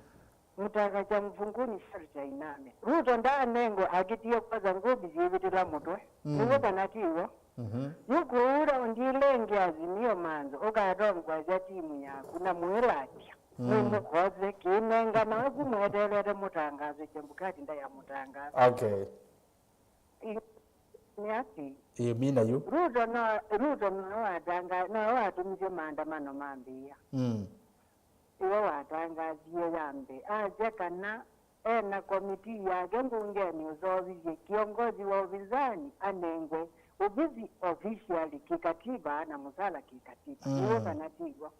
Mtakatifu mfunguni sharti ainame. Ruto ndaanengwe akitie kwanza ngũvi syĩvĩtĩla mũtwe. Mm. Nĩw'o kana ti w'o? Mhm. Yu kũu raundi ĩla ĩngĩ Azimio Manzo ũkatongoesya timu yaku na mwĩlatya. Mm. Mwĩmũkothe kĩnengana ũku mweteelete mũtangaso Chebukati ndayamũtangaso. Okay. Ĩ, nĩ atĩ. Ĩ, mina yu. Ruto no, Ruto no watanga, no watũmisye maandamano mambĩĩa. Mm. Ĩwe watangasie ya mbee, asya kana e na komitii yake mbungenĩ ũseũvisye kĩongozi wa ũvinzani anengwe ovisi officially kĩkatiba na mũsala kĩkatiba. Mm. Nĩw'o kana ti w'o?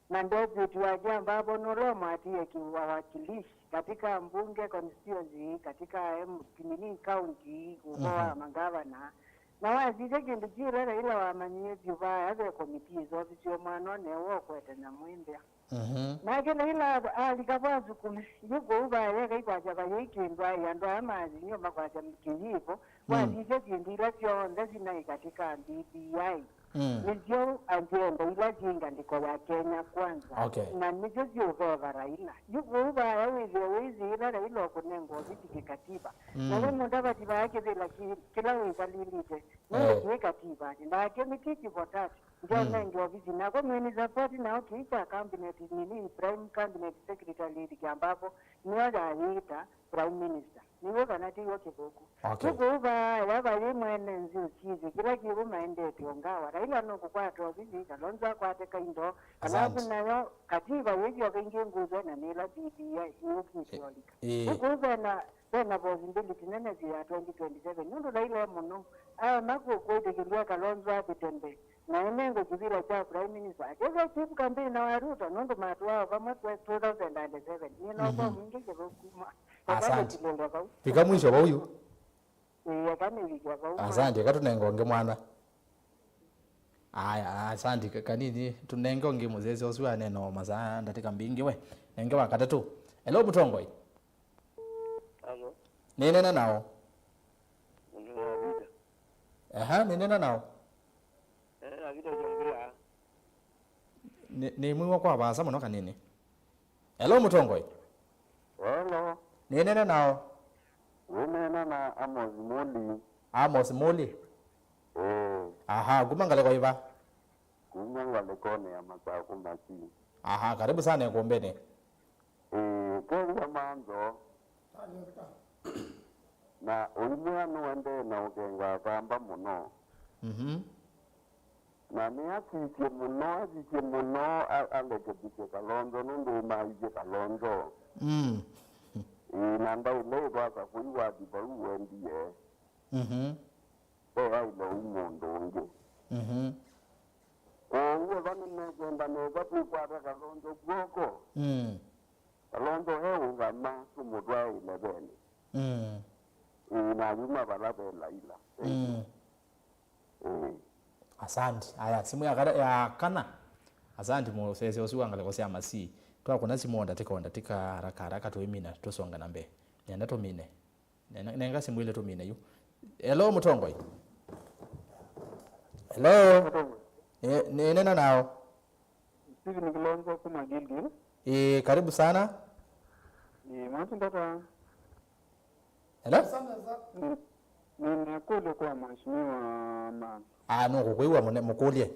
Na deputy wake ambapo nũla ũmwatie kiwawakilishi katika mbunge constituency, katika M-, nini, county, ũvo wa, mhm, mangavana. Na wasisya kĩndũ kĩla Raila wamanyie vyũ vaya ve komitii ĩseũvisye mwanonĩ ũkwete nyamũ ĩmbĩa. Mhm. Nake Raila alika vaa sukulu, yu kũu vaya eka ikwasya vayĩ kĩndũ, ai andũ aya ma Azimio makwasya kĩyĩvo, mm, wasisya syĩndũ ila syonthe sinaĩ katika B B I. Mm. Nĩsyo agenda ila syĩ ngalĩko ya Kenya Kwanza. Okay. Na nĩsyo syĩũveva Raila. Yu kũu vaya wĩthĩe wĩsĩ ĩla Raila ũkũnengwa ovisi kĩkatiba. Mm. Na we Mudavadi vaya kĩvĩla kĩ-, kĩla wĩkalĩlĩte, nũndũ, eh, kĩ katibanĩ. Nake nĩkĩ kĩvotati? Ndio, mm, nenge ovisi. Nako mini support nao kĩĩ kya cabinet nini, prime cabinet secretary Rigathi Gachagua, nĩyo yayĩta prime minister. Nĩw'o kana ti w'o kĩthũku? Okay. Yu kũu vaya vayĩ mwene nzĩ ũsyĩthĩ kĩla kĩw'o maendete ũngawa. Raila nũkũkwata ovisi, Kalonzo akwate kaindo. Asante. Alafu nayo katiba yĩsyoka ĩngĩ ngũswe na nĩla B B I yũkĩte olika. Ĩ. Yu kũu vena, vena possibility nene vyũ ya twenty twenty-seven. Nũndũ Raila e mũno, aema kwĩtĩkĩlya Kalonzo avĩte mbee. Na ene ngũkĩvila kya Prime Minister akethwa chief campaigner wa Ruto, nũndũ matũaa vamwe twe two thousand and seven. Nĩ na ũvoo, mhm, mwingĩ kĩthũku kuma. Asante. Eka nĩkilĩle vau. Fika mwisho vau yu. Ĩĩ, eka nĩvike vau. Asante, eka tũnenge ũngĩ mwana. Aya, asante ka-, kanini, tũnenge ũngĩ mũsese ũsu anena o masaa ndatĩka mbingĩ we. Nenge wa katatũ. Hello, mũtongoi. Hello. Nĩnena nao. Nĩ Peter. Aha, nĩnena nao. Eh, Peter Jongila. Nĩ, nĩmwĩw'a kwa vaasa mũno kanini. Hello, mũtongoi. Hello. Nĩnena nao. Wĩneena na Amos Muli. Amos Muli? Ĩĩ. Aha, kuma ngalĩko ĩva? Kuma ngalĩkonĩ ya Masaku Makii. Aha, karibu sana ĩkũmbĩnĩ. Kethĩa mantho. Tavya vika. Na ũimwĩa nũendee na ũkenga Akamba mũno. Mhm. Na nĩasisye mũno, asisye mũno a- alekebisye Kalonzo nũndũ ũmaisye Kalonzo. Mm. Ĩĩ, na ndaĩle ĩvasa kũi wathi vau wendie. Mhm. Ve aile ũi mũndũ ũngĩ. Mhm. Kwoou eva nĩmekwenda nesa tũkwata Kalonzo kw'oko. Mm. Kalonzo e ũvama tũmũtwae ĩlevenĩ. Mm. Ĩĩ, na yuma vala ve Laila. Mm. Ĩĩ. Asante. Aya, simu ya kara- ya kana. Asante mũsese ũsu wa ngalĩko sya Masii. Twakũna simu o ndatĩka o ndatĩka, haraka haraka tũimina tũsonga na mbee. Nenda tũmine. Nena- nenga simu ile tũmine yu. Hello, mũtongoi. Hello. Mũtongoi. Eh, nĩ nena nao. Stephen Kilonzo kuma Gilgil. Eh, karibu sana. Eh, mwatindata. Hello. Ni- nina kũlyo kwa mheshimiwa ma. Ah, no, kũkwĩw'a mũne- mũkũlye.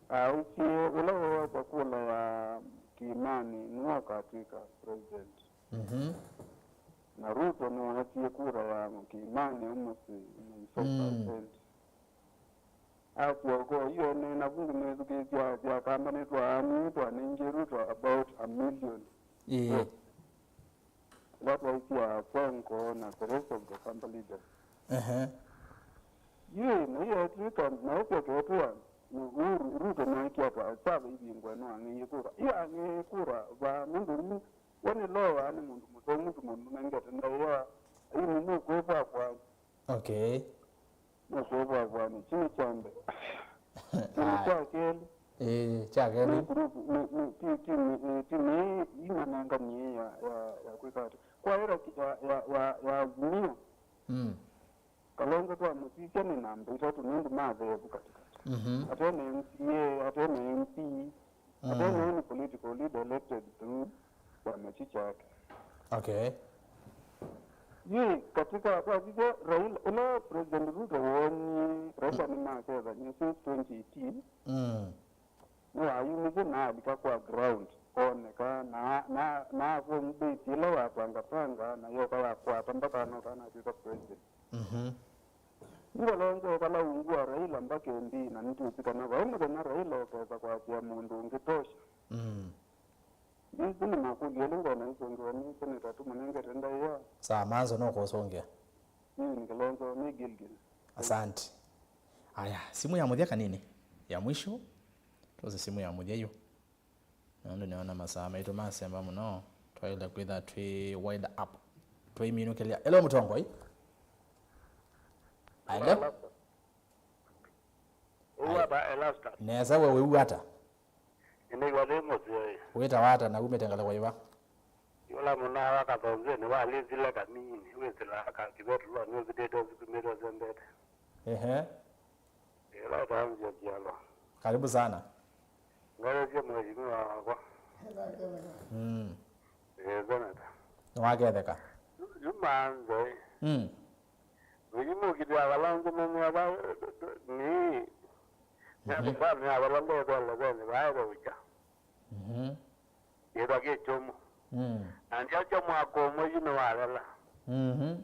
Ah, ũsie ũla wosa kũla ya Kimani nĩwe ũkatwĩka president. Mhm. Na Ruto nĩwasie kura ya Kimani ũmũsĩ ninety-four percent. Mm. Asyoka yu eneena vu ndimwĩthukĩĩsya asya, Akamba nĩtwaamie twanengie Ruto about a million. Ĩĩ. Votes. Ila twaisye Sonko na the rest of the Kamba leaders. Ehe. Yu na yu etwĩka na ũsyoke etwĩa Uhuru, Ruto nĩekie ata? Sava ivingwe no ang'eie kura. Yu ang'eie kura va nũndũ yu we nĩ lawyer, nĩ mũndũ mũsomu, tũmũnengete ndaĩa, yu nĩ mũkwĩvakwa. Okay. Nũkũvwavwani kĩu kya mbee. Kĩndũ kya kelĩ. Ĩĩ, kya kelĩ. Nĩ group, nĩ, nĩ, ti, ti, nĩ, ĩ, ti nĩ inananganie ya, ya, ya kwĩka ati. Kwa ĩra ya, ya, ya, ya Azimio. Mm. Kalonzo twamũsisya nĩ namba itatũ nũndũ matheevu katikati. Mhm. Ate na M C A, ate na M P, ate na any political leader elected through kyama kyu kyake. Okay. Yu katika kwa vivyo Raila, ula President Ruto woonie Raila nĩmakethanie since twenty eighteen. Mm. Nĩwayumisye na alika kwa ground, oneka, na, na, na form base ĩla watangapanga, na yoka yakwata mpaka anoka anatwĩka president. Mhm. Yu Kalonzo ekala ungu wa Raila mpaka ĩndĩ, na nĩtwĩsĩ kana vai mũthenya Raila ũkesa kwasya mũndũ ũngĩ tosha. Mm. Ĩsu nĩ makũlyo elĩ ngona isũngĩwa nĩ seneta tũmũnengete ndaĩa. Saa manzo no kũsũngĩa. Mimi ni Kalonzo, nĩ Gilgil. Asante. Aya, simu ya mũthya kanini. Ya mwisho. Tuose simu ya mũthya yu. Nũndũ nĩona masaa maitũ masemba mũno, twaĩle kwĩtha twĩ wind up. Twĩminũkĩlya. Hello, mũtongoi. Hello? Elasta. Ũu ata Elasta? Nesa, we wĩu ata? Nĩnĩw'a nĩ mũseo. Wĩtawa ata na umĩte ngalĩko ĩva? Yũla mũnaa wa Kathonzeni walĩsile kanini, wĩsĩlaa ka kĩvetulonĩ ũvitĩte ũsukumĩte ũsembete. Ehe. Ĩla ĩtaanzya kialo. Karibu sana. Ngalesye mheshimiwa wakwa. Mm. Eh, senata. Nĩwaketheka. Yu maanze. Mm. Nũimũkĩlya vala nzũmũmĩa va nĩ. Mhm. Nĩatũkwanĩa vala ndethele vene vaĩle ũkya. Mhm. Kĩthwa kĩ kyũmũ. Mm. Na ndyakya mwaka ũmwe yu nĩwalela. Mhm.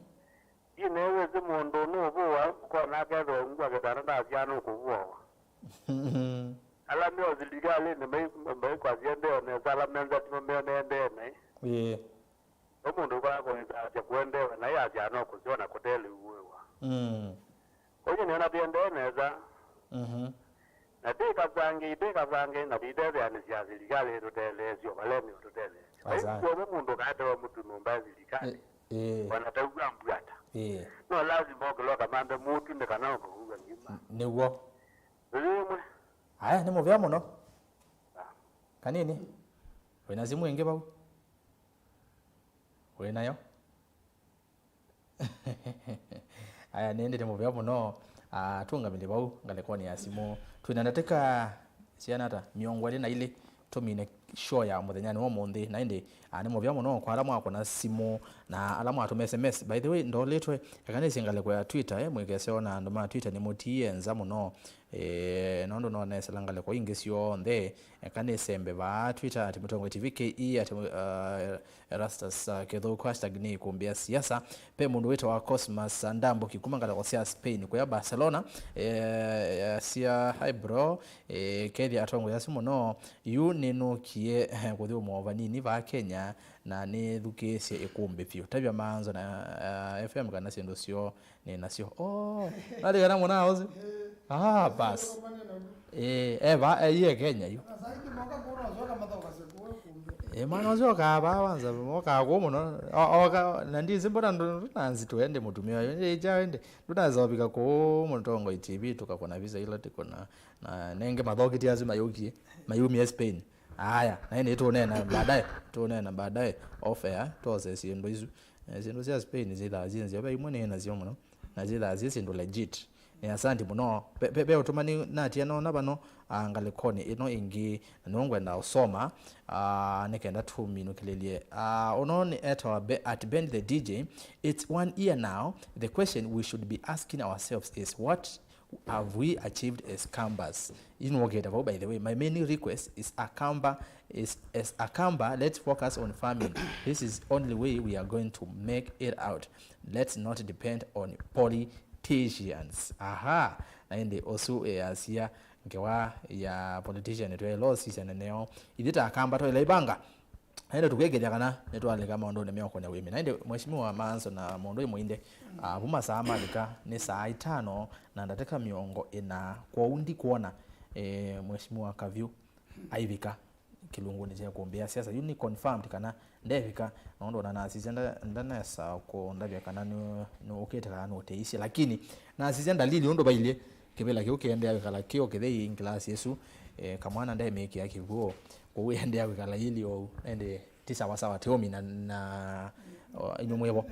Yu nĩwĩsĩ mũndũ nũvũwa, kona akethĩwa ungu wa kĩtanda ndasyaa nũkũvũawa. Mhm. Ala me o silikalĩnĩ mai-, maikwasya endee nesa, ala me nza timo meo nendee naĩ. Ĩĩ. Ũ mũndũ ũkwaya kũĩsasya kũendeewe naĩ asyaa no kũseo na kũtelĩuĩwa. Mm. Kwoou nĩona tĩendee nesa. Mhm. Na tĩkavangei, tĩkavangei, na tĩitetheanĩsya silikalĩ ĩtũteleesye o vala ĩmĩ ũtũteleesya. Asante. Vai kuovo mũndũ ũkaetewa mũtu nyũmba ya silikalĩ. Ĩ-, ĩĩ. Ona taw'a mbwata. Ĩĩ. No lasima ũkĩlwa kamambe mũtu nĩ kana ũkũua ngima. N-, nĩw'o. Ĩĩ, ĩmwe. Aya, nĩ mũvea mũno. Ah. Kanini. Wĩna simũ ĩngĩ vau? Wĩ nayo? Aya, nĩndĩ nĩ mũvea mũno. Ah, tũngamĩle vau ngalĩkonĩ ya simũ. Twĩna ndatĩka siana ata? Mĩongo ĩlĩ na ilĩ. Tũmine show ya mũthenyanĩ wa ũmũnthĩ. Na ĩndĩ, ah, nĩ mũvea mũno kwa ala mwakũna simũ na ala mwatũma S M S. By the way, ndolĩtwe, eka nĩsĩ ngalĩko ya Twitter, eh, mwĩkese ona andũ ma Twitter nĩmũtiie nza mũno. Eh, nũndũ no nesela ngalĩko ingĩ syonthe. Eka nĩsembe vaa Twitter at Mũtongoi T V K E, at, uh, Erastus, uh, Kĩthũku, hashtag nĩ ikumbĩa siasa. Ve mũndũ wĩtawa Cosmas Ndambuki kuma ngalĩko sya Spain, kũya Barcelona. Eh, asya, "Hi bro, eh, kethĩa atongoi asu mũno. Yu nĩnũkie kũthi ũmwe vanini vaa Kenya, na nĩthukĩĩsye ikumbĩ vyũ. Tavya Manzo na, uh, F M kana syĩndũ syoo nĩ nasyo." Oh, nalĩ kana mũna ũsu? Ah, bas. Eh, eva, eh, iye Kenya yu. Eh, mwana ũsu okaa vaa wanza, okaa kũũ mũno. O-, oka, na ndisi mbona ndũ-, ndũnanzi tuende mũtumĩa ũyũ. Ĩkya ende, ndũnaweza ovika kũũ Mũtongoi T V, tũkakũna visa ila tũkũna. Na nenge mathokiti asu mayũkie, mayumie Spain. Aya, na ĩndĩ tũneena baadaye, tũneena baadaye, off air, twose syĩndũ isu. Eh, syĩndũ sya Spain syĩthaa syĩ nzeo, ve imwe nĩ nasyo mũno, na syĩthaa syĩ syĩndũ legit. Nĩ asanti mũno. Ve, ve, ve ũtũmani natia nona vano, ah, ngalĩkonĩ ĩno ĩngĩ, na nĩw'o ngwenda ũsoma, ah, nĩ kenda tũminũkĩlĩlye. Ah, ũno nĩ etawa Be-, at Ben the D J. It's one year now. The question we should be asking ourselves is, what have we achieved as Kambas? Yu nĩwokĩte vau, by the way. My main request is a Kamba, is, as a Kamba, let's focus on farming. This is only way we are going to make it out. Let's not depend on politicians. Aha. Na ĩndĩ ũsu, eh, asia ngewa ya politician twaĩla ũsisya neneo. Ithyĩ ta Akamba twaĩla ivanga. Na ĩndĩ tũkwĩkĩthya kana nĩtwalika maũndũnĩ meũkonya wĩmi. Na ĩndĩ Mheshimiwa Manso na mũndũ ĩ mũinde, ah, vu masaa malika nĩ saa itano na ndatĩka mĩongo ĩna. Kwoou ndikwona, eh, Mheshimiwa Kavyu aivika kĩlungunĩ kya kũmbĩa siasa. Yu nĩ confirmed kana ndevika, nũndũ ona nasisya nda-, ndanesa kũndavya kana nĩ, nĩ ũkĩte kana nũteisye. Lakini nasisya ndalili ũndũ vailyĩ kĩvĩla kĩu kĩendeea kwĩkala kĩ o kĩthei ngilasi ĩsu, eh, kamwana ndemĩkĩa kĩw'ũ. Kwoou ĩendeea kwĩkala yĩlĩ oou, ĩndĩ ti sawa sawa, ti ũmina na, o, inyu mwĩ vo.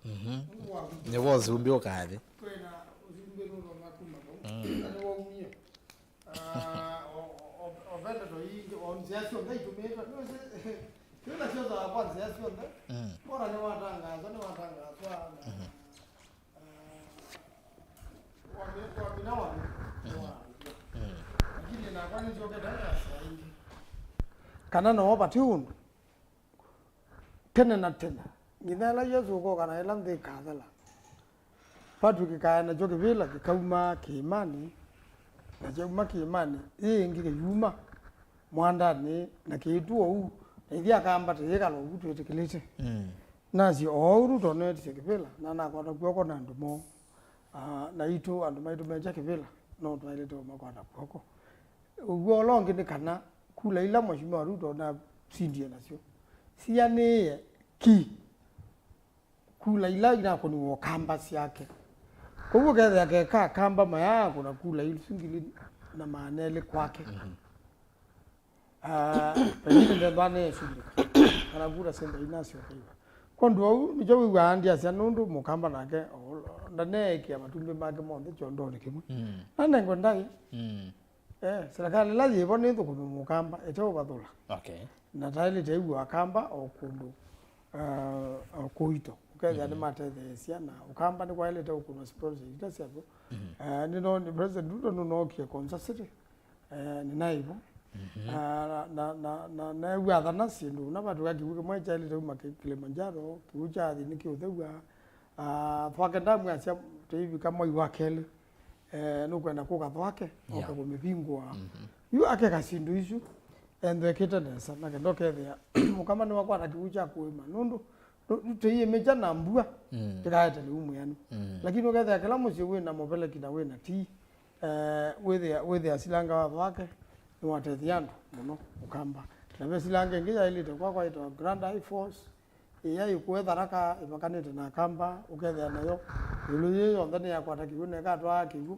Mhm. Nĩvo ũsumbĩ ũkathi. Mm. Ah, o, o, o, o venda to ingĩ, o nzĩa syonthe itũmĩĩtwe. Nĩwĩsĩ, twĩ nasyo za kwa nzĩa syonthe. Mm. Mbona nĩwatangaaswa, nĩwatangaaswa, na, mhm, ah, wami-, wamina, wami-, mm, wamina. Mm. Lakini nakwa nĩnzyokete ngasya ĩngĩ. Kana no vati ũndũ. Tene na tene, nginya ĩla Yesũ ũkoka na ĩla nthĩ ĩkathela, Patrick kae nakyo kĩvĩla kĩkauma kĩĩmanĩ, na kyauma kĩĩmanĩ, yĩ ĩngĩ kĩyuma mwandanĩ, na kĩitũ ũu, na ithyĩ Akamba tũyĩkala ũu twĩtĩkĩlĩte. Mm. Nasyo o ũu Ruto neetisye kĩvĩla, na nakwata kw'oko na andũ moo, aa, naitũ, andũ maitũ mekya kĩvĩla, no twaĩlĩte ũmakwata kw'oko. Ũw'o ũla ũngĩ nĩ kana kula ila Mheshimiwa Ruto nasindie nasyo sianĩĩe ki kula ila inakũniwe Ũkamba syake. Kwoou ũkethĩa keka Akamba mayaakũna kula isu ngili na maana elĩ kwake. Mhm. Ah, pengine ndethwa neesundĩka kana kula senda inasyoka iva. Kwondũ ũu nĩkyo wĩw'aa ndiasya nũndũ Mũkamba nake o-, ndaneekĩa matumbĩ make monthe kyondonĩ kĩmwe. Mm. Nanengwe ndaĩ. Mm. Eh, serikali ĩla yĩvo nĩthũkũme Mũkamba, ĩteũvathũla. Okay. Na taĩlĩte ĩw'o Akamba o kũndũ, eh, o kũito. Ũkethĩa, mhm, nĩmatetheesya, na Ũkamba nĩkwaĩlĩte ũkũnwa project ila syavyo. Mhm. Eh, nĩno, nĩ President Ruto nũnookie Konza City, eh, nĩnaĩ vo. Mhm. Ah, na, na, na, na neew'a athana syĩndũ, na vatũka kĩw'ũ kĩmwe kyaĩlĩte uma Ki-, Kilimanjaro, kĩw'ũ kya athi nĩkĩũthew'a. Ah, Thwake Dam asya tũivika mwai wa kelĩ, eh, nũkwenda kũka Thwake, oke, yeah, kũmĩvingũa. Mhm. Yu akeka syĩndũ isu, enthekĩte nesa, na kenda ũkethĩa Mũkamba nĩwakwata kĩw'ũ kya kũĩma, nũndũ tũiĩmĩkya na mbua, mm, tĩkaete lĩu mwĩanu. Mm. Lakini ũkethĩa kĩla mũsyĩ wĩ na mũveleki na wĩ na tii, eh, wĩthĩa, wĩthĩa silanga wa Thwake nĩwatethya andũ mũno Ũkamba. Na ve silanga ĩngĩ yaĩlĩte kwakwa ĩtawa Grand High Force, ĩya ĩkũe Tharaka ĩvakanĩte na Akamba, ũkethĩa nayo ĩũlũ yĩĩ yonthe nĩyakwata kĩw'ũ na ĩkatwaa kĩw'ũ,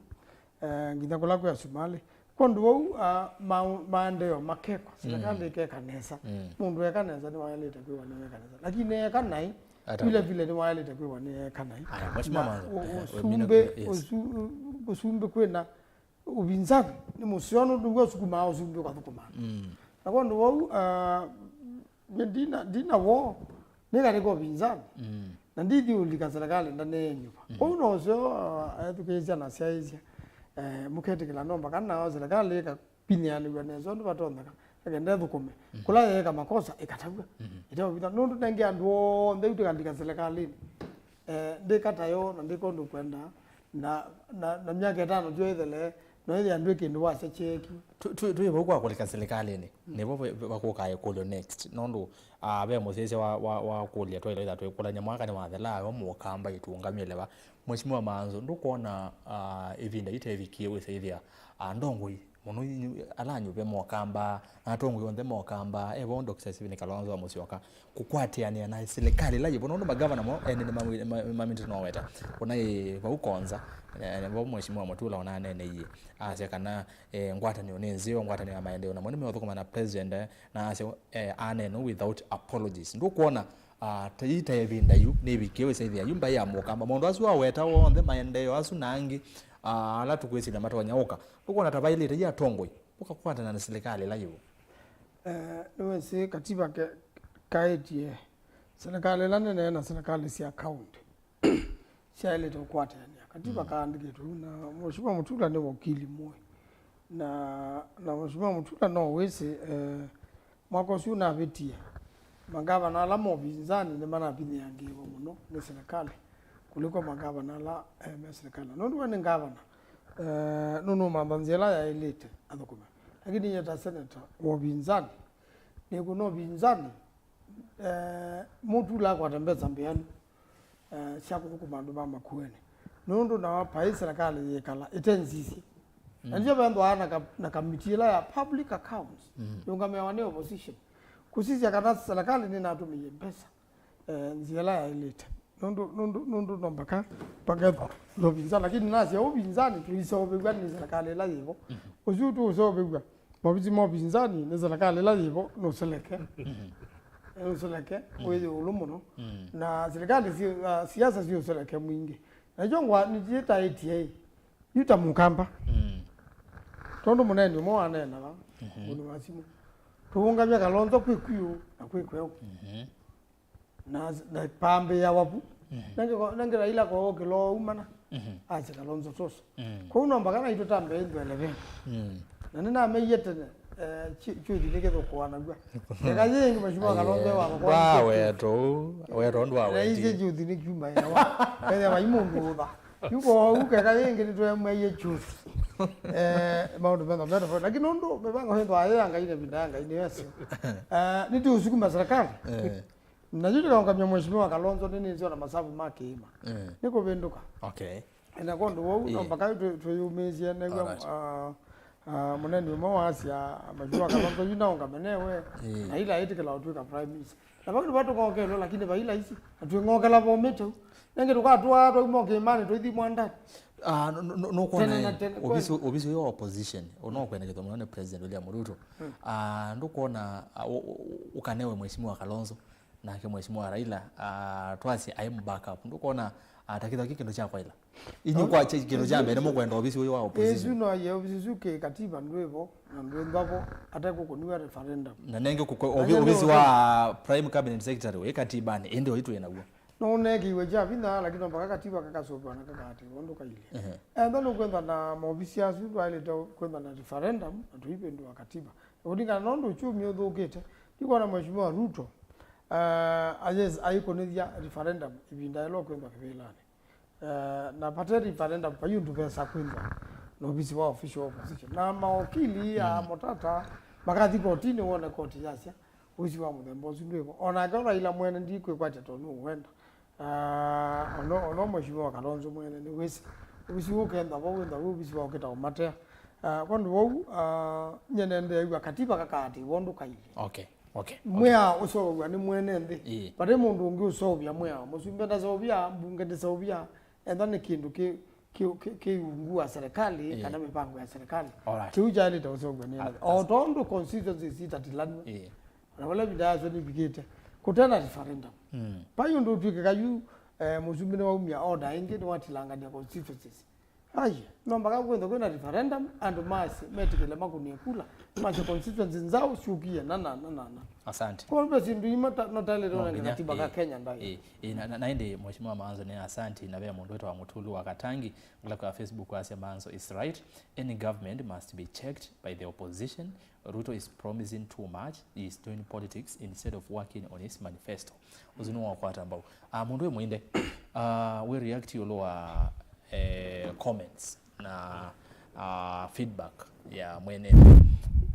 eh, nginya kũla kwĩ Asumalĩ. Kwondũ wau, ah, ma-, maendeeo makekwa, serikali ĩkeka nesa. Mm. Mũndũ eka nesa nĩwaĩlĩte kwĩwa nĩweka nesa. Lakini eka naĩ, Ata- vile vile nĩwaĩlĩte kwĩwa nĩeka naĩ. Aya, Mheshimiwa Na Manzo. ũ-, Eh, ũsumbĩ, yes. ũsu-, ũsumbĩ kwĩna ũvinzani nĩ mũseo nũndũ nĩw'o ũsukumaa ũsumbĩ ũkathũkũma. Mm. Na kwondũ wau, ah, nyie ndina, ndina woo, nĩ katika ũvinzani. Mm. Na ndithi ũlika serikali ndaneenyuva. Mm. Kwoou no ũseo, ah, ethukĩĩsya na syaĩsya, eh, mũketĩkĩla no mbaka nao serikali ĩkapinyĩanĩw'a nesa ũndũ vatonyeka, ĩkenda ĩthũkũme. Mm. Kũla yeeka makosa, ĩkatavw'a. Mm. Ĩteũvitha. Nũndũ nenge andũ onthe yu tũkalika serikalini. Eh, ndĩka tayo na ndĩka ũndũ kwenda, na, na, na myaka ĩtano tyo ĩthele, no ĩthĩa ndwĩ kĩndũ wasya kyeekiwe. Tũ- tũ- twĩ vau kwa kũlika silikalĩnĩ, nĩvo ve- ve- vakũkaa ĩkũlyo next, nũndũ, ah, ve mũsyaĩĩsya wa, wa, wa kũlya twaĩle ĩtha twĩkũlany'a mwaka nĩwathela, yo mũkamba ĩtũũngamĩle va? Mheshimiwa Manzo, ndũkwona, ah, ĩvinda yu tevikie wĩsaĩthĩa, ah, ndongoi mũno inyu-, ala anyuve mokamba, na atongoi onthe mokamba, evo Doctor Stephen Kalonzo wa Musyoka, kũkwatĩanĩa na silikalĩ ĩla yĩvo, nũndũ magavana mo ene nĩmamwĩ- ma- mamĩtĩte noweta. Ũnaĩ vau Konza, eh, vo Mheshimiwa Mutula ona aneeneie, asya kana, eh, ngwatanĩo nĩ nzeo, ngwatanĩo ya maendeeo, namo nĩmeũthũkũma na president, eh, na asya, eh, aneena without apologies. Ndũkwona, ah, ta ii ta ĩvinda yu nĩvikie wĩsaĩthĩa yu mbaĩ ya mũkamba? Maũndũ asu aweta onthe, maendeeo asu na angĩ, ah, ala tũkwĩsĩla matonya ũka, ndũkwona ta vaĩlĩte yu atongoi ũkakwatana na silikalĩ ĩla yĩvo? Eh, nĩwĩsĩ katiba ke- kaĩtye silikalĩ ĩla nene na silikalĩ sya kaunti syaĩlĩte kũkwatĩanĩa. Katiba kaandĩkĩtwe ũu, na Mheshimiwa Mutula nĩ wakili mũĩ. Na, na Mheshimiwa Mutula no wĩsĩ, eh, mwaka ũsu ũnavĩtie, mangavana ala ma ũvinzani nĩmanavinyĩangĩĩwe mũno nĩ silikalĩ kũliko mangavana ala, eh, me silikalĩ. Nũndũ we nĩ ngavana, eh, nũnũmantha nzĩa ĩla yaĩlĩte athũkũme. Lakini nyie ta seneta wa ũvinzani, nĩkũna ũvinzani, eh, Mutula akwata mbesa mbĩanu, eh, sya kũthũkũma andũ ma Makueni. Nũndũ na paĩ silikalĩ yĩkala ĩte nzisye. Na ndio vethĩawa na ka- na kamiti ĩla ya public accounts, yũngamĩawa nĩ opposition. Kũsisya kana silikalĩ nĩnatũmĩie mbesa, eh, nzĩa ĩla yaĩlĩte. Nũndũ, nũndũ, nũndũ no mbaka pakethwa na ũvinzani, lakini nasya ũvinzani tũiseũvĩw'a nĩ silikalĩ ĩla yĩvo. Ũsu tũũseũvĩw'a. Maovisi ma ũvinzani nĩ silikalĩ ĩla yĩvo nũseleke. Nũseleke, wĩ ĩũlũ mũno. Na silikalĩ si- ah, siasa syĩ ũseleke mwingĩ. Nakyo ngwa nĩyĩtaĩtye ĩ, yu ta mũkamba. Tondũ mũneeni ũmwe waneenaga, mũndũ wa simũ, tũũngamya Kalonzo kwĩ kwiũ na kwĩ kweũ. Na, na pambĩĩa wavu. Nenge ko- nenge Raila ko okĩla oumana. Asya Kalonzo tosa. Kwoou no mbaka naitũ tambe ĩndwele vene. Na nĩnameie tene, eh, kyu- kyuthi nĩkĩthũkũanaw'a. Eka yĩngĩ Mheshimiwa Kalonzo wa makwa ndwaweto, weto ndwawetie. Naisye kyuthi nĩ kyuma yawa. Kenya vai mũndũ ũtha. Yuko ũu keka yĩngĩ nĩtwemweie kyuthi. Eh, maũndũ metha metha. Lakini nũndũ mĩvango ĩthwa ya Ngai na vinda ya Ngai nĩyo ĩseo. Eh, nĩtũũsukuma serikali. Eh. Na yu tũkaũngamya Mheshimiwa Kalonzo nĩnĩsĩ ona masavu ma kĩĩma. Eh. Nĩkũvĩndũka. Okay. Na kwondũ wou, no mbaka twĩ- twĩyũmĩĩsye nĩw'a, ah, ah, mũneeni ũmwe wasya Mheshimiwa Kalonzo yu naũngame newe, na ila aĩtĩkĩla ũtw'ĩka prime minister. Na vau nĩvo tũng'okelwe, lakini vai laisi, na twĩng'okela vomĩte u. Nengĩ tũkatwaa twauma kĩĩmanĩ tũithi mwandani. Ah, no- no- no- nũkwona tene na tene, ovisi ovisi ũyũ wa opposition ũnokwenda kĩthomo nĩ President William Ruto. Ah, ndũkwona, ah, ũ- ũ- ũkanewe Mheshimiwa Kalonzo nake Mheshimiwa Raila, ah, twasye aĩ mbackup. Ndũkwona, ah, ta kĩtho kĩ kĩndũ kya kwaĩla? Inyu kwa kĩ- kĩndũ kya mbee nĩmũkwenda ovisi ũyũ wa opposition? Ĩsu no ye ovisi ĩsu kĩ katiba ndwĩvo na ndwĩnthwavo atekũkũniwa referendum. Na nenge kũkwe- Na ovi- nende ovisi wa Prime Cabinet Secretary wĩ katibanĩ, ĩndĩ oyu twĩ naw'o. No ũneekĩiwe kya vinya, lakini no mpaka katiba kakasũvĩwa na kakaatĩĩwa ũndũ kailye. Ehe. Ethwa nũkwenda na maovisi asu, twaĩlĩte kwenda na referendum, na tũivĩndũa katiba. Kũlingana na ũndũ uchumi ũthũkĩte, ndikwona Mheshimiwa Ruto, eh, ayes- aikũnĩthya referendum ĩvinda yĩla ũkwĩthwa kĩvĩlanĩ. Eh, na vate referendum, vai ũndũ vesa kwĩthwa na ovisi wa official opposition. Na mawakili ya Mutata makathi kotinĩ, wone koti yasya ovisi wa mũthemba ũsu ndwĩvo. O nake Raila mwene ndikwĩkwatya tondũ nũwenda. Ah, ono, ono Mheshimiwa Kalonzo mwene nĩwĩsĩ ovisi ũũ ũkenda vo wĩthwa wĩ ovisi wa ũkĩta ũmatea. Ah, kwondũ wou, ah, nyie nĩndeew'a katiba kakaatĩĩwa ũndũ kailye. Okay, okay, okay. Mwĩao ũseũvw'a nĩ mwene nthĩ. Ĩĩ. Vate mũndũ ũngĩ ũseũvya mwĩao. Mũsumbĩ ndaseũvya, mbunge ndĩseũvya, ethwa nĩ kĩndũ kĩ kĩ, kĩ, kĩungu wa serikali, ĩĩ, kana mĩvango ya serikali. Alright. Kĩu kyaĩlĩte ũseũvw'a nĩ, asa, o tondũ constituencies itatilanw'e. Ĩĩ. Na vala ĩvinda yasyo nĩvikĩte, kũte na referendum. Mm. Vai ũndũ ũtw'ĩkĩka yu, eh, mũsumbĩ nĩwaumya order ĩngĩ, nĩwatilangany'a constituencies. Ai, no mpaka kwĩthwe kwĩna referendum, andũ masye, metĩkĩle makũnie kula, masye constituency nzaũ syũkie, na, na, na, na, na. Asante. Kwa hivyo, syĩndũ imwe ta, no taĩlĩte, no, ũnenge nginya, katiba ka, ĩĩ, Kenya ndaĩ. Ĩĩ, ĩĩ, na, na, na ĩndĩ Mheshimiwa Maanzo nĩ asante, na ve mũndũ wĩtawa Mũtulu wa Katangi, ngala kwa Facebook wasya, "Maanzo is right. Any government must be checked by the opposition. Ruto is promising too much. He is doing politics instead of working on his manifesto." Ũsu nĩwakwata mbau. Ah, mũndũ wĩ mũinde, ah, wĩ react ĩũlũ wa, eh, comments na, ah, feedback ya mwene.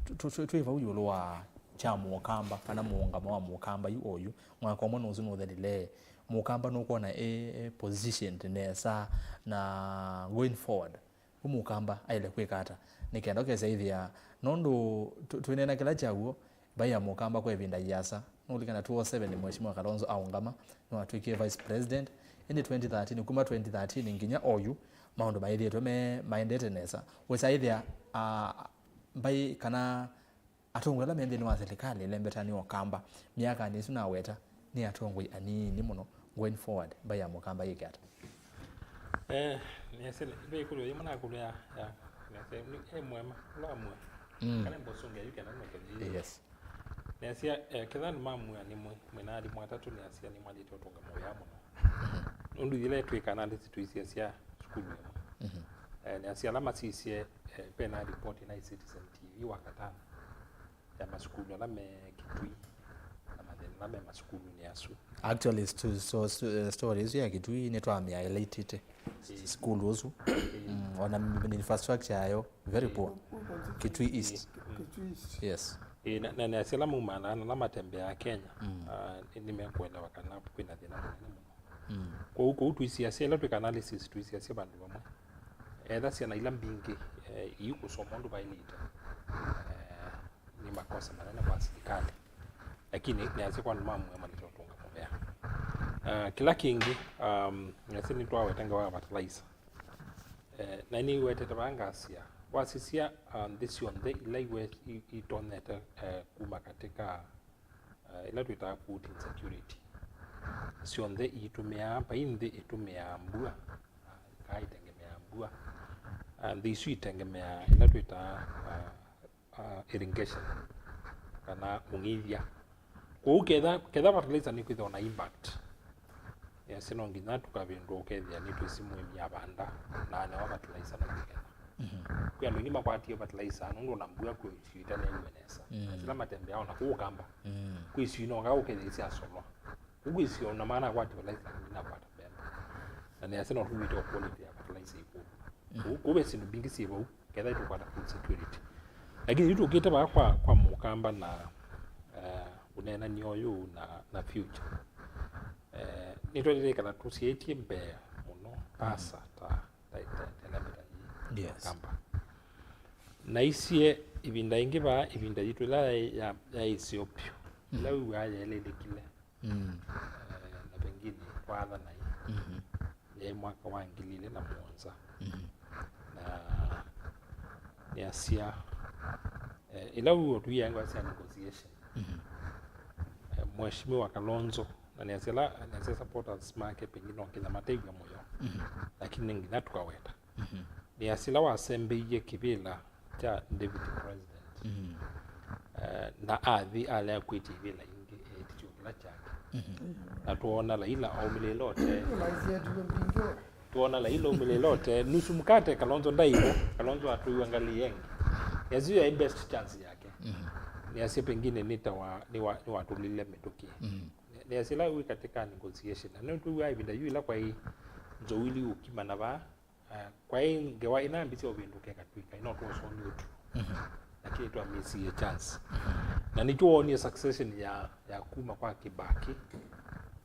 Tu-, tu-, tu-, twĩ vau ĩũlũ wa kya Mũkamba, kana mũũngamo wa Mũkamba yu oyu. Mwaka ũmwe nũsu nũthelile. Mũkamba nũkwona e, e positioned nesa na going forward. Ũ Mũkamba aĩle kwĩka ata nĩ kenda ũkesa ĩthĩa? Nũndũ tũ-, twĩneena kĩla kyaw'o, mbaĩ ya Mũkamba kwa ĩvinda yĩasa. Nũlikana two oh seven Mheshimiwa Kalonzo aũngama, nĩwatw'ĩkie vice president. Ĩndĩ twenty thirteen, kuma twenty thirteen nginya oyu, maũndũ maĩthĩĩtwe me, maendete nesa. Ũsaĩthĩa, a, mbaĩ kana atongoi ala me nthĩnĩ wa silikalĩ ĩlembeta nĩ Ũkamba, myakanĩ ĩsu naweta, nĩ atongoi anini mũno. Going forward, mbaĩ ya Mũkamba yĩke ata? Eh, nĩasya, ve ĩkũlyo yĩmwe nakũlyo ya, ya, nĩasya, nĩ, e mwema, ũla wa mwema. Mm. Kana mbosũngĩa yu kenda nĩmekethĩie. Yes. Nĩasya, eh, ketha nĩmamwĩa nĩ mwĩ, mwĩ na alimũ atatũ, nĩasya nĩmwalĩte ũtũnga mũvea mũno. Mhm. Nũndũ yĩla twĩka analysis tũisya sya sukulu ĩmwe. Mhm. Eh, nĩasya ala masisye, eh, ve na report na Citizen T V wa katano ya masukulu ala me Kitui na mathĩna ala me masukulunĩ asu. Actually, stu-, so, stu-, eh, story ĩsu ya Kitui nĩtwamĩa highlightĩte. Ĩĩ. Sukulu ũsu. Ĩĩ. Mm, ona m-, infrastructure yayo very poor. Kitui East. Kitui East. Yes. Ĩĩ, na, na, na nĩasya ala maumaa na ala matembeaa Kenya, mm, ah, nĩ, nĩmekũelewa kana kwĩna thĩna mũnene mũno. Mm. Kwoou, kwoou tũisiasya, ĩla twĩka analysis, tũisiasya vandũ vamwe. Etha syana ila mbingĩ, eh, iikũsoma ũndũ vaĩlĩte, eh, nĩ makosa manene kwa silikalĩ. Lakini nĩasya kwa andũ ma mũoyo malĩte ũtũnga mũvea. Ah, kĩla kĩngĩ, um, nĩasya nĩtwaweta ngewa ya fertilizer. Eh, na nĩwetete vaa ngasya, wasisya, ah, nthĩ syonthe ila iwe-, i-, itonyete, eh, kuma katika, eh, ila twĩtaa food insecurity. Syonthe iitũmĩaa, vai nthĩ ĩtũmĩaa mbua, ah, kaa itengemeaa mbua. Ah, nthĩ isu itengemeaa ila twĩtaa, ah, ah, irrigation, kana ũng'ithya. Kwoou ketha, ketha fertilizer nĩkwĩthĩwa na impact, nĩasya no nginya tũkavĩndũa ũkethĩa nĩtwĩsĩ mũĩmi avanda na anewa fertilizer na kũketha. Mhm. Kwĩ andũ aingĩ makwatie fertilizer nũndũ ona mbua kwĩ isyũ itaneew'e nesa. Mm. Na sila matembeaa ona kũu Ũkamba. Mm. Kwĩ isyũ inokaa ũkethĩa isyasolwa. Ũkwĩsĩ ona maana akwata fertilizer, lakini ndinakwata mbembe. Na nĩasya no tũvĩte o quality ya fertilizer ĩkũũ. Mm. Kũu, kũu ve syĩndũ mbingĩ syĩ vau, ketha ĩtũkwata food security. Lakini yu tũkĩte vaa kwa, kwa Mũkamba na, eh, ũneenani ũyũ na, na future. Eh, nĩtwaĩlĩte ĩkala tũsyaĩtye mbee mũno, mm, pasa ta, ta, ta, ta ĩla mbeta yĩĩ, yes, Mũkamba. Naisye ĩvinda ĩngĩ vaa, ĩvinda yitũ ĩla yaĩ ya, ya ĩseo vyũ. Mm. Ĩla wĩw'aa yaĩlĩlĩkile. Mm. Eh, na pengine twaatha naĩ. Mhm. Yaĩ mwaka wa ngili ilĩ na mũonza. Mhm. Na nĩasya, eh, ĩla wĩw'o tũiaĩngwa sya negotiation. Mhm. Eh, Mheshimiwa Kalonzo, na nĩasya la, nĩasya supporters make pengine no nginya matew'a mũyo. Mhm. Lakini nĩ nginya tũkaweta. Mhm. Nĩasya ĩla wasembeie kĩvĩla kya deputy president, mhm, eh, na athi alea kwĩtya ĩvĩla ingĩ, eĩtĩkyo kĩla kyake. Mhm. Na twoona Raila aumĩlĩĩla ũtee. Twoona Raila aumĩlĩĩla ũtee. Nusu mkate Kalonzo ndaivo, Kalonzo atũiwa ngalĩ yengi. Nĩasya yu yaĩ best chance yake. Mhm. Nĩasya pengine nĩ ta wa, nĩwa-, nĩwatũlile mĩtũkĩ. Mhm. Nĩ-, nĩasya ĩla wĩ katika negotiation. Na nĩtwĩw'aa ĩvinda yu ĩla kwaĩ nzou ili ũkimana vaa, eh, kwaĩ ngewa ĩnambĩsya ũvĩndũke katw'ĩka ĩno twosonĩ ũtu. Mhm. Lakini twamĩsie chance. Mhm. Na nĩtwoonie succession ya, ya kuma kwa Kibaki,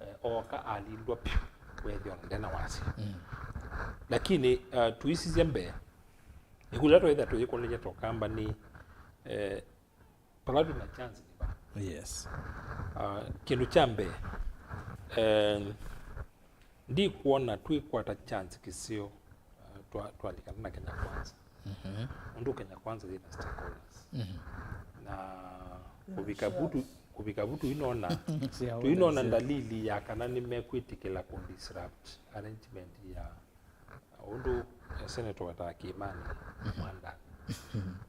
eh, ooka alindwa vyũ, weethĩa ona ndena wasya. Mhm. Lakini, eh, tũisisya mbee, ĩkũlyo ĩla twaĩtha tũyĩkũlĩlya ta Ũkamba nĩ, eh, vala twĩ na chance nĩ va? Yes. Ah, kĩndũ kya mbee, eh, ndikwona twĩkwata chance kĩseo, ah, twa-, twalikana na Kenya Kwanza. Mhm. Nũndũ Kenya Kwanza yĩna stakeholders. Mhm. Na kũvika vu tũ-, kũvika vu tũinona, Shareholders, tũinona yeah. Ndalili ya kana nĩmekwĩtĩkĩla kũ disrupt arrangement ya ũndũ, eh, Senator wetaa Kĩmani Mwandani.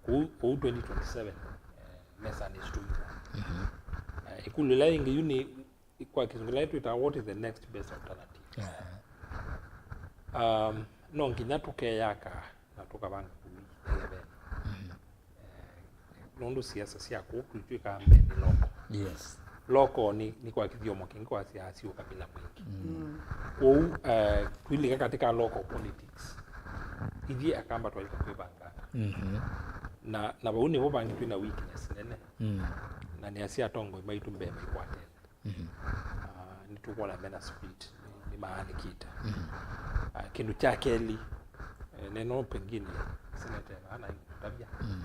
Kũu, kũu twenty twenty-seven, eh, mesanĩ isu tũinona. Mhm. Eh, ĩkũlyo ĩla yĩngĩ yu nĩ, kwa Kĩsũngũ ĩla twĩtaa, what is the next best alternative? Aha. Um, no nginya tũkeyaka na tũkavanga kũu eleven. Mhm. Eh, nũndũ siasa sya kũu kwitũ ĩkaa mbee nĩ local. Yes. Local nĩ, nĩ kwa kĩthyomo kĩngĩ kwasya sya ũkabila mwingĩ. Mm. Kwoou, eh, twilika katika local politics. Ithyĩ Akamba twalika kwĩvanga. Mhm. Na, na vau nĩvo vangĩ twĩna weakness nene. Mm. Na nĩasya atongoi maitũ mbee maikwatene. Mhm. Ah, nĩtũkwona mena split, nĩmaanĩkĩte. Mhm. Ah, kĩndũ kya kelĩ, eh, neno pengine seneta ena naingũtavya. Mm.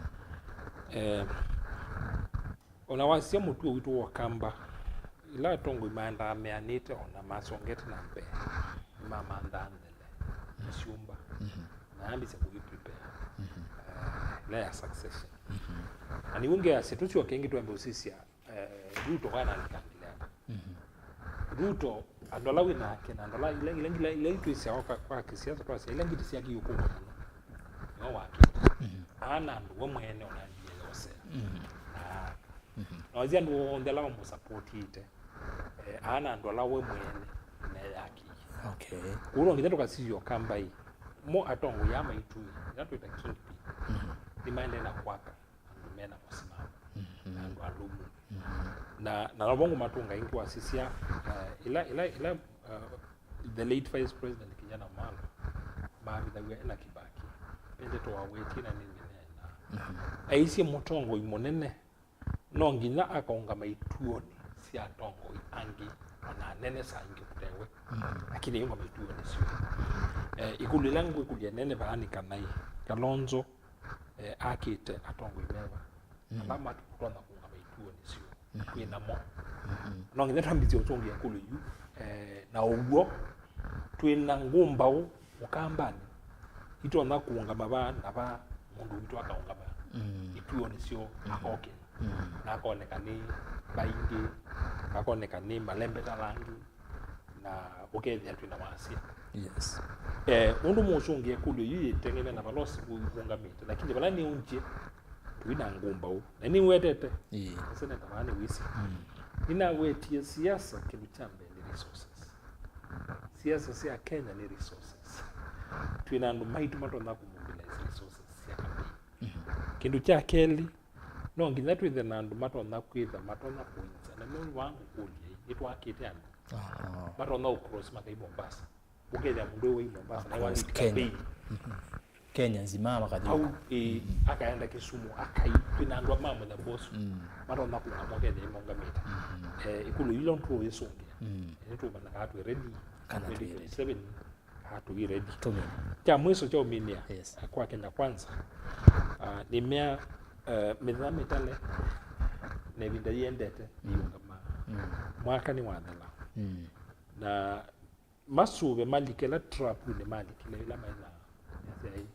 Eh, ona wasya mũtuo witũ wa Ũkamba, ila atongoi maendaa meanĩte ona masongete na mbee, nĩmamanthaa nthele, isyũmba, mhm, na ambĩsya kũi prepare, mhm, eh, ila ya succession. Mhm. Na nĩw'o ngeasya tũsyoke ĩngĩ twambe ũsisya Eh, Ruto wanalika ngilani. Mhm. Ruto, andũ ala wĩ nake, na andũ ala, ila, ila, ila, ila twĩsyawa kwa, kwa kĩsiasa, twasya, ila ngiti syake iũkũka mũno. Nĩo wake. Mhm. Aana andũ we mwene onambie yosea. Mhm. Na aka. Mhm. Na wazia andũ onthe ala mamũsapotĩte, eh, aana andũ ala we mwene neyakie. Okay. Kũu no nginya tũkasisya Ũkamba ĩ. Mo atongoi aa maitũ ĩ, ila twĩta kingpin. Mhm. Nĩmaendee na kwaka andũ mena mũsimamo, mhm, na andũ alũmu. Mhm. Na, na novo ngũmatũnga ĩngĩ wasisya, uh, ila, ila, ila, uh, the late Vice President Kijana Wamalwa mavithaw'a ena Kibaki, ve ndeto wawetie na nĩngĩ neena. Mhm. Aisye mũtongoi mũnene no nginya akaũngama ituonĩ sya atongoi angĩ, ona anene saa ingĩ kũtewe. Mhm. Lakini aiũngama ituonĩ syoo. Eh, ĩkũlyo ĩla ngwĩkũlya nene vaa nĩ kana ĩ, Kalonzo eh, akĩte atongoi meva, mm, ala matonya kũũngama ituonĩ syoo, mm, twĩ namo. Mm-hmm. No nginya twambĩsye ũsũngĩa ĩkũlyo yu, eh, na ũw'o twĩ na ngũmbaũ Ũkambanĩ itonya kũũngama va na va, mũndũ witũ akaũngama, mm, ituonĩ syoo, mm, akoke, mm, na akoneka nĩ vaingĩ, akoneka nĩ malembeta langĩ, na ũkethĩa twĩ na wasya. Yes. Eh, ũndũ mũsũngĩa ĩkũlyo yu yĩteng'eme na vala ũsi-, ũũngamĩte, lakini vala nĩũngye, tũi na ngũmbaũ. Na nĩwetete. Ĩĩ. Seneta vaa nĩwĩsĩ. Mm. Nĩnawetie siasa, kĩndũ kya mbee nĩ resources. Siasa sya Kenya nĩ resources. Twĩ na andũ maitũ matonya kũmobilize resources sya campaign. Mhm. Kĩndũ kya kelĩ, no nginya twĩthe na andũ matonya kwĩtha, matonya kũinza. Na nũndũ wa ngũkũlya ĩ, nĩtwakĩte andũ. Aha. Matonya ũcross makai Mombasa. Ũkethĩa mũndũ wĩ Mombasa, na Across wandĩka Kenya. Bei. Mhm. Kenya nzima makathi. Au, ĩ, mhm, akaenda Kisumu, akai. Twĩ na andũ ma mũthemba ũsu. Mm. Matonya kũngama ũkethĩa maũngamĩte. Mhm. Eh, ĩkũlyo ila tũũyĩsũngĩa. Mm. Nĩtũmanya kana twĩ ready. Kana twĩ ready. Twenty twenty-seven. Atũĩ ready. Tũmĩne. Kya mwiso kya ũminĩa, yes, kwa Kenya Kwanza, ah, nĩmea, eh, mĩthenya mĩtale na ĩvinda yĩendete, mm, yĩũngama. Mm. Mwaka nĩwathela. Mm. Na masũve malike ĩla trap-inĩ malikile ĩla maĩ na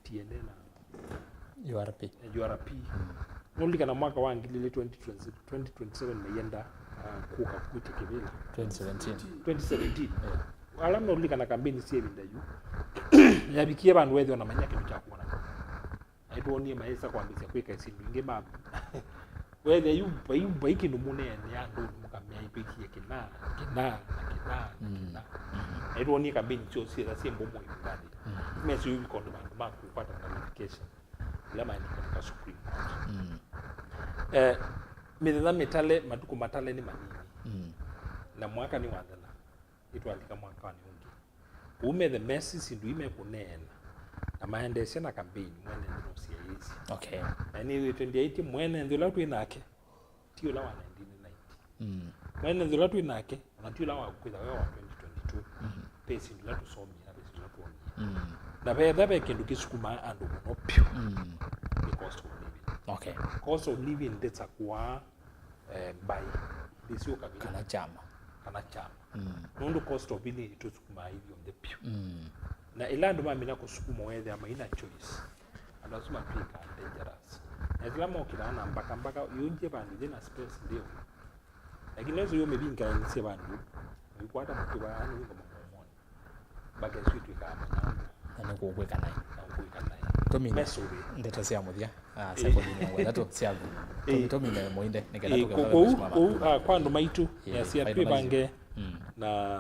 T N A na U R P. U R P. Mm. Nũlikana mwaka wa ngili ili twenty twenty, twenty twenty-seven maienda, ah, kũka kwĩtya kĩvĩla. Twenty seventeen. Twenty seventeen. Yeah. Ala meũlikana kambeni sya ĩvinda yu, yavikie vandũ weethĩwa na manya kĩndũ kya kwona. Aitwonie maĩsa kwambĩsya kwĩka syĩndũ ingĩ ma. Weethĩa yu vai, vai kĩndũ mũneenea andũ mũkamea ĩvĩkie kĩna, kĩna, na kĩna, na kĩna. Mm. Aitwonie kambeni syo syĩtha syĩ mbomu ĩvindanĩ. Mm. Mesĩ yu vikondo vandũ ma kũkwata na notification. Ila maendete katika Supreme Court. Mm. Eh, mĩthenya mĩtale, matukũ matale nĩ manini. Mm. Na mwaka nĩwathela, nĩtwalika mwakanĩ ũngĩ. Kũu methe mesĩ syĩndũ ii mekũneena, na maendeesya na campaign, mwene nthĩ nũsiaĩĩsye. Okay. Na nĩwĩtwendeaĩtye mwene nthĩ ũla twĩ nake, ti ũla wa nineteen ninety. Mm. Mwene nthĩ ũla twĩ nake, ona ti ũla wa kwĩtha we wa twenty twenty-two. Mm. Ve syĩndũ ila tũsomie na ve syĩndũ ila twonie. Mm. Na vetha ve kĩndũ kĩsukumaa andũ mũno vyũ, mm, nĩ cost of living. Okay. Cost of living ndĩsakũaa, eh, mbaĩ, ndĩsyũka vĩla. Kana kyama. Kana kyama. Mm. Nũndũ cost of living ĩtũsukumaa ithyonthe vyũ. Mm. Na ĩla andũ mamina kũsukumwa, weethĩa maina choice, andũ asu matw'ĩkaa dangerous. Na ĩla mokĩlaa na mbaka mbaka, yũngye vandũ yĩna space nthĩnĩ. Lakini ĩsu yũmĩvinga ĩnĩsye vandũ, ũikwata mũtĩ wa nũingo mamomoni. Mbaka ĩsu ĩtw'ĩkaa manyamũ. Na nĩ kũkwĩka naĩ. Na kũkwĩka naĩ. Tũmine mesũvĩ ndeto sya mũthya, ah, sekondi mĩongo ĩtatũ syaku. Tũmi-, tũmine mũinde, nĩkenda tũkethwa kũu, meshima kũu, ah, kwa andũ maitũ, ĩĩ, yasya twĩvange. Mm. Na,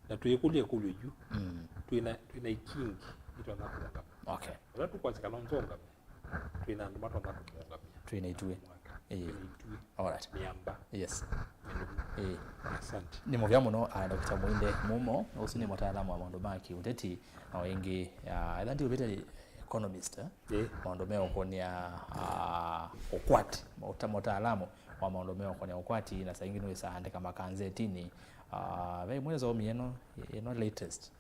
na twĩkũlye ĩkũlyo yu. Mm. Twĩna, twĩna ikingi itonya kũũngama. Okay. Ũla tũkwasya kana nzongame, twĩna andũ matonya kũmũũngamĩa. Twĩna ithuĩ. Ĩĩ. Twĩna ithuĩ. Alright. Mĩamba. Yes. Mĩlũmu. Ĩĩ. Asante. Nĩ mũvea mũno, ah, Doctor Mũinde Mumo, ũsu nĩ mũtaalamu wa maũndũ ma kĩũteti, na o ĩngĩ, ah, etha ndiũvĩte, economist, eh? Ĩĩ. Maũndũ meũkũnĩa, ah, ũkwati, mũta-, mũtaalamu wa maũndũ meũkũnĩa ũkwati, na saa ingĩ nĩwĩsaa andĩka makanzetinĩ. Ah, ve imwe nĩsomie ĩno, ĩno latest.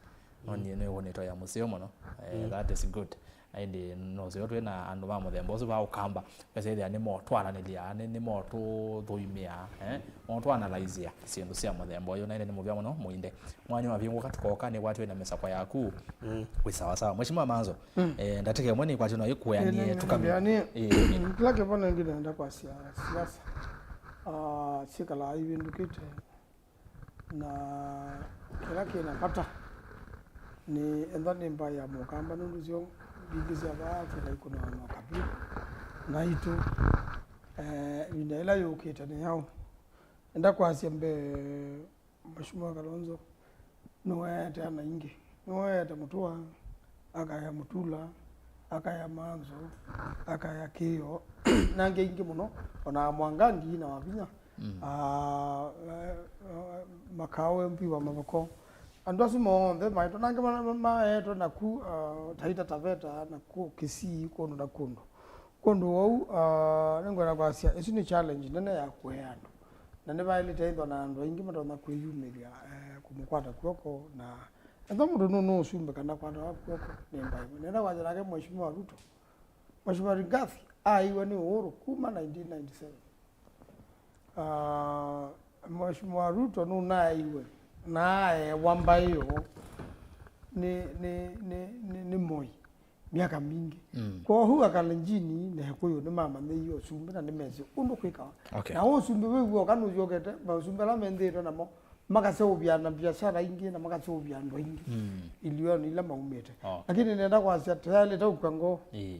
No nyie nĩũkũnĩtwa ya mũseo mũno. Eh, that is good. Na ĩndĩ nũseo twĩ na andũ ma mũthemba ũsu va Ũkamba, ũkasya ĩthĩa nĩmotwananĩlya, nĩ, nĩmotũthũimĩa, eh, motũanalyzĩa syĩndũ sya mũthemba ũyũ. Na ĩndĩ nĩ mũvea mũno, Mũinde. Mwanya wavingũka tũkoka, nĩkwatw'e na mĩsakwa yaku. Mm. Wĩ sawa sawa. Mheshimiwa Manzo, mm, eh, ndatĩka ĩmwe nĩkwatw'e no ĩkũanĩe tũkamĩ. Nĩ, ĩĩ, kĩla kĩvo nengĩ nenda kwasya siasa, ah, syĩkalaa ivĩndũkĩte. Na kĩla kĩ na vata nĩ ethwa nĩ mbaĩ ya Mũkamba, nũndũ syo mbingĩ sya vaa syĩkaikũnanwa kavyũ naitũ, eh, ĩvinda yĩla yũkĩte nĩ yaũ. Enda kwasya mbee, Mheshimiwa Kalonzo nĩweete ana aingĩ. Nĩweete Mũtua, akaya Mũtula, akaya Manzo, akaya Kĩo, na angĩ aingĩ mũno, o na Mwangangi na Wavinya. Mm. Ah, eh, eh, Makau M P wa Mathoko. Andũ asu monthe maetwe, na angĩ ma-, ma-, maetwe naku, ah, Taita Taveta, naku Kisii, kũndũ na kũndũ. Kũndũ ũu, ah, nĩngwenda kwasya, ĩsu nĩ challenge nene ya kũea andũ. Na nĩvaĩlĩte ĩthwa na andũ aingĩ matonya kwĩyumĩlya, eh, kũmũkwata kw'oko, na ethwa mũndũ nũnũũsumbĩka ndakwatawa kw'oko nĩ mbaĩ ĩmwe. Nenda kwasya nake Mheshimiwa Ruto. Mheshimiwa Rigathi aaiwe nĩ Uhuru kuma nineteen ninety-seven. Ah, Mheshimiwa Ruto nũnaaiwe na aewa mbaĩ yo nĩ, nĩ, nĩ, nĩ, nĩ Moi myaka mingĩ. Mm. Kwoou Akalenjini na Ekũyũ nĩmamanyĩie ũsumbĩ na nĩmesĩ ũndũ kwĩkawa. Okay. Na ũsumbĩ wĩw'oka nũsyokete, mausumbĩ ala menthĩĩtwe namo makaseũvya na biashara ingĩ na makaseũvya andũ aingĩ, mm, ilionĩ ila maumĩte. Oh. Lakini nenda kwasya tũyaĩlĩte ũkw'a ngoo. Ĩĩ.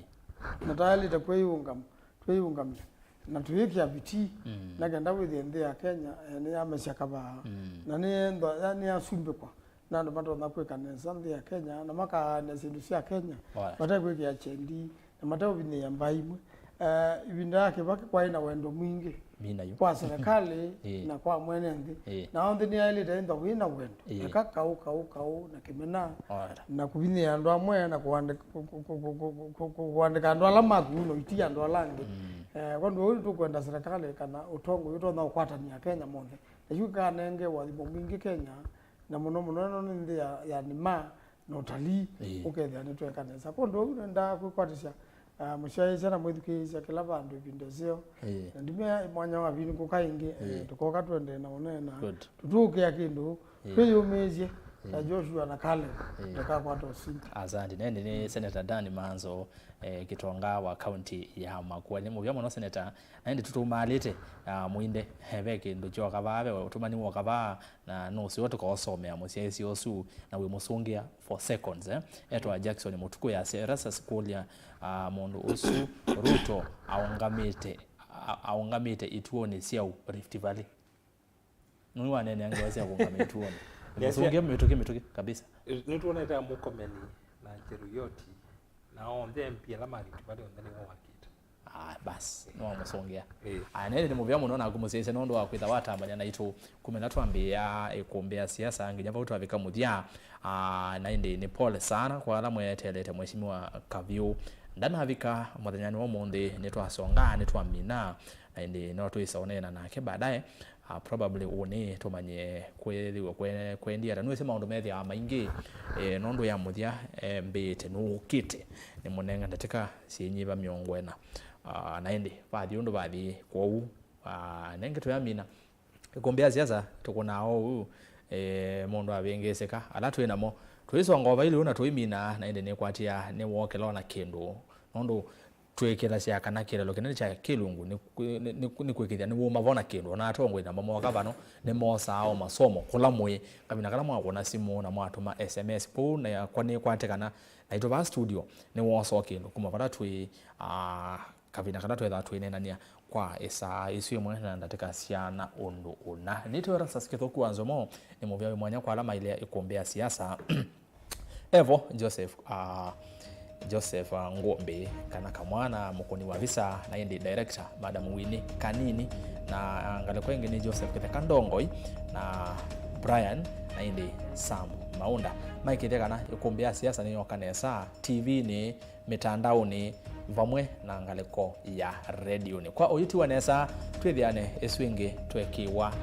Na twaĩlĩte kwĩyĩũngama, twĩyĩũngamya na tũyĩkĩa vitii, mm, na kenda wĩthĩe nthĩ ya Kenya, eh, nĩyamesya kavaa. Mm. Na nĩyendwa, ya-, nĩyasumbĩkwa na andũ matonya kwĩka nesa nthĩ ya Kenya, na makaanĩa syĩndũ sya Kenya, oh, matekwĩkĩa kyendi, na mateũvinyĩĩa mbaĩ imwe. Eh, ĩvinda ya Kĩvakĩ kwaĩ na wendo mwingĩ. Mina yu. Kwa serikali, ĩĩ, na kwa mwene nthĩ. Ĩĩ. Na onthe nĩyaĩlĩte ĩthwa wĩ na wendo. Ĩĩ. Eka kaũ, kaũ, kaũ, na kĩmena, alright, na kũvinyĩĩa andũ amwe, na kũandĩka, kũ-, kũ-, kũandĩka andũ ala maku, na ũitia andũ ala angĩ. Mm. Eh, kwa ũndũ ũyũ nĩtũkwenda serikali kana ũtongoi ũtonya ũkwatany'a Kenya monthe. Na yu kanenge ũathimo mwingĩ Kenya, na mũno mũno ĩno nĩ nthĩ ya, ya nĩma, na ũtalii, ĩĩ, ũkethĩa nĩtweka nesa. Kũndũ ũu nĩendaa kwĩkwatĩsya, ah, mũsyaĩĩsya na mwĩthukĩĩsya kĩla vandũ ĩvinda ĩseo. Ĩĩ. Na ndimea mwanya wa vingũka ĩngĩ, eh, ĩĩ, tũkoka tũendee na ũneena. Good. Tũtũũkĩa kĩndũ, ĩĩ, twĩyũmĩĩsye, ĩĩ, na Joshua na Caleb, ĩĩ, ndĩkakwata ũsindi. Asante. Nende nĩ Senator Dan Manzo, eh, Kitonga wa kaunti ya Makueni. Nĩ mũvea mũno, Senator. Na ĩndĩ tũtũmaalĩte, ah, Mũinde, eh, ve kĩndũ kyoka vaa, ve ũtũmani woka vaa, na nũseo tũkaũsomea mũsyaĩĩsya ũsu, na wĩmũsũngĩa for seconds, eh? Etwa Jackson Mũtuku, yasya, Erastus kũlya, ah, mũndũ ũsu Ruto aũngamĩte, a-, aũngamĩte ituonĩ syaũ Rift Valley? Nũĩ waneenea ngewa sya kũũngama ituonĩ. Wĩmũsũngĩa mĩtũkĩ, mĩtũkĩ kabisa. Nĩtwonete Mũkomeni na Cheruiyot, na onthe M P ala ma Rift Valley onthe nĩmo wakĩte. Ah, basi, nĩwamũsũngĩa. Ĩĩ. Ah, na ĩndĩ nĩ mũvea mũno naku mũsyaĩĩsya nũndũ wa kwĩtha watambany'a naitũ kuma ĩla twambĩĩa ĩkũmbĩ ya siasa nginya vau twavika mũthya. Ah, na ĩndĩ nĩ pole sana kwa ala mweteelete Mheshimiwa Kavyũ. Ndanavika mũthenyanĩ wa ũmũnthĩ, nĩtwasonga, nĩtwamina, na ĩndĩ no twĩsa ũneena nake baadaye. Ah, probably ũnĩ tũmanye kwĩthĩwe kwe-, kwendia ata. Nĩwĩsĩ maũndũ methĩawa maingĩ, eh, nũndũ ya mũthya, eh, mbĩĩte nũũkĩte. Nĩmũnenga ndatĩka syĩnyĩva mĩongo ĩna. Ah, na ĩndĩ, vathi ũndũ vathi kwoou, ah, nenge tũyamina. Ĩkũmbĩ ya siasa tũkũnaa oou, eh, mũndũ avĩngĩĩsĩka. Ala twĩ namo, Tũisonga o vailu na tũimina, na ĩndĩ nĩkwatĩa nĩwookĩla o na kĩndũ, nũndũ twĩkĩthasya kana kĩlelo kĩnene kya kĩlungu nĩ, nĩ, nĩ, nĩ kwĩkĩthya nĩwũma vo na kĩndũ. Ona atongoi namo mooka vano, nĩmosaa o masomo kũla mũĩ, kavina kala mwakũna simũ na mwatũma S M S. Kwoou nakwa nĩkwate kana naitũ vaa studio nĩwosa o kĩndũ kuma vala twĩ, ah, kavina kala twethaa twĩneenany'a kwa ĩsaa ĩsu ĩmwe na ndatĩka syana ũndũ ũna. Nĩtwe Erastus Kĩthũku wa Nzomo, nĩ mũvea wĩ mwanya kwa ala mailea ĩkũmbĩ ya siasa. Evo Joseph, ah, Joseph, ah, Ngũmbĩ, kana Kamwana, mũkũni wa visa, na ĩndĩ director, Madam Winnie Kanini, na ngalĩko ĩngĩ nĩ Joseph Kĩtheka Ndongoi, na Brian, na ĩndĩ Sam Maunda. Maikĩthya kana ĩkũmbĩ ya siasa nĩyoka nesa T V-nĩ, mĩtandaonĩ, vamwe na ngalĩko ya redionĩ. Kwa ũyũ ti wa nesa, twĩthĩane ĩsu ĩngĩ twekiwa